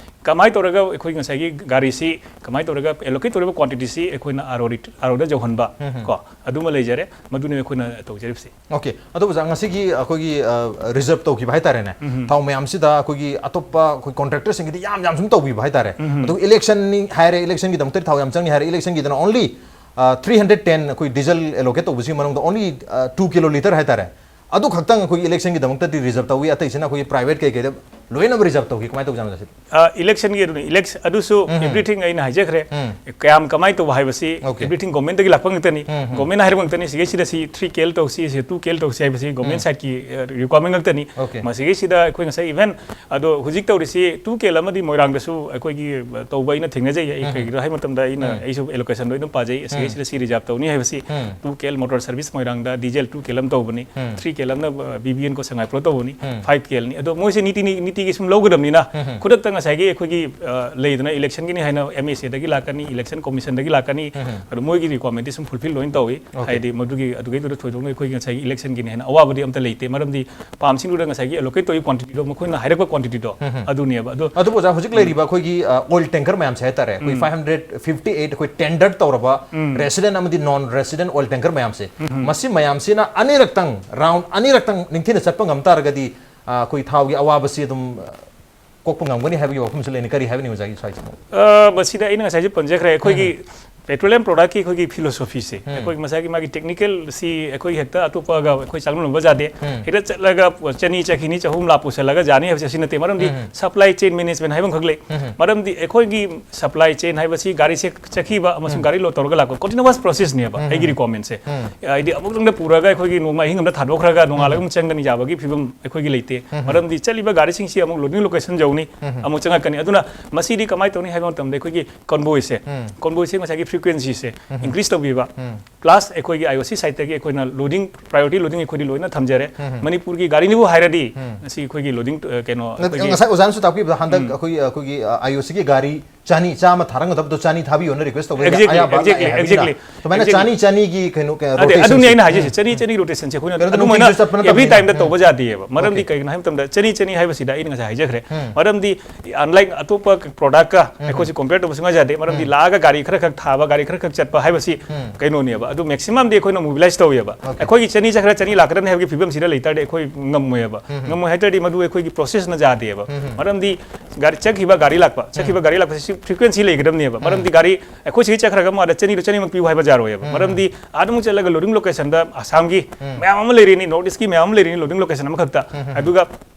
ꯀꯃꯥꯏꯅ ꯇꯧꯔꯒ ꯑꯩꯈꯣꯏ ꯉꯁꯥꯏꯒꯤ ꯒꯥꯔꯤꯁꯤ ꯀꯃꯥꯏꯅ ꯇꯧꯔꯒ ꯑꯦꯂꯣꯀꯦꯠ ꯇꯧꯔꯤꯕ ꯀ꯭ꯋꯥꯟꯇꯤꯇꯤꯁꯤ ꯑꯩꯈꯣꯏꯅ ꯑꯥꯔ ꯑꯣ, ꯑꯥꯔ ꯑꯣꯗ ꯌꯧꯍꯟꯕ ꯀꯣ, ꯑꯗꯨꯃ ꯂꯩꯖꯔꯦ, ꯃꯗꯨꯅꯤ ꯑꯩꯈꯣꯏꯅ ꯇꯧꯖꯔꯤꯕꯁꯤ꯫ ꯑꯣꯀꯦ, ꯑꯗꯣ ꯑꯣꯖꯥ, ꯉꯁꯤꯒꯤ ꯑꯩꯈꯣꯏꯒꯤ ꯔꯤꯖꯔꯞ ꯇꯧꯈꯤꯕ ꯍꯥꯏꯇꯥꯔꯦꯅꯦ, ꯊꯥꯎ ꯃꯌꯥꯝꯁꯤꯗ ꯑꯩꯈꯣꯏꯒꯤ ꯑꯇꯣꯞꯄ ꯑꯩꯈꯣꯏ ꯀꯣꯟꯇ꯭ꯔꯦꯛꯇꯔꯁꯤꯡꯒꯤꯗꯤ ꯌꯥꯝ ꯌꯥꯝ ꯁꯨꯝ ꯇꯧꯕꯤꯕ ꯍꯥꯏꯇꯥꯔꯦ꯫ ꯑꯗꯨꯒ ꯏꯂꯦꯛꯁꯟꯅꯤ ꯍꯥꯏꯔꯦ, ꯏꯂꯦꯛꯁꯟꯒꯤꯗꯃꯛꯇꯗꯤ ꯊꯥꯎ ꯌꯥꯝ ꯆꯪꯉꯤ ꯍꯥꯏꯔꯦ, ꯏꯂꯦꯛꯁꯟꯒꯤꯗꯅ ꯑꯣꯟꯂꯤ ꯊ꯭ꯔꯤ ꯍꯟꯗ꯭ꯔꯦꯠ ꯇꯦꯟ ꯑꯩꯈꯣꯏ ꯗꯤꯖꯜ ꯑꯦꯂꯣꯀꯦꯠ ꯇꯧꯕꯁꯤꯒꯤ ꯃꯅꯨꯡꯗ ꯑꯣꯟꯂꯤ ꯇꯨ ꯀꯤꯂꯣ ꯂꯤꯇꯔ ꯍꯥꯏꯇꯥꯔꯦ, ꯑꯗꯨ ꯈꯛꯇꯪ ꯑꯩꯈꯣꯏꯒꯤ ꯏꯂꯦꯛꯁꯟꯒꯤꯗꯃꯛꯇꯗꯤ ꯔꯤꯖꯔꯞ ꯇꯧꯏ, ꯑꯇꯩꯁꯤꯅ ꯑꯩꯈꯣꯏꯒꯤ ꯄ꯭ꯔꯥꯏꯚꯦꯠ ꯀꯩꯀꯩꯗ ꯂꯣꯏꯅꯃꯛ ꯔꯤꯖꯔꯞ ꯇꯧꯈꯤ꯫ ꯀꯃꯥꯏꯅ ꯇꯧꯖꯥꯠꯅꯣ ꯁꯤꯗꯤ? ꯏꯂꯦꯛꯁꯟꯒꯤ ꯑꯗꯨꯅ ꯏꯂꯦꯛꯁ ꯑꯗꯨꯁꯨ ꯎꯝ꯫ Everything ꯑꯩꯅ ꯍꯥꯏꯖꯈ꯭ꯔꯦ꯫ ꯎꯝ꯫ ꯀꯌꯥꯝ ꯀꯃꯥꯏꯅ ꯇꯧꯕ ꯍꯥꯏꯕꯁꯤ Okay. Everything ꯒꯣꯔꯃꯦꯟꯗꯒꯤ ꯂꯥꯛꯄ ꯉꯥꯛꯇꯅꯤ꯫ ꯎꯝ, ꯎꯝ꯫ ꯒꯣꯔꯃꯦꯟꯅ ꯍꯥꯏꯔꯛꯄ ꯉꯥꯛꯇꯅꯤ꯫ ꯁꯤꯒꯩꯁꯤꯗ ꯁꯤ ꯊ꯭ꯔꯤ ꯀꯦꯜ ꯇꯧꯁꯤ, ꯁꯤ ꯇꯨ ꯀꯦꯜ ꯇꯧꯁꯤ ꯍꯥꯏꯕꯁꯤ ꯒꯣꯔꯃꯦꯟ ꯎꯝ꯫ Side ꯀꯤ ꯔꯤꯀ꯭ꯋꯥꯔꯃꯦꯟ ꯉꯥꯛꯇꯅꯤ꯫ Okay. ꯃꯁꯤꯒꯩꯁꯤꯗ ꯑꯩꯈꯣꯏ ꯉꯁꯥꯏ even ꯑꯗꯣ ꯍꯧꯖꯤꯛ ꯇꯧꯔꯤꯁꯤ ꯇꯨ ꯀꯦꯜ ꯑꯃꯗꯤ ꯃꯣꯏꯔꯥꯡꯗꯁꯨ ꯑꯩꯈꯣꯏꯒꯤ ꯇꯧꯕ ꯑꯩꯅ ꯊꯦꯡꯅꯖꯩ꯫ ꯑꯩ ꯎꯝ꯫ ꯀꯩꯒꯤꯅꯣ ꯍꯥꯏꯕ ꯃꯇꯝꯗ ꯑꯩꯅ ꯎꯝ꯫ ꯑꯩꯁꯨ ꯑꯦꯂꯣꯀꯦꯁꯟꯗꯣ ꯑꯗꯨꯝ ꯄꯥꯖꯩ꯫ ꯎꯝ꯫ ꯁꯤꯒꯩꯁꯤꯗ ꯁꯤ ꯔꯤꯖꯥꯔꯞ ꯇꯧꯅꯤ ꯍꯥꯏꯕꯁꯤ ꯎꯝ꯫ ꯇꯨ ꯀꯦꯜ ꯃꯣꯇꯣꯔ ꯁꯔꯚꯤꯁ ꯃꯣꯏꯔꯥꯡꯗ ꯗꯤꯖꯦꯜ ꯇꯨ ꯀꯦꯜ ꯑꯃ ꯇꯧꯕꯅꯤ꯫ ꯎꯝ꯫ ꯊ꯭ꯔꯤ ꯀꯦꯜ ꯑꯃꯅ ꯕꯤ ꯕꯤ ꯑꯦꯟ ꯀꯣ ꯁꯉꯥꯏꯄ꯭ꯔꯧ ꯇꯧꯕꯅꯤ꯫ ꯎꯝ꯫ ꯐꯥꯏꯚ ꯀꯦꯜꯅꯤ꯫ ꯑꯗꯣ ꯃꯣꯏꯁꯦ ꯅꯤꯇꯤ ꯅꯤꯇꯤꯒꯤ ꯁꯨꯝ ꯂꯧꯒꯗꯕꯅꯤꯅ ꯎꯝ꯫ ꯈꯨꯗꯛꯇ ꯉꯁꯥꯏꯒꯤ ꯑꯩꯈꯣꯏꯒꯤ ꯑ, ꯂꯩꯗꯅ ꯏꯂꯦꯛꯁꯟꯒꯤꯅꯤ ꯍꯥꯏꯅ ꯑꯦꯝ ꯑꯦꯁ ꯑꯦꯗꯒꯤ ꯂꯥꯛꯀꯅꯤ, ꯏꯂꯦꯛꯁꯟ ꯀꯣꯃꯤꯁꯟꯗꯒꯤ ꯂꯥꯛꯀꯅꯤ꯫ ꯎꯝ꯫ ꯑꯗꯣ ꯃꯣꯏꯒꯤ ꯔꯤꯀ꯭ꯋꯥꯔꯃꯦꯟꯗꯤ ꯁꯨꯝ ꯐꯨꯜꯐꯤꯜ ꯂꯣꯏꯅ ꯇꯧꯏ꯫ Okay꯫ ꯍꯥꯏꯗꯤ ꯃꯗꯨꯒꯤ ꯑꯗꯨꯒꯩꯗꯨꯗ ꯊꯣꯏꯗꯣꯛꯅ ꯑꯩꯈꯣꯏꯒꯤ ꯉꯁꯥꯏꯒꯤ ꯏꯂꯦꯛꯁꯟꯒꯤꯅꯤ ꯍꯥꯏꯅ ꯑꯋꯥꯕꯗꯤ ꯑꯝꯇ ꯂꯩꯇꯦ꯫ ꯃꯔꯝꯗꯤ ꯄꯥꯝꯁꯤꯡꯗꯨꯗ ꯉꯁꯥꯏꯒꯤ ꯑꯦꯂꯣꯀꯦꯠ ꯇꯧꯔꯤꯕ ꯀ꯭ꯋꯥꯟꯇꯤꯇꯤꯗꯣ ꯃꯈꯣꯏꯅ ꯍꯥꯏꯔꯛꯄ ꯀ꯭ꯋꯥꯟꯇꯤꯇꯤꯗꯣ ꯎꯝ꯫ ꯑꯗꯨꯅꯦꯕ꯫ ꯑꯗꯣ ꯑꯗꯨꯕꯨ ꯑꯣꯖꯥ, ꯍꯧꯖꯤꯛ ꯂꯩꯔꯤꯕ ꯑꯩꯈꯣꯏꯒꯤ ꯑꯣꯏꯜ ꯇꯦꯡꯀꯔ ꯃꯌꯥꯝꯁꯦ ꯍꯥꯏꯇꯥꯔꯦ, ꯑꯩꯈꯣꯏ ꯎꯝ꯫ Five hundred fifty eight ꯑꯩꯈꯣꯏ ꯇꯦꯟꯗꯔ ꯇꯧꯔꯕ ꯎꯝ꯫ Resident ꯑꯃꯗꯤ ꯅꯣꯟ ꯔꯦꯁꯤꯗꯦꯟ ꯑꯣꯏꯜ ꯇꯦꯡꯀꯔ ꯃꯌꯥꯝꯁꯦ, ꯎꯝ꯫ ꯃꯁꯤ ꯃꯌꯥꯝꯁꯤꯅ ꯑꯅꯤꯔꯛꯇꯪ, ꯔꯥꯎꯟ ꯑꯅꯤꯔꯛꯇꯪ ꯅꯤꯡꯊꯤꯅ ꯆꯠꯄ ꯉꯝ ꯇꯥꯔꯒꯗꯤ ꯑ, ꯑꯩꯈꯣꯏ ꯊꯥꯎꯒꯤ ꯑꯋꯥꯕꯁꯤ ꯑꯗꯨꯝ ꯑ, ꯀꯣꯛꯄ ꯉꯝꯒꯅꯤ ꯍꯥꯏꯕꯒꯤ ꯋꯥꯐꯝꯁꯨ ꯂꯩꯅꯩ꯫ ꯀꯔꯤ ꯍꯥꯏꯕꯤꯅꯤꯡꯕ ꯑꯣꯖꯥꯒꯤ ꯁ꯭ꯋꯥꯏꯁꯤꯕꯨ? ꯑ, ꯃꯁꯤꯗ ꯑꯩꯅ ꯉꯁꯥꯏꯁꯨ ꯄꯟꯖꯈ꯭ꯔꯦ, ꯑꯩꯈꯣꯏꯒꯤ ꯎꯝ꯫ Petroleum product ꯀꯤ ꯑꯩꯈꯣꯏꯒꯤ philosophy ꯁꯦ, ꯎꯝ꯫ ꯑꯩꯈꯣꯏꯒꯤ ꯃꯁꯥꯒꯤ ꯃꯥꯒꯤ technical ꯁꯤ ꯑꯩꯈꯣꯏ ꯍꯦꯛꯇ ꯑꯇꯣꯞꯄꯒ ꯑꯩꯈꯣꯏ ꯆꯥꯡꯗꯝꯅꯕ ꯌꯥꯗꯦ꯫ ꯎꯝ꯫ ꯍꯦꯛꯇ ꯆꯠꯂꯒ ꯆꯅꯤ, ꯆꯍꯤ ꯑꯅꯤ, ꯆꯍꯨꯝ ꯂꯥꯛ ꯄꯨꯁꯜꯂꯒ ꯌꯥꯅꯤ ꯍꯥꯏꯕꯁꯦ ꯑꯁꯤ ꯅꯠꯇꯦ꯫ ꯃꯔꯝꯗꯤ ꯎꯝ꯫ Supply chain management ꯍꯥꯏꯕ ꯑꯃꯈꯛ ꯂꯩ꯫ ꯎꯝ꯫ ꯃꯔꯝꯗꯤ ꯑꯩꯈꯣꯏꯒꯤ supply chain ꯍꯥꯏꯕꯁꯤ ꯒꯥꯔꯤꯁꯦ ꯆꯠꯈꯤꯕ ꯑꯃꯁꯨꯡ ꯎꯝ꯫ ꯒꯥꯔꯤ ꯂꯣꯗ ꯇꯧꯔꯒ ꯂꯥꯛꯄ continuous process ꯅꯦꯕ ꯎꯝ꯫ ꯑꯩꯒꯤ ꯔꯤꯀ꯭ꯋꯥꯔꯃꯦꯟꯁꯦ꯫ ꯎꯝ꯫ ꯍꯥꯏꯗꯤ ꯑꯃꯨꯛꯇꯪꯗ ꯄꯨꯔꯒ ꯑꯩꯈꯣꯏꯒꯤ ꯅꯣꯡꯃ ꯑꯍꯤꯡ ꯑꯃꯗ ꯊꯥꯗꯣꯛꯈ꯭ꯔꯒ ꯅꯣꯡꯉꯥꯜꯂꯒ ꯎꯝ꯫ ꯑꯃꯨꯛ ꯆꯪꯒꯅꯤ ꯌꯥꯕꯒꯤ ꯐꯤꯕꯝ ꯑꯩꯈꯣꯏꯒꯤ ꯂꯩꯇꯦ꯫ ꯎꯝ꯫ ꯃꯔꯝꯗꯤ ꯆꯠꯂꯤꯕ ꯒꯥꯔꯤꯁꯤꯡꯁꯤ ꯑꯃꯨꯛ loading location ꯌꯧꯅꯤ, ꯎꯝ꯫ ꯑꯃꯨꯛ ꯆꯪꯉꯛꯀꯅꯤ꯫ ꯑꯗꯨꯅ ꯃꯁꯤꯗꯤ ꯀꯃꯥꯏꯅ ꯇꯧꯅꯤ ꯍꯥꯏꯕ ꯃꯇꯝꯗ ꯑꯩꯈꯣꯏꯒꯤ convoy ꯁꯦ, ꯎꯝ꯫ Convoy ꯁꯦ ꯉꯁꯥꯏꯒꯤ frequency ꯁꯦ ꯎꯝ꯫ Increase ꯇꯧꯕꯤꯕ, ꯎꯝ꯫ Plus ꯑꯩꯈꯣꯏꯒꯤ I O C side ꯇꯒꯤ ꯑꯩꯈꯣꯏꯅ loading, priority loading ꯑꯩꯈꯣꯏꯗꯤ ꯂꯣꯏꯅ ꯊꯝꯖꯔꯦ꯫ ꯎꯝ꯫ ꯃꯅꯤꯄꯨꯔꯒꯤ ꯒꯥꯔꯤꯅꯤꯕꯨ ꯍꯥꯏꯔꯗꯤ ꯎꯝ꯫ ꯉꯁꯤ ꯑꯩꯈꯣꯏꯒꯤ loading, ꯑ, ꯀꯩꯅꯣ, ꯅꯠꯇꯦ, ꯑꯩꯈꯣꯏꯒꯤ ꯉꯁꯥꯏ ꯑꯣꯖꯥꯅꯁꯨ ꯇꯥꯛꯄꯤꯕꯗ ꯍꯟꯗꯛ ꯎꯝ꯫ ꯑꯩꯈꯣꯏ, ꯑꯩꯈꯣꯏꯒꯤ, ꯑ, I O C ꯒꯤ ꯒꯥꯔꯤ ꯆꯅꯤ, ꯆꯥꯝꯃ ꯊꯥꯔꯝꯒꯗꯕꯗꯣ ꯆꯅꯤ ꯊꯥꯕꯤꯌꯣꯅ request ꯇꯧꯕ Exactly, ꯑꯌꯥꯕ ꯂꯥꯛꯑꯦ exactly, ꯍꯥꯏꯕꯅꯤꯅ꯫ exactly. Exactly. ꯆꯅꯤ ꯆꯅꯤꯒꯤ ꯀꯩꯅꯣ ꯀꯩꯅꯣ ꯑꯗꯩ ꯑꯗꯨꯅꯤ rotationꯁꯦ꯫ ꯑꯩꯅ ꯍꯥꯏꯖꯩꯁꯦ, ꯆꯅꯤ ꯆꯅꯤ rotationꯁꯦ ꯑꯩꯈꯣꯏꯅ ꯀꯩꯅꯣꯗ ꯑꯗꯨꯃꯥꯏꯅ ꯅꯨꯡꯇꯤꯒꯤꯁꯨ ꯆꯠꯄ every ꯅꯠꯇꯕꯅꯤꯅ꯫ timeꯗ ꯇꯧꯕ ꯌꯥꯗꯦꯕ꯫ ꯃꯔꯝꯗꯤ ꯀꯩꯒꯤꯅꯣ ꯍꯥꯏꯕ ꯃꯇꯝꯗ ꯆꯅꯤ ꯆꯅꯤ ꯍꯥꯏꯕꯁꯤꯗ ꯑꯩꯅ ꯉꯁꯥꯏ ꯍꯥꯏꯖꯈ꯭ꯔꯦ, ꯃꯔꯝꯗꯤ unlike ꯑꯇꯣꯞꯄ productꯀ ꯑꯩꯈꯣꯏꯁꯤ compare ꯇꯧꯕ ꯁꯨꯡꯌꯥ ꯌꯥꯗꯦ꯫ ꯃꯔꯝꯗꯤ ꯂꯥꯛꯑꯒ ꯒꯥꯔꯤ ꯈꯔ ꯈꯛ ꯊꯥꯕ, ꯒꯥꯔꯤ ꯈꯔ ꯈꯛ ꯆꯠꯄ ꯍꯥꯏꯕꯁꯤ ꯀꯩꯅꯣꯅꯦꯕ꯫ ꯑꯗꯨ maximumꯗꯤ ꯑꯩꯈꯣꯏꯅ mobilize ꯇꯧꯋꯦꯕ꯫ ꯑꯩꯈꯣꯏꯒꯤ ꯆꯅꯤ ꯆꯠꯈ꯭ꯔ ꯆꯅꯤ ꯂꯥꯛꯀꯗꯕꯅꯤ ꯍꯥꯏꯕꯒꯤ ꯐꯤꯕꯝꯁꯤꯗ ꯂꯩ ꯇꯥꯔꯗꯤ ꯑꯩꯈꯣꯏ ꯉꯝꯃꯣꯏꯕ꯫ ꯉꯝꯃꯣꯏ ꯍꯥꯏ ꯇꯥꯔꯗꯤ ꯃꯗꯨ ꯑꯩꯈꯣꯏꯒꯤ processꯅ ꯌꯥꯗꯦꯕ꯫ ꯃꯔꯝꯗꯤ ꯒꯥꯔꯤ ꯆꯠꯈꯤꯕ ꯒꯥꯔꯤ ꯂꯥꯛꯄ, ꯆꯠꯈꯤꯕ ꯒꯥꯔꯤ ꯂꯥꯛꯄꯁꯤ frequency ꯂꯩꯒꯗꯕꯅꯦꯕ꯫ ꯃꯔꯝꯗꯤ ꯒꯥꯔꯤ ꯑꯩꯈꯣꯏ ꯁꯤꯒꯤ ꯆꯠꯈ꯭ꯔꯒ ꯑꯃꯨꯛ ꯑꯥꯗ ꯆꯅꯤꯗꯣ ꯆꯅꯤꯃꯛ ꯄꯤꯌꯨ ꯍꯥꯏꯕ ꯌꯥꯔꯣꯏꯕ꯫ ꯃꯔꯝꯗꯤ ꯑꯥꯗ ꯑꯃꯨꯛ ꯆꯠꯂꯒ loading locationꯗ ꯑꯁꯥꯝꯒꯤ ꯃꯌꯥꯝ ꯑꯃ ꯂꯩꯔꯤꯅꯤ, North Eastꯀꯤ ꯃꯌꯥꯝ ꯑꯃ ꯂꯩꯔꯤꯅꯤ loading location ꯑꯃꯈꯛꯇ꯫ ꯑꯗꯨꯒ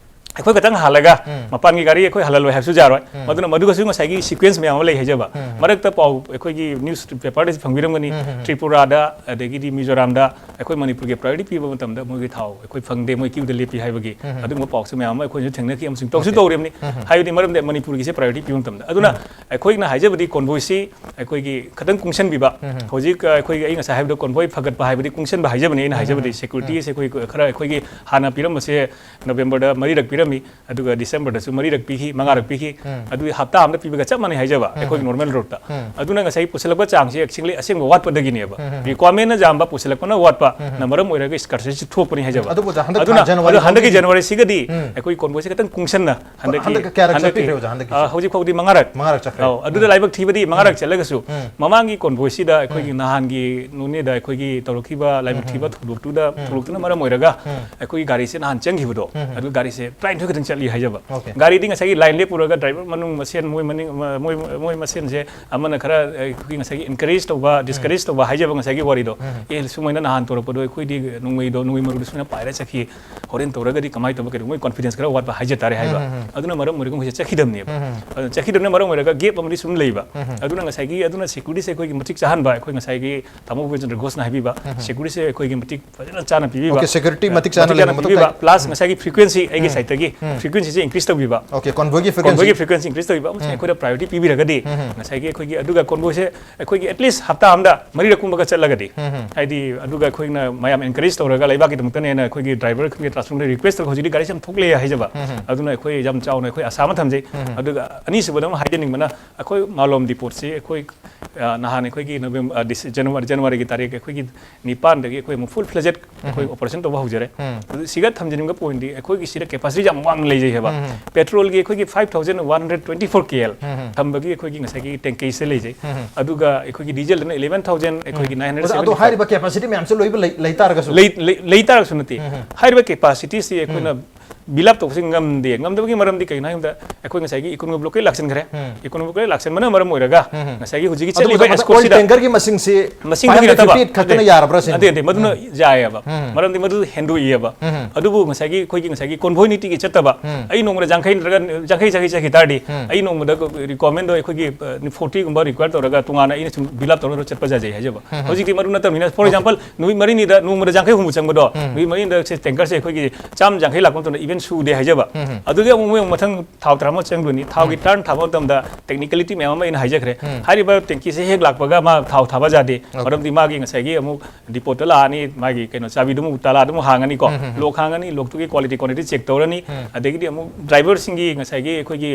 ꯑꯩꯈꯣꯏ ꯈꯛꯇꯪ ꯍꯜꯂꯒ ꯃꯄꯥꯟꯒꯤ ꯒꯥꯔꯤ ꯑꯩꯈꯣꯏ ꯍꯜꯍꯜꯂꯣꯏ ꯍꯥꯏꯕꯁꯨ ꯌꯥꯔꯣꯏ꯫ ꯃꯗꯨꯅ ꯃꯗꯨꯒꯁꯨ ꯉꯁꯥꯏꯒꯤ sequence ꯃꯌꯥꯝ ꯑꯃ ꯂꯩ ꯍꯥꯏꯖꯕ꯫ ꯃꯔꯛꯇ ꯄꯥꯎ ꯑꯩꯈꯣꯏꯒꯤ news paperꯗꯁꯨ ꯐꯪꯕꯤꯔꯝꯒꯅꯤ, ꯇ꯭ꯔꯤꯄꯨꯔꯥꯗ, ꯑꯗꯒꯤꯗꯤ ꯃꯤꯖꯣꯔꯥꯝꯗ ꯑꯩꯈꯣꯏ ꯃꯅꯤꯄꯨꯔꯒꯤ priority ꯄꯤꯕ ꯃꯇꯝꯗ ꯃꯣꯏꯒꯤ ꯊꯥꯎ ꯑꯩꯈꯣꯏ ꯐꯪꯗꯦ, ꯃꯣꯏ queueꯗ ꯂꯦꯞꯄꯤ ꯍꯥꯏꯕꯒꯤ ꯑꯗꯨꯒꯨꯝꯕ ꯄꯥꯎꯁꯨ ꯃꯌꯥꯝ ꯑꯃ ꯑꯩꯈꯣꯏꯁꯨ ꯊꯦꯡꯅꯈꯤ ꯑꯃꯁꯨꯡ ꯇꯧꯁꯨ ꯇꯧꯔꯤꯕꯅꯤ꯫ ꯍꯥꯏꯕꯗꯤ ꯃꯔꯝꯗꯤ ꯃꯅꯤꯄꯨꯔꯒꯤꯁꯦ priority ꯄꯤꯕ ꯃꯇꯝꯗ꯫ ꯑꯗꯨꯅ ꯑꯩꯈꯣꯏꯅ ꯍꯥꯏꯖꯕꯗꯤ convoyꯁꯤ ꯑꯩꯈꯣꯏꯒꯤ ꯈꯤꯇꯪ ꯀꯨꯡꯁꯟꯕꯤꯕ, ꯍꯧꯖꯤꯛ ꯑꯩꯈꯣꯏꯒꯤ ꯑꯩ ꯉꯁꯥꯏ ꯍꯥꯏꯕꯗꯣ convoy ꯐꯒꯠꯄ ꯍꯥꯏꯕꯗꯤ ꯀꯨꯡꯁꯟꯕ ꯍꯥꯏꯖꯕꯅꯤ꯫ ꯑꯩꯅ ꯍꯥꯏꯖꯕꯗꯤ securityꯁꯦ ꯑꯩꯈꯣꯏ ꯈꯔ ꯑꯩꯈꯣꯏꯒꯤ ꯍꯥꯟꯅ ꯄꯤꯔꯝꯕꯁꯦ Novemberꯗ ꯃꯔꯤꯔꯛ ꯄꯤꯔꯝꯃꯤ, ꯑꯗꯨꯒ Decemberꯗꯁꯨ ꯃꯔꯤꯔꯛ ꯄꯤꯈꯤ, ꯃꯉꯥꯔꯛ ꯄꯤꯈꯤ꯫ ꯑꯗꯨꯗꯤ ꯍꯞꯇꯥ ꯑꯃꯗ ꯄꯤꯕꯒ ꯆꯞ ꯃꯥꯟꯅꯩ ꯍꯥꯏꯖꯕ ꯑꯩꯈꯣꯏꯒꯤ normal routeꯇ꯫ ꯑꯗꯨꯅ ꯉꯁꯥꯏ ꯄꯨꯁꯤꯜꯂꯛꯄ ꯆꯥꯡꯁꯤ actually ꯑꯁꯦꯡꯕ ꯋꯥꯠꯄꯗꯒꯤꯅꯦꯕ꯫ Requirementꯅ ꯌꯥꯝꯕ, ꯄꯨꯁꯤꯜꯂꯛꯄꯅ ꯋꯥꯠꯄꯅ ꯃꯔꯝ ꯑꯣꯏꯔꯒ scarcityꯁꯤ ꯊꯣꯛꯄꯅꯤ ꯍꯥꯏꯖꯕ꯫ ꯑꯗꯨꯕꯨ ꯑꯣꯖꯥ, ꯍꯟꯗꯛ ꯑꯗꯨꯅ ꯊꯥ January ꯑꯗꯨ ꯍꯟꯗꯛꯀꯤ ꯐꯥꯎꯒꯤ Januaryꯁꯤꯒꯗꯤ ꯑꯩꯈꯣꯏ convoyꯁꯤ ꯈꯤꯇꯪ ꯀꯨꯡꯁꯟꯅ ꯍꯟꯗꯛꯀꯤ ꯍꯟꯗꯛ ꯀꯌꯥꯔꯛ ꯍꯟꯗꯛꯀꯤ ꯆꯠꯄꯤꯈ꯭ꯔꯦ ꯑꯣꯖꯥ, ꯍꯟꯗꯛꯀꯤ? ꯑ, ꯍꯧꯖꯤꯛ ꯐꯥꯎꯗꯤ ꯃꯉꯥꯔꯛ ꯃꯉꯥꯔꯛ ꯆꯠꯈ꯭ꯔꯦ꯫ ꯑꯧ, ꯑꯗꯨꯗ ꯂꯥꯏꯕꯛ ꯊꯤꯕꯗꯤ ꯃꯉꯥꯔꯛ ꯆꯠꯂꯒꯁꯨ ꯃꯃꯥꯡꯒꯤ convoyꯁꯤꯗ ꯑꯩꯈꯣꯏꯒꯤ ꯅꯍꯥꯟꯒꯤ ꯅꯣꯅꯦꯗ ꯑꯩꯈꯣꯏꯒꯤ ꯇꯧꯔꯛꯈꯤꯕ ꯂꯥꯏꯕꯛ ꯊꯤꯕ ꯊꯧꯗꯣꯛꯇꯨꯗ, ꯊꯧꯗꯣꯛꯇꯨꯅ ꯃꯔꯝ ꯑꯣꯏꯔꯒ ꯑꯩꯈꯣꯏꯒꯤ ꯒꯥꯔꯤꯁꯦ ꯅꯍꯥꯟ ꯆꯪꯈꯤꯕꯗꯣ ꯑꯗꯨ ꯒꯥꯔꯤꯁꯦ ꯇꯔꯥꯅꯤꯊꯣꯏ ꯈꯛꯇꯪ ꯆꯠꯂꯤ ꯍꯥꯏꯖꯕ꯫ Okay. ꯒꯥꯔꯤꯗꯤ ꯉꯁꯥꯏꯒꯤ line ꯂꯦꯞꯄꯨꯔꯒ driver ꯃꯅꯨꯡ ꯃꯁꯦꯟ ꯃꯣꯏ ꯃꯅꯤꯡ ꯃꯣꯏ, ꯃꯣꯏ ꯃꯁꯦꯟꯁꯦ ꯑꯃꯅ ꯈꯔ ꯑꯩꯈꯣꯏꯒꯤ ꯉꯁꯥꯏꯒꯤ encourage ꯇꯧꯕ, discourage ꯇꯧꯕ ꯍꯥꯏꯖꯕ ꯉꯁꯥꯏꯒꯤ ꯋꯥꯔꯤꯗꯣ, ꯑꯦ ꯁꯨꯃꯥꯏꯅ ꯅꯍꯥꯟ ꯇꯧꯔꯛꯄꯗꯣ ꯑꯩꯈꯣꯏꯗꯤ ꯅꯣꯡꯃꯩꯗꯣ, ꯅꯣꯡꯃꯩ ꯃꯔꯨꯗꯣ ꯁꯨꯃꯥꯏꯅ ꯄꯥꯏꯔ ꯆꯠꯈꯤ, ꯍꯣꯔꯦꯟ ꯇꯧꯔꯒꯗꯤ ꯀꯃꯥꯏꯅ ꯇꯧꯕ ꯀꯩꯗꯧꯕ, ꯃꯣꯏ confidence ꯈꯔ ꯋꯥꯠꯄ ꯍꯥꯏꯖ ꯇꯥꯔꯦ ꯍꯥꯏꯕ꯫ ꯑꯗꯨꯅ ꯃꯔꯝ ꯑꯣꯏꯔꯒ ꯃꯣꯏꯁꯦ ꯆꯠꯈꯤꯗꯕꯅꯦꯕ꯫ ꯑꯗꯨꯅ ꯆꯠꯈꯤꯗꯕꯅ ꯃꯔꯝ ꯑꯣꯏꯔꯒ gap ꯑꯃꯗꯤ ꯁꯨꯝ ꯂꯩꯕ꯫ ꯑꯗꯨꯅ ꯉꯁꯥꯏꯒꯤ, ꯑꯗꯨꯅ securityꯁꯦ ꯑꯩꯈꯣꯏꯒꯤ ꯃꯇꯤꯛ ꯆꯥꯍꯟꯕ, ꯑꯩꯈꯣꯏ ꯉꯁꯥꯏꯒꯤ ꯇꯥꯃꯣ ꯚꯨꯄꯦꯟꯗ꯭ꯔ ꯘꯣꯁꯅ ꯍꯥꯏꯕꯤꯕ, securityꯁꯦ ꯑꯩꯈꯣꯏꯒꯤ ꯃꯇꯤꯛ ꯐꯖꯅ ꯆꯥꯅ ꯄꯤꯕꯤꯕ, Okay, security ꯃꯇꯤꯛ ꯆꯥꯅ ꯃꯇꯤꯛ ꯂꯩꯔꯕ ꯆꯥꯅ ꯄꯤꯕꯤꯕ, ꯃꯇꯨꯡꯗ? Plus ꯉꯁꯥꯏꯒꯤ frequency ꯑꯩꯒꯤ sideꯇꯒꯤ ꯉꯁꯥꯏꯒꯤ ꯎꯝ꯫ Frequency ꯁꯦ increase ꯇꯧꯕꯤꯕ, ꯑꯣꯀꯦ, convoy ꯒꯤ convoy ꯒꯤ frequency꯫ Frequency increase ꯇꯧꯕꯤꯕ ꯑꯃꯁꯦ ꯎꯝ꯫ ꯑꯩꯈꯣꯏꯗ priority ꯄꯤꯕꯤꯔꯒꯗꯤ ꯎꯝ꯫ ꯉꯁꯥꯏꯒꯤ ꯑꯩꯈꯣꯏꯒꯤ ꯑꯗꯨꯒ convoy ꯁꯦ ꯑꯩꯈꯣꯏꯒꯤ at least ꯍꯞꯇꯥ ꯑꯃꯗ ꯃꯔꯤꯔꯛ ꯀꯨꯝꯕꯒ ꯆꯠꯂꯒꯗꯤ ꯎꯝ꯫ ꯍꯥꯏꯗꯤ ꯑꯗꯨꯒ ꯑꯩꯈꯣꯏꯅ ꯃꯌꯥꯝ encourage ꯇꯧꯔꯒ ꯂꯩꯕꯥꯛꯀꯤꯗꯃꯛꯇꯅꯦꯅ ꯑꯩꯈꯣꯏꯒꯤ driver ꯈꯪꯗꯦ transport ꯈꯪꯗꯦ request ꯇꯧꯔꯒ ꯍꯧꯖꯤꯛꯇꯤ ꯒꯥꯔꯤꯁꯦ ꯌꯥꯝ ꯊꯣꯛꯂꯛꯑꯦ ꯍꯥꯏꯖꯕ꯫ ꯎꯝ꯫ ꯑꯗꯨꯅ ꯑꯩꯈꯣꯏ ꯌꯥꯝ ꯆꯥꯎꯅ ꯑꯩꯈꯣꯏ ꯑꯁꯥ ꯑꯃ ꯊꯝꯖꯩ꯫ ꯎꯝ꯫ ꯑꯗꯨꯒ ꯑꯅꯤꯁꯨꯕꯗ ꯑꯃ ꯍꯥꯏꯖꯅꯤꯡꯕꯅ ꯑꯩꯈꯣꯏ ꯃꯥꯂꯣꯝ depot ꯁꯤ ꯑꯩꯈꯣꯏ ꯑ, ꯅꯍꯥꯟ ꯑꯩꯈꯣꯏꯒꯤ November, ꯑ, Dece-, January, January ꯒꯤ ꯇꯥꯔꯤꯛ ꯑꯩꯈꯣꯏꯒꯤ ꯅꯤꯄꯥꯟꯗꯒꯤ ꯑꯩꯈꯣꯏ ꯑꯃꯨꯛ full fledged ꯑꯩꯈꯣꯏ ꯎꯝ꯫ Operation ꯇꯧꯕ ꯍꯧꯖꯔꯦ꯫ ꯎꯝ꯫ ꯑꯗꯨ ꯁꯤꯒ ꯊꯝꯖꯅꯤꯡꯕ point ꯗꯤ ꯑꯩꯈꯣꯏꯒꯤ ꯁꯤꯗ capacity ꯌꯥꯝ ꯋꯥꯡꯅ ꯂꯩꯖꯩ ꯍꯥꯏꯕ꯫ ꯎꯝ꯫ Petrol ꯒꯤ ꯑꯩꯈꯣꯏꯒꯤ five thousand one hundred twenty four K L ꯎꯝ꯫ ꯊꯝꯕꯒꯤ ꯑꯩꯈꯣꯏꯒꯤ ꯉꯁꯥꯏꯒꯤ tank ꯁꯦ ꯂꯩꯖꯩ꯫ ꯎꯝ꯫ ꯑꯗꯨꯒ ꯑꯩꯈꯣꯏꯒꯤ diesel ꯗꯅ eleven thousand, ꯑꯩꯈꯣꯏꯒꯤ ꯎꯝ꯫ ꯑꯣꯖꯥ, ꯑꯗꯣ nine hundred seventy five꯫ ꯍꯥꯏꯔꯤꯕ capacity ꯃꯌꯥꯝꯁꯦ ꯂꯣꯏꯕ ꯂꯩ-, ꯂꯩ ꯇꯥꯔꯒꯁꯨ? ꯂꯩ-, ꯂꯩ-, ꯂꯩ ꯇꯥꯔꯒꯁꯨ ꯅꯠꯇꯦ꯫ ꯎꯝ꯫ ꯍꯥꯏꯔꯤꯕ capacity ꯁꯤ ꯑꯩꯈꯣꯏꯅ ꯎꯝ꯫ Build up ꯇꯧꯕꯁꯤ ꯉꯝꯗꯦ꯫ ꯉꯝꯗꯕꯒꯤ ꯃꯔꯝꯗꯤ ꯀꯩꯒꯤꯅꯣ ꯍꯥꯏꯕꯗ ꯑꯩꯈꯣꯏ ꯉꯁꯥꯏꯒꯤ economic blockade ꯂꯥꯛꯁꯤꯟꯈ꯭ꯔꯦ꯫ ꯎꯝ꯫ Economic blockade ꯂꯥꯛꯁꯤꯟꯕꯅ ꯃꯔꯝ ꯑꯣꯏꯔꯒ ꯎꯝ꯫ ꯉꯁꯥꯏꯒꯤ ꯍꯧꯖꯤꯛꯀꯤ ꯑꯗꯨꯒ ꯆꯠꯂꯤꯕ ꯑꯣꯖꯥ, escort oil ꯁꯤꯗ tanker ꯒꯤ ꯃꯁꯤꯡꯁꯤ ꯃꯁꯤꯡꯗꯨꯒꯤ five hundred fifty ꯅꯠꯇꯕ꯫ Eight ꯈꯛꯇꯅ ꯅꯠꯇꯦ꯫ ꯌꯥꯔꯕ꯭ꯔꯥ ꯁꯤꯅꯤ? ꯅꯠꯇꯦ, ꯅꯠꯇꯦ, ꯃꯗꯨꯅ ꯎꯝ꯫ ꯌꯥꯏꯑꯕ꯫ ꯎꯝ꯫ ꯃꯔꯝꯗꯤ ꯃꯗꯨ ꯍꯦꯟꯗꯣꯛꯏꯑꯕ꯫ ꯎꯝ꯫ ꯑꯗꯨꯕꯨ ꯉꯁꯥꯏꯒꯤ ꯑꯩꯈꯣꯏꯒꯤ ꯉꯁꯥꯏꯒꯤ convoy ꯅꯤꯇꯤꯒꯤ ꯆꯠꯇꯕ, ꯎꯝ꯫ ꯑꯩ ꯅꯣꯡꯃꯗ ꯌꯥꯡꯈꯩ ꯅꯠꯇ꯭ꯔꯒ ꯌꯥꯡꯈꯩ, ꯆꯠꯈꯤ ꯆꯠꯈꯤ ꯇꯥꯔꯗꯤ ꯎꯝ꯫ ꯑꯩ ꯅꯣꯡꯃꯗ requirement ꯗꯣ ꯑꯩꯈꯣꯏꯒꯤ, ꯑ, forty ꯒꯨꯝꯕ require ꯇꯧꯔꯒ ꯇꯣꯉꯥꯟꯅ ꯑꯩꯅ ꯁꯨꯝ build up ꯇꯧꯔꯒ ꯆꯠꯄ ꯌꯥꯖꯩ ꯍꯥꯏꯖꯕ꯫ ꯎꯝ꯫ ꯍꯧꯖꯤꯛꯇꯤ ꯃꯗꯨ ꯅꯠꯇꯕꯅꯤꯅ, for example, ꯅꯨꯃꯤꯠ ꯃꯔꯤꯅꯤꯗ ꯅꯣꯡꯃꯗ ꯌꯥꯡꯈꯩ ꯍꯨꯝꯐꯨ ꯆꯪꯕꯗꯣ, ꯎꯝ꯫ ꯅꯨꯃꯤꯠ ꯃꯔꯤꯅꯤꯗ ꯁꯦ tanker ꯁꯦ ꯑꯩꯈꯣꯏꯒꯤ ꯆꯥꯝꯃ ꯌꯥꯡꯈꯩ ꯂꯥꯛꯄ ꯃꯇꯝꯗ even ꯁꯨꯗꯦ ꯍꯥꯏꯖꯕ꯫ ꯎꯝ꯫ ꯑꯗꯨꯗꯤ ꯑꯃꯨꯛ ꯃꯣꯏ ꯑꯃꯨꯛ ꯃꯊꯪ ꯊꯥꯎ ꯇꯔꯥꯃꯉꯥ ꯆꯪꯗꯣꯏꯅꯤ꯫ ꯊꯥꯎꯒꯤ ꯎꯝ꯫ Turn ꯊꯥꯕ ꯃꯇꯝꯗ technicality ꯃꯌꯥꯝ ꯑꯃ ꯑꯩꯅ ꯍꯥꯏꯖꯈ꯭ꯔꯦ꯫ ꯎꯝ꯫ ꯍꯥꯏꯔꯤꯕ tank ꯁꯦ ꯍꯦꯛ ꯂꯥꯛꯄꯒ ꯃꯥ ꯊꯥꯎ ꯊꯥꯕ ꯌꯥꯗꯦ꯫ ꯑꯣꯀꯦ꯫ ꯃꯔꯝꯗꯤ ꯃꯥꯒꯤ ꯉꯁꯥꯏꯒꯤ ꯑꯃꯨꯛ depot ꯇ ꯂꯥꯛꯑꯅꯤ, ꯃꯥꯒꯤ ꯀꯩꯅꯣ ꯆꯥꯕꯤꯗꯨ ꯑꯃꯨꯛ ꯇꯥꯂꯥꯗꯨ ꯑꯃꯨꯛ ꯍꯥꯡꯉꯅꯤꯀꯣ꯫ ꯎꯝ, ꯎꯝ, ꯎꯝ꯫ Lock ꯍꯥꯡꯉꯅꯤ, lock ꯇꯨꯒꯤ quality quantity check ꯇꯧꯔꯅꯤ꯫ ꯎꯝ꯫ ꯑꯗꯒꯤꯗꯤ ꯑꯃꯨꯛ driver ꯁꯤꯡꯒꯤ ꯉꯁꯥꯏꯒꯤ ꯑꯩꯈꯣꯏꯒꯤ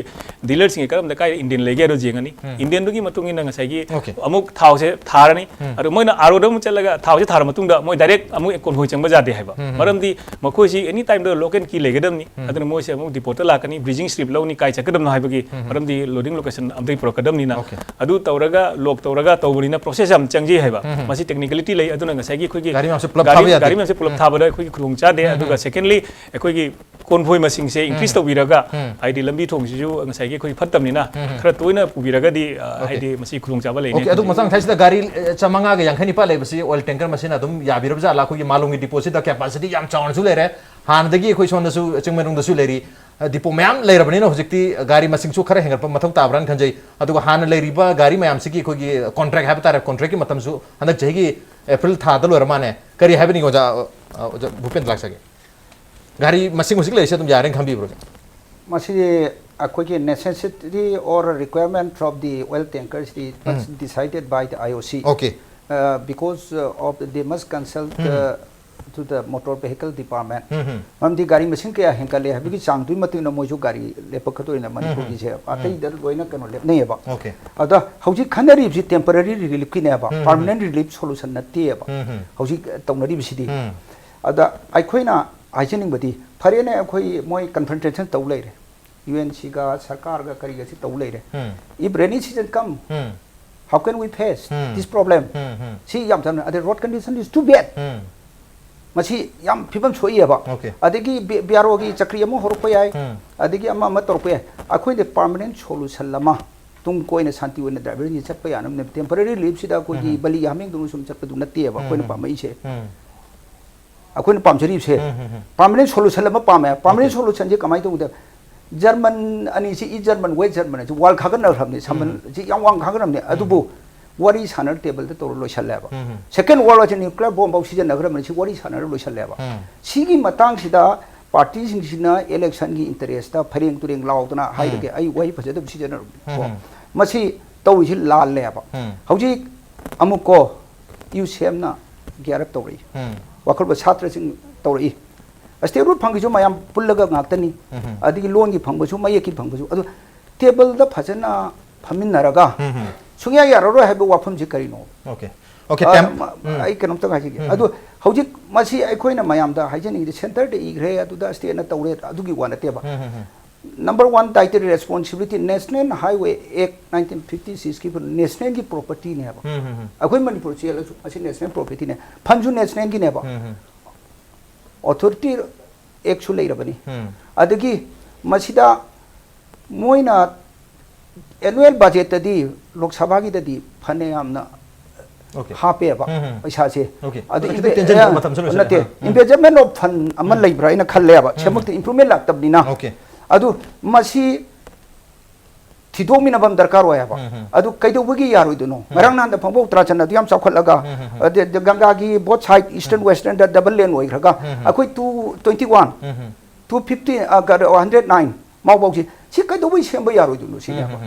dealer ꯁꯤꯡꯒꯤ ꯀꯔꯝꯕ ꯀꯥꯏꯗ engine ꯂꯩꯒꯦ ꯍꯥꯏꯗꯣ ꯌꯦꯡꯉꯅꯤ꯫ ꯎꯝ꯫ Engine ꯗꯨꯒꯤ ꯃꯇꯨꯡ ꯏꯟꯅ ꯉꯁꯥꯏꯒꯤ ꯑꯣꯀꯦ꯫ ꯑꯃꯨꯛ ꯊꯥꯎꯁꯦ ꯊꯥꯔꯅꯤ꯫ ꯎꯝ꯫ ꯑꯗꯣ ꯃꯣꯏꯅ R O ꯗ ꯑꯃꯨꯛ ꯆꯠꯂꯒ ꯊꯥꯎꯁꯦ ꯊꯥꯔ ꯃꯇꯨꯡꯗ ꯃꯣꯏ direct ꯑꯃꯨꯛ convoy ꯆꯪꯕ ꯌꯥꯗꯦ ꯍꯥꯏꯕ꯫ ꯎꯝ, ꯎꯝ꯫ ꯃꯔꯝꯗꯤ ꯃꯈꯣꯏꯁꯤ any time the lock and key ꯂꯩꯒꯗꯕꯅꯤ꯫ ꯎꯝ꯫ ꯑꯗꯨꯅ ꯃꯣꯏꯁꯦ ꯑꯃꯨꯛ depot ꯇ ꯂꯥꯛꯀꯅꯤ, bridging strip ꯂꯧꯅꯤ, ꯀꯥꯏ ꯆꯠꯀꯗꯕꯅꯣ ꯍꯥꯏꯕꯒꯤ ꯎꯝ, ꯎꯝ꯫ ꯃꯔꯝꯗꯤ loading location ꯑꯝꯗꯒꯤ ꯄꯨꯔꯛꯀꯗꯕꯅꯤꯅ꯫ ꯑꯣꯀꯦ꯫ ꯑꯗꯨ ꯇꯧꯔꯒ, lock ꯇꯧꯔꯒ ꯇꯧꯕꯅꯤꯅ process ꯌꯥꯝ ꯆꯪꯖꯩ ꯍꯥꯏꯕ꯫ ꯎꯝ, ꯎꯝ꯫ ꯃꯁꯤ technicality ꯂꯩ, ꯑꯗꯨꯅ ꯉꯁꯥꯏꯒꯤ ꯑꯩꯈꯣꯏꯒꯤ ꯒꯥꯔꯤ ꯃꯌꯥꯝꯁꯦ ꯄꯨꯂꯞ ꯒꯥꯔꯤ, ꯊꯥꯕ ꯌꯥꯗꯦ꯫ ꯒꯥꯔꯤ ꯃꯌꯥꯝꯁꯦ ꯄꯨꯂꯞ ꯎꯝ꯫ ꯊꯥꯕꯗ ꯑꯩꯈꯣꯏꯒꯤ ꯈꯨꯗꯣꯡ ꯆꯥꯗꯦ꯫ ꯎꯝ, ꯎꯝ꯫ ꯑꯗꯨꯒ secondly, ꯑꯩꯈꯣꯏꯒꯤ convoy ꯃꯁꯤꯡꯁꯦ increase ꯎꯝ꯫ ꯇꯧꯕꯤꯔꯒ, ꯎꯝ꯫ ꯍꯥꯏꯗꯤ ꯂꯝꯕꯤ ꯊꯣꯡꯁꯤꯁꯨ ꯉꯁꯥꯏꯒꯤ ꯑꯩꯈꯣꯏ ꯐꯠꯇꯕꯅꯤꯅ ꯎꯝ, ꯎꯝ꯫ ꯈꯔ ꯇꯣꯏꯅ ꯄꯨꯕꯤꯔꯒꯗꯤ, ꯑ, ꯑꯣꯀꯦ꯫ ꯍꯥꯏꯗꯤ ꯃꯁꯤ ꯈꯨꯗꯣꯡꯆꯥꯕ ꯂꯩꯅꯤ ꯑꯣꯀꯦ, ꯑꯗꯨ ꯈꯟꯖꯩ꯫ ꯃꯊꯪ ꯊꯥꯁꯤꯗ ꯒꯥꯔꯤ, ꯑ, ꯆꯥꯃꯉꯥꯒ ꯌꯥꯡꯈꯩ ꯅꯤꯄꯥꯟ ꯂꯩꯕꯁꯤ oil tanker ꯃꯁꯤꯅ ꯑꯗꯨꯝ ꯌꯥꯕꯤꯔꯕ ꯖꯥꯠꯂꯥ? ꯑꯩꯈꯣꯏꯒꯤ ꯃꯥꯂꯣꯝꯒꯤ depot ꯁꯤꯗ capacity ꯌꯥꯝ ꯆꯥꯎꯅꯁꯨ ꯂꯩꯔꯦ, ꯍꯥꯟꯅꯗꯒꯤ ꯑꯩꯈꯣꯏ ꯁꯣꯝꯗꯁꯨ ꯆꯤꯡꯃꯩꯔꯣꯡꯗꯁꯨ ꯂꯩꯔꯤ꯫ ꯑ, depot ꯃꯌꯥꯝ ꯂꯩꯔꯕꯅꯤꯅ ꯍꯧꯖꯤꯛꯇꯤ ꯒꯥꯔꯤ ꯃꯁꯤꯡꯁꯨ ꯈꯔ ꯍꯦꯟꯒꯠꯄ ꯃꯊꯧ ꯇꯥꯕ꯭ꯔꯥꯅ ꯈꯟꯖꯩ꯫ ꯑꯗꯨꯒ ꯍꯥꯟꯅ ꯂꯩꯔꯤꯕ ꯒꯥꯔꯤ ꯃꯌꯥꯝꯁꯤꯒꯤ ꯑꯩꯈꯣꯏꯒꯤ contract ꯍꯥꯏꯕ ꯇꯥꯔꯦ, contract ꯀꯤ ꯃꯇꯝꯁꯨ ꯍꯟꯗꯛ ꯆꯍꯤꯒꯤ April ꯊꯥꯗ ꯂꯣꯏꯔ ꯃꯥꯜꯂꯦ꯫ ꯀꯔꯤ ꯍꯥꯏꯕꯅꯤ ꯑꯣꯖꯥ, ꯑ, ꯑꯣꯖꯥ ꯚꯨꯄꯦꯟ, ꯂꯥꯛꯆꯒꯦ꯫ ꯒꯥꯔꯤ ꯃꯁꯤꯡ ꯍꯧꯖꯤꯛ ꯂꯩꯔꯤꯁꯦ ꯑꯗꯨꯝ ꯌꯥꯔꯦꯅ ꯈꯟꯕꯤꯕ꯭ꯔꯣ? ꯃꯁꯤꯗꯤ ꯑꯩꯈꯣꯏꯒꯤ necessity or requirement of the oil tankers D decided by the I O C. Okay. Uh, because uh, of the, they must consult uh, to the motor vehicle department. Um, um. ꯃꯔꯝꯗꯤ ꯒꯥꯔꯤ ꯃꯁꯤꯡ ꯀꯌꯥ ꯍꯦꯟꯒꯠꯂꯦ ꯍꯥꯏꯕꯒꯤ ꯆꯥꯡꯗꯨꯒꯤ ꯃꯇꯨꯡ ꯏꯟꯅ ꯃꯣꯏꯁꯨ ꯒꯥꯔꯤ ꯂꯦꯞꯄꯛꯀꯗꯣꯏꯅ ꯃꯅꯤꯄꯨꯔꯒꯤꯁꯦ ꯑꯇꯩꯗ ꯂꯣꯏꯅ ꯀꯩꯅꯣ ꯂꯦꯞꯅꯩꯌꯦꯕ. Okay. ꯑꯗ ꯍꯧꯖꯤꯛ ꯈꯟꯅꯔꯤꯕꯁꯤ temporary relief ꯀꯤꯅꯦꯕ, ꯎꯝ, ꯎꯝ. permanent relief solution ꯅꯠꯇꯦꯕ ꯎꯝ, ꯎꯝ. ꯍꯧꯖꯤꯛ ꯇꯧꯅꯔꯤꯕꯁꯤꯗꯤ. ꯎꯝ. ꯑꯗ ꯑꯩꯈꯣꯏꯅ ꯍꯥꯏꯖꯅꯤꯡꯕꯗꯤ, ꯐꯔꯦꯅꯦ, ꯑꯩꯈꯣꯏ ꯃꯣꯏ confrontation ꯇꯧ ꯂꯩꯔꯦ, ꯌꯨ ꯑꯦꯟ ꯁꯤꯒ ꯁꯔꯀꯥꯔꯒ ꯀꯔꯤꯒꯁꯤ ꯇꯧ ꯂꯩꯔꯦ. ꯎꯝ. If rainy season come, um. how can we face um. this problem? ꯎꯝ, ꯎꯝ. ꯁꯤ ꯌꯥꯝ ꯆꯝꯅ, ꯑꯗꯩ road condition is too bad. ꯎꯝ. ꯃꯁꯤ ꯌꯥꯝ ꯐꯤꯕꯝ ꯁꯣꯛꯏꯑꯕ. Okay. ꯑꯗꯒꯤ ꯕꯤ ꯑꯥꯔ ꯑꯣꯒꯤ ꯆꯀ꯭ꯔꯤ ꯑꯃ ꯍꯧꯔꯛꯄ ꯌꯥꯏ, ꯎꯝ. ꯑꯗꯒꯤ ꯑꯃ ꯑꯃ ꯇꯧꯔꯛꯄ ꯌꯥꯏ. ꯑꯩꯈꯣꯏꯗ permanent solution ꯑꯃ, ꯇꯨꯡ ꯀꯣꯏꯅ ꯁꯥꯟꯇꯤ ꯑꯣꯏꯅ ꯗ꯭ꯔꯥꯏꯚꯔꯁꯤꯡꯁꯦ ꯆꯠꯄ ꯌꯥꯅꯕꯅꯦ. Temporary relief ꯁꯤꯗ ꯑꯩꯈꯣꯏꯒꯤ ꯎꯝ. ꯕꯂꯤ ꯍꯥꯃꯦꯡꯗꯧꯅ ꯁꯨꯝ ꯆꯠꯄꯗꯨ ꯅꯠꯇꯦꯕ ꯑꯩꯈꯣꯏꯅ ꯎꯝ. ꯄꯥꯝꯃꯛꯏꯁꯦ. ꯎꯝ. ꯑꯩꯈꯣꯏꯅ ꯄꯥꯝꯖꯔꯤꯕꯁꯦ ꯎꯝ, ꯎꯝ, ꯎꯝ. Permanent solution ꯑꯃ ꯄꯥꯝꯃꯦ. Permanent Okay. Solution ꯁꯦ ꯀꯃꯥꯏꯅ ꯇꯧꯒꯗ? German ꯑꯅꯤꯁꯤ, East German, West German ꯍꯥꯏꯁꯤ ꯋꯥꯔꯜ ꯈꯥꯒꯠꯅꯈ꯭ꯔꯕꯅꯤ, ꯁꯝꯕꯜ ꯎꯝ. ꯁꯤ ꯌꯥꯝ ꯋꯥꯡ ꯈꯥꯒꯠꯅꯕꯅꯤ. ꯎꯝ. ꯑꯗꯨꯕꯨ ꯋꯥꯔꯤ ꯁꯥꯟꯅꯔ ꯇꯦꯕꯜꯗ ꯇꯧꯔ ꯂꯣꯏꯁꯜꯂꯦꯕ. ꯎꯝ, ꯎꯝ. Second World War ꯁꯤ nuclear bomb ꯐꯥꯎ ꯁꯤꯖꯤꯟꯅꯈ꯭ꯔꯕꯅꯤ, ꯁꯤ ꯋꯥꯔꯤ ꯁꯥꯟꯅꯔ ꯂꯣꯏꯁꯜꯂꯦꯕ. ꯎꯝ. ꯁꯤꯒꯤ ꯃꯇꯥꯡꯁꯤꯗ ꯄꯥꯔꯇꯤꯁꯤꯡꯁꯤꯅ election ꯒꯤ interest ꯇ ꯐꯩꯔꯦꯡ ꯇꯨꯔꯦꯡ ꯂꯥꯎꯗꯅ ꯍꯥꯏꯔꯒꯦ, ꯑꯩ ꯋꯥꯍꯩ ꯐꯖꯗꯕ ꯁꯤꯖꯤꯟꯅꯔꯕꯅꯤ ꯀꯣ. ꯎꯝ. ꯃꯁꯤ ꯇꯧꯔꯤꯁꯤ ꯂꯥꯜꯂꯦꯕ. ꯎꯝ. ꯍꯧꯖꯤꯛ ꯑꯃꯨꯛ ꯀꯣ, ꯌꯨ ꯁꯦꯝꯅ ꯒ꯭ꯌꯥꯔ ꯑꯞ ꯇꯧꯔꯛꯏ. ꯎꯝ. ꯋꯥꯈꯜꯕ ꯁꯥꯇ꯭ꯔꯁꯤꯡ ꯇꯧꯔꯛꯏ꯫ State road ꯐꯪꯉꯤꯁꯨ ꯃꯌꯥꯝ ꯄꯨꯜꯂꯒ ꯉꯥꯛꯇꯅꯤ꯫ ꯎꯝ. ꯑꯗꯒꯤ ꯂꯣꯟꯒꯤ ꯐꯪꯕꯁꯨ, ꯃꯌꯦꯛꯀꯤ ꯐꯪꯕꯁꯨ꯫ ꯑꯗꯨ ꯇꯦꯕꯜꯗ ꯐꯖꯅ ꯐꯝꯃꯤꯟꯅꯔꯒ ꯎꯝ. ꯁꯨꯡꯌꯥ ꯌꯥꯔꯔꯣꯏ ꯍꯥꯏꯕ ꯋꯥꯐꯝꯁꯤ ꯀꯔꯤꯅꯣ? Okay. Okay, ꯑ, ꯇꯦꯝ-, ꯃ-, ꯎꯝ. ꯑꯩ ꯀꯩꯅꯣꯝꯇꯪ ꯍꯥꯏꯖꯒꯦ꯫ ꯎꯝ. ꯑꯗꯨ ꯍꯧꯖꯤꯛ ꯃꯁꯤ ꯑꯩꯈꯣꯏꯅ ꯃꯌꯥꯝꯗ ꯍꯥꯏꯖꯅꯤꯡꯉꯤꯗꯤ centre ꯗ ꯏꯈ꯭ꯔꯦ, ꯑꯗꯨꯗ state ꯅ ꯇꯧꯔꯦ, ꯑꯗꯨꯒꯤ ꯋꯥ ꯅꯠꯇꯦꯕ꯫ ꯎꯝ, ꯎꯝ, ꯎꯝ. Number one dietary responsibility, National Highway Act nineteen fifty six ꯀꯤ national ꯒꯤ property ꯅꯦꯕ꯫ ꯎꯝ, ꯎꯝ, ꯎꯝ. ꯑꯩꯈꯣꯏ ꯃꯅꯤꯄꯨꯔ ꯆꯦꯜꯂꯁꯨ ꯃꯁꯤ national property ꯅꯦ, fund ꯁꯨ national ꯒꯤꯅꯦꯕ꯫ ꯎꯝ, ꯎꯝ. Authority Act ꯁꯨ ꯂꯩꯔꯕꯅꯤ꯫ ꯎꯝ. ꯑꯗꯒꯤ ꯃꯁꯤꯗ ꯃꯣꯏꯅ annual budget ꯇꯗꯤ, ꯂꯣꯛ ꯁꯚꯥꯒꯤꯗꯗꯤ ꯐꯅꯌꯥꯝꯅ Okay. ꯍꯥꯞꯄꯦꯕ ꯎꯝ, ꯎꯝ. ꯄꯩꯁꯥꯁꯦ꯫ Okay. ꯑꯗꯨ ꯈꯤꯇꯪ impe-, ꯇꯦꯟꯁꯤꯟꯕ ꯑ, ꯃꯇꯝꯁꯨ ꯂꯣꯏꯁꯤꯜꯂꯦ꯫ ꯅꯠꯇꯦ, ꯎꯝ. Investment of Fund ꯑꯃ ꯎꯝ. ꯂꯩꯕ꯭ꯔꯥ ꯍꯥꯏꯅ ꯈꯜꯂꯦꯕ꯫ ꯎꯝ. ꯁꯦꯝꯃꯛꯇ improvement ꯂꯥꯛꯇꯕꯅꯤꯅ꯫ Okay. ꯑꯗꯨ ꯃꯁꯤ ꯊꯤꯗꯣꯛꯃꯤꯟꯅꯕ ꯑꯃ ꯗꯔꯀꯥꯔ ꯑꯣꯏ ꯍꯥꯏꯕ꯫ ꯑꯗꯨ ꯀꯩꯗꯧꯕꯒꯤ ꯌꯥꯔꯣꯏꯗꯣꯏꯅꯣ? ꯉꯔꯥꯡ ꯅꯍꯥꯟꯗ ꯐꯥꯎꯕ ꯎꯠꯇꯔꯥꯈꯟꯗ ꯑꯗꯨ ꯌꯥꯝ ꯆꯥꯎꯈꯠꯂꯒ, ꯑꯗ, ꯑꯗ ꯒꯪꯒꯥꯒꯤ both side, eastern westernꯗ double lane ꯑꯣꯏꯈ꯭ꯔꯒ, ꯑꯩꯈꯣꯏ two twenty one, two fifty, hundred nine ꯃꯥꯎꯐꯥꯎꯁꯤ ꯁꯤ ꯀꯩꯗꯧꯕꯩ ꯁꯦꯝꯕ ꯌꯥꯔꯣꯏꯗꯣꯏꯅꯣ ꯁꯤꯅꯦꯕ꯫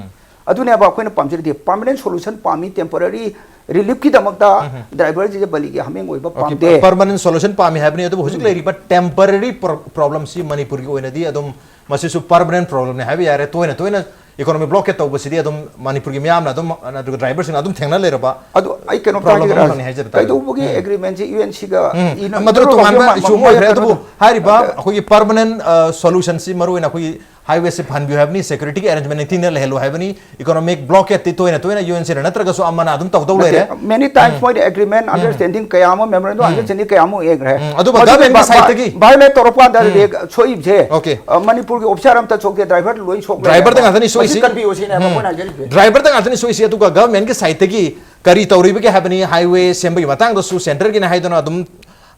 ꯑꯗꯨꯅꯦꯕ ꯑꯩꯈꯣꯏꯅ ꯄꯥꯝꯖꯔꯤꯗꯤ, permanent solution ꯄꯥꯝꯃꯤ, temporary reliefꯀꯤꯗꯃꯛꯇ driverꯁꯤꯡꯁꯦ ꯕꯂꯤꯒꯤ ꯍꯥꯃꯦꯡ ꯑꯣꯏꯕ ꯄꯥꯝꯗꯦ꯫ Permanent solution ꯄꯥꯝꯃꯤ ꯍꯥꯏꯕꯅꯤ, ꯑꯗꯨꯕꯨ ꯍꯧꯖꯤꯛ ꯂꯩꯔꯤꯕ temporary problemꯁꯤ ꯃꯅꯤꯄꯨꯔꯒꯤ ꯑꯣꯏꯅꯗꯤ ꯑꯗꯨꯝ ꯃꯁꯤꯁꯨ permanent problemꯅꯤ ꯍꯥꯏꯕ ꯌꯥꯔꯦ꯫ ꯇꯣꯏꯅ ꯇꯣꯏꯅ economic blockade ꯇꯧꯕꯁꯤꯗꯤ ꯑꯗꯨꯝ ꯃꯅꯤꯄꯨꯔꯒꯤ ꯃꯤꯌꯥꯝꯅ ꯑꯗꯨꯝ, ꯑꯗꯨꯒ driverꯁꯤꯡꯅ ꯑꯗꯨꯝ ꯊꯦꯡꯅ ꯂꯩꯔꯕ ꯑꯗꯨ ꯑꯩ ꯀꯩꯅꯣꯝꯇ problem ꯍꯥꯏꯖꯒꯦ, ꯑꯃꯈꯛꯅꯤ ꯍꯥꯏꯖꯕ ꯇꯥꯔꯦ꯫ ꯀꯩꯗꯧꯕꯒꯤ agreementꯁꯤ UNCꯒ ꯎꯝ, ꯃꯗꯨ ꯇꯣꯉꯥꯟꯕ issue ꯑꯃ ꯑꯣꯏꯈ꯭ꯔꯦ꯫ ꯑꯗꯨꯕꯨ ꯍꯥꯏꯔꯤꯕ ꯑꯩꯈꯣꯏꯒꯤ permanent solutionꯁꯤ ꯃꯔꯨꯑꯣꯏꯅ ꯑꯩꯈꯣꯏꯒꯤ highwayꯁꯤ ꯐꯍꯟꯕꯤꯌꯨ ꯍꯥꯏꯕꯅꯤ, security arrangement ꯅꯤꯡꯊꯤꯅ ꯂꯩꯍꯜꯂꯨ ꯍꯥꯏꯕꯅꯤ, economic blockade ꯇꯤ ꯇꯣꯏꯅ ꯇꯣꯏꯅ UNCꯅ ꯅꯠꯇ꯭ꯔꯒꯁꯨ ꯑꯃꯅ ꯑꯗꯨꯝ ꯇꯧꯗꯧ ꯂꯩꯔꯦ꯫ Many times ꯃꯣꯏꯅ agreement, understanding ꯀꯌꯥ ꯑꯃ, memorandum understanding ꯀꯌꯥ ꯑꯃ ꯌꯦꯡꯈ꯭ꯔꯦ꯫ ꯎꯝ, ꯑꯗꯨꯕꯨ governmentꯒꯤ sideꯇꯒꯤ violate ꯇꯧꯔꯛꯄ ꯀꯥꯟꯗ ꯁꯣꯛꯏꯕꯁꯦ, ꯃꯅꯤꯄꯨꯔꯒꯤ officer ꯑꯝꯇ ꯁꯣꯛꯇꯦ, driver ꯂꯣꯏ ꯁꯣꯛ ꯂꯩꯔꯦ꯫ Driverꯗ ꯉꯥꯛꯇꯅꯤ ꯁꯣꯛꯏꯁꯤ꯫ ꯀꯟꯕꯤꯌꯨ ꯁꯤꯅꯦꯕ ꯑꯩꯈꯣꯏꯅ ꯍꯥꯏꯖꯔꯤꯁꯦ꯫ Driverꯗ ꯉꯥꯛꯇꯅꯤ ꯁꯣꯛꯏꯁꯤ꯫ ꯑꯗꯨꯒ governmentꯀꯤ sideꯇꯒꯤ ꯀꯔꯤ ꯇꯧꯔꯤꯕꯒꯦ ꯍꯥꯏꯕꯅꯤ, highway ꯁꯦꯝꯕꯒꯤ ꯃꯇꯥꯡꯗꯁꯨ centreꯒꯤꯅ ꯍꯥꯏꯗꯨꯅ ꯑꯗꯨꯝ,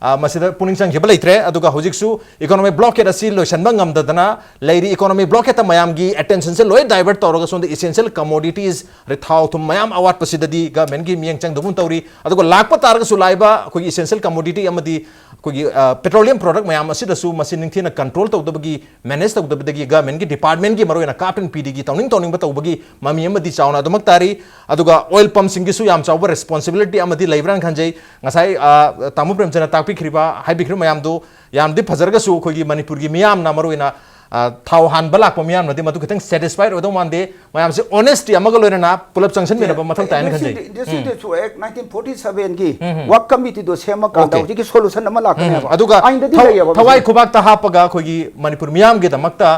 ꯑ, ꯃꯁꯤꯗ ꯄꯨꯛꯅꯤꯡ ꯆꯪꯈꯤꯕ ꯂꯩꯇ꯭ꯔꯦ꯫ ꯑꯗꯨꯒ ꯍꯧꯖꯤꯛꯁꯨ economic blockade ꯑꯁꯤ ꯂꯣꯏꯁꯤꯟꯕ ꯉꯝꯗꯗꯅ ꯂꯩꯔꯤ꯫ Economic blockadeꯇ ꯃꯌꯥꯝꯒꯤ attentionꯁꯦ ꯂꯣꯏ divert ꯇꯧꯔꯒ ꯁꯣꯝꯗ essential commodities, ꯑꯗꯩ ꯊꯥꯎ ꯊꯨꯝ ꯃꯌꯥꯝ ꯑꯋꯥꯠꯄꯁꯤꯗꯗꯤ governmentꯀꯤ ꯃꯤꯠꯌꯦꯡ ꯆꯪꯗꯕꯒꯨꯝ ꯇꯧꯔꯤ꯫ ꯑꯗꯨꯒ ꯂꯥꯛꯄ ꯇꯥꯔꯒꯁꯨ ꯂꯥꯛꯏꯕ ꯑꯩꯈꯣꯏꯒꯤ essential commodity ꯑꯃꯗꯤ ꯑꯩꯈꯣꯏꯒꯤ, ꯑ, petroleum product ꯃꯌꯥꯝ ꯑꯁꯤꯗꯁꯨ ꯃꯁꯤ ꯅꯤꯡꯊꯤꯅ control ꯇꯧꯗꯕꯒꯤ, manage ꯇꯧꯗꯕꯗꯒꯤ governmentꯀꯤ departmentꯀꯤ ꯃꯔꯨꯑꯣꯏꯅ cut and feedꯒꯤ ꯇꯧꯅꯤꯡ ꯇꯧꯅꯤꯡꯕ ꯇꯧꯕꯒꯤ ꯃꯃꯤ ꯑꯃꯗꯤ ꯆꯥꯎꯅ ꯑꯗꯨꯃꯛ ꯇꯥꯔꯤ꯫ ꯑꯗꯨꯒ oil pumpꯁꯤꯡꯒꯤꯁꯨ ꯌꯥꯝ ꯆꯥꯎꯕ responsibility ꯑꯃꯗꯤ ꯂꯩꯕ꯭ꯔꯥꯅ ꯈꯟꯖꯩ꯫ ꯉꯁꯥꯏ, ꯑ, ꯇꯥꯃꯣ ꯄ꯭ꯔꯦꯝꯆꯟꯗꯅ ꯇꯥꯛꯄꯤꯈ꯭ꯔꯤꯕ, ꯍꯥꯏꯕꯤꯈ꯭ꯔꯤꯕ ꯃꯌꯥꯝꯗꯨ ꯌꯥꯝꯗꯤ ꯐꯖꯔꯒꯁꯨ ꯑꯩꯈꯣꯏꯒꯤ ꯃꯅꯤꯄꯨꯔꯒꯤ ꯃꯤꯌꯥꯝꯅ ꯃꯔꯨꯑꯣꯏꯅ, ꯑ, ꯊꯥꯎ ꯍꯥꯟꯕ ꯂꯥꯛꯄ ꯃꯤꯌꯥꯝꯅꯗꯤ ꯃꯗꯨ ꯈꯤꯇꯪ satisfied ꯑꯣꯏꯗꯧ ꯃꯥꯟꯗꯦ꯫ ꯃꯌꯥꯝꯁꯦ honesty ꯑꯃꯒ ꯂꯣꯏꯅꯅ ꯄꯨꯂꯞ ꯆꯪꯁꯤꯟꯃꯤꯟꯅꯕ ꯃꯊꯧ ꯇꯥꯏꯅ ꯈꯟꯖꯩ꯫ Industry Dispute Act nineteen forty sevenꯒꯤ work committeeꯗꯣ ꯁꯦꯝꯃꯀꯥꯟꯗ Okay. ꯍꯧꯖꯤꯛꯀꯤ solution ꯑꯃ ꯂꯥꯛꯀꯅꯦꯕ꯫ ꯑꯗꯨꯒ ꯑꯥꯏꯟꯗꯗꯤ ꯊ-, ꯂꯩꯌꯦꯕ ꯊꯋꯥꯏ ꯃꯁꯤꯗꯤ꯫ ꯈꯨꯕꯥꯛꯇ ꯍꯥꯞꯄꯒ ꯑꯩꯈꯣꯏꯒꯤ ꯃꯅꯤꯄꯨꯔ ꯃꯤꯌꯥꯝꯒꯤꯗꯃꯛꯇ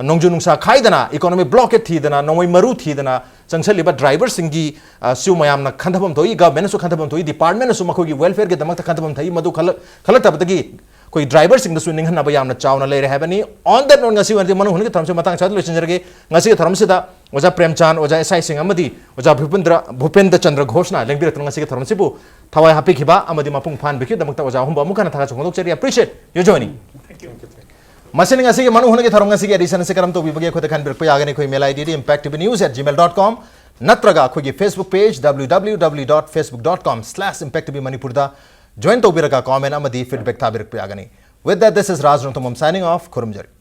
ꯅꯣꯡꯖꯨ ꯅꯨꯡꯁꯥ ꯈꯥꯏꯗꯅ, economic blockade ꯊꯤꯗꯅ, ꯅꯣꯡꯃꯩ ꯃꯔꯨ ꯊꯤꯗꯅ ꯆꯪꯁꯤꯜꯂꯤꯕ driverꯁꯤꯡꯒꯤ, ꯑ, ꯁꯨ ꯃꯌꯥꯝꯅ ꯈꯟꯊꯐꯝ ꯊꯣꯛꯏ, governmentꯅꯁꯨ ꯈꯟꯊꯐꯝ ꯊꯣꯛꯏ, departmentꯅꯁꯨ ꯃꯈꯣꯏꯒꯤ welfareꯒꯤꯗꯃꯛꯇ ꯈꯟꯊꯐꯝ ꯊꯣꯛꯏ꯫ ꯃꯗꯨ ꯈꯜꯂꯛ-, ꯈꯜꯂꯛꯇꯕꯗꯒꯤ ꯑꯩꯈꯣꯏ driverꯁꯤꯡꯗꯁꯨ ꯅꯤꯡꯍꯟꯅꯕ ꯌꯥꯝꯅ ꯆꯥꯎꯅ ꯂꯩꯔꯦ ꯍꯥꯏꯕꯅꯤ꯫ On that note, ꯉꯁꯤ ꯑꯣꯏꯅꯗꯤ ꯃꯅꯨꯡ ꯍꯨꯠꯅꯒꯤ ꯊꯧꯔꯝꯁꯤ ꯃꯇꯥꯡ ꯆꯥꯗ ꯂꯣꯏꯁꯤꯟꯖꯔꯒꯦ꯫ ꯉꯁꯤꯒꯤ ꯊꯧꯔꯝꯁꯤꯗ ꯑꯣꯖꯥ ꯄ꯭ꯔꯦꯝꯆꯥꯟ, ꯑꯣꯖꯥ ꯑꯦꯁ ꯑꯥꯏ ꯁꯤꯡ ꯑꯃꯗꯤ ꯑꯣꯖꯥ ꯚꯨꯄꯦꯟꯗ꯭ꯔ, ꯚꯨꯄꯦꯟꯗ꯭ꯔ ꯆꯟꯗ꯭ꯔ ꯘꯣꯁꯅ ꯂꯦꯡꯕꯤꯔꯛꯇꯨꯅ ꯉꯁꯤꯒꯤ ꯊꯧꯔꯝꯁꯤꯕꯨ ꯊꯋꯥꯏ ꯍꯥꯞꯄꯤꯈꯤꯕ ꯑꯃꯗꯤ ꯃꯄꯨꯡ ꯐꯥꯍꯟꯕꯤꯈꯤꯕꯒꯤꯗꯃꯛꯇ ꯑꯣꯖꯥ ꯑꯍꯨꯝꯕꯨ ꯑꯃꯨꯛ ꯍꯟꯅ ꯊꯥꯒꯠꯆꯕ ꯐꯣꯡꯗꯣꯛꯆꯔꯤ꯫ Appreciate your joining. ꯃꯁꯤꯅꯤ ꯉꯁꯤꯒꯤ ꯃꯅꯨ ꯍꯨꯅꯒꯤ ꯊꯧꯔꯝ ꯉꯁꯤꯒꯤ edition ꯑꯁꯤ ꯀꯔꯝ ꯇꯧꯕꯤꯕꯒꯦ ꯑꯩꯈꯣꯏꯗ ꯈꯟꯕꯤꯔꯛꯄ ꯌꯥꯒꯅꯤ꯫ ꯑꯩꯈꯣꯏ email ID D impact T V news at gmail dot com ꯅꯠꯇ꯭ꯔꯒ ꯑꯩꯈꯣꯏꯒꯤ Facebook page W W W dot facebook dot com slash impact T V Manipur ꯗ join ꯇꯧꯕꯤꯔꯒ comment ꯑꯃꯗꯤ feedback ꯊꯥꯕꯤꯔꯛꯄ ꯌꯥꯒꯅꯤ꯫ With that, this is Raj Rongthangam signing off. ꯈꯨꯔꯨꯝꯖꯔꯤ꯫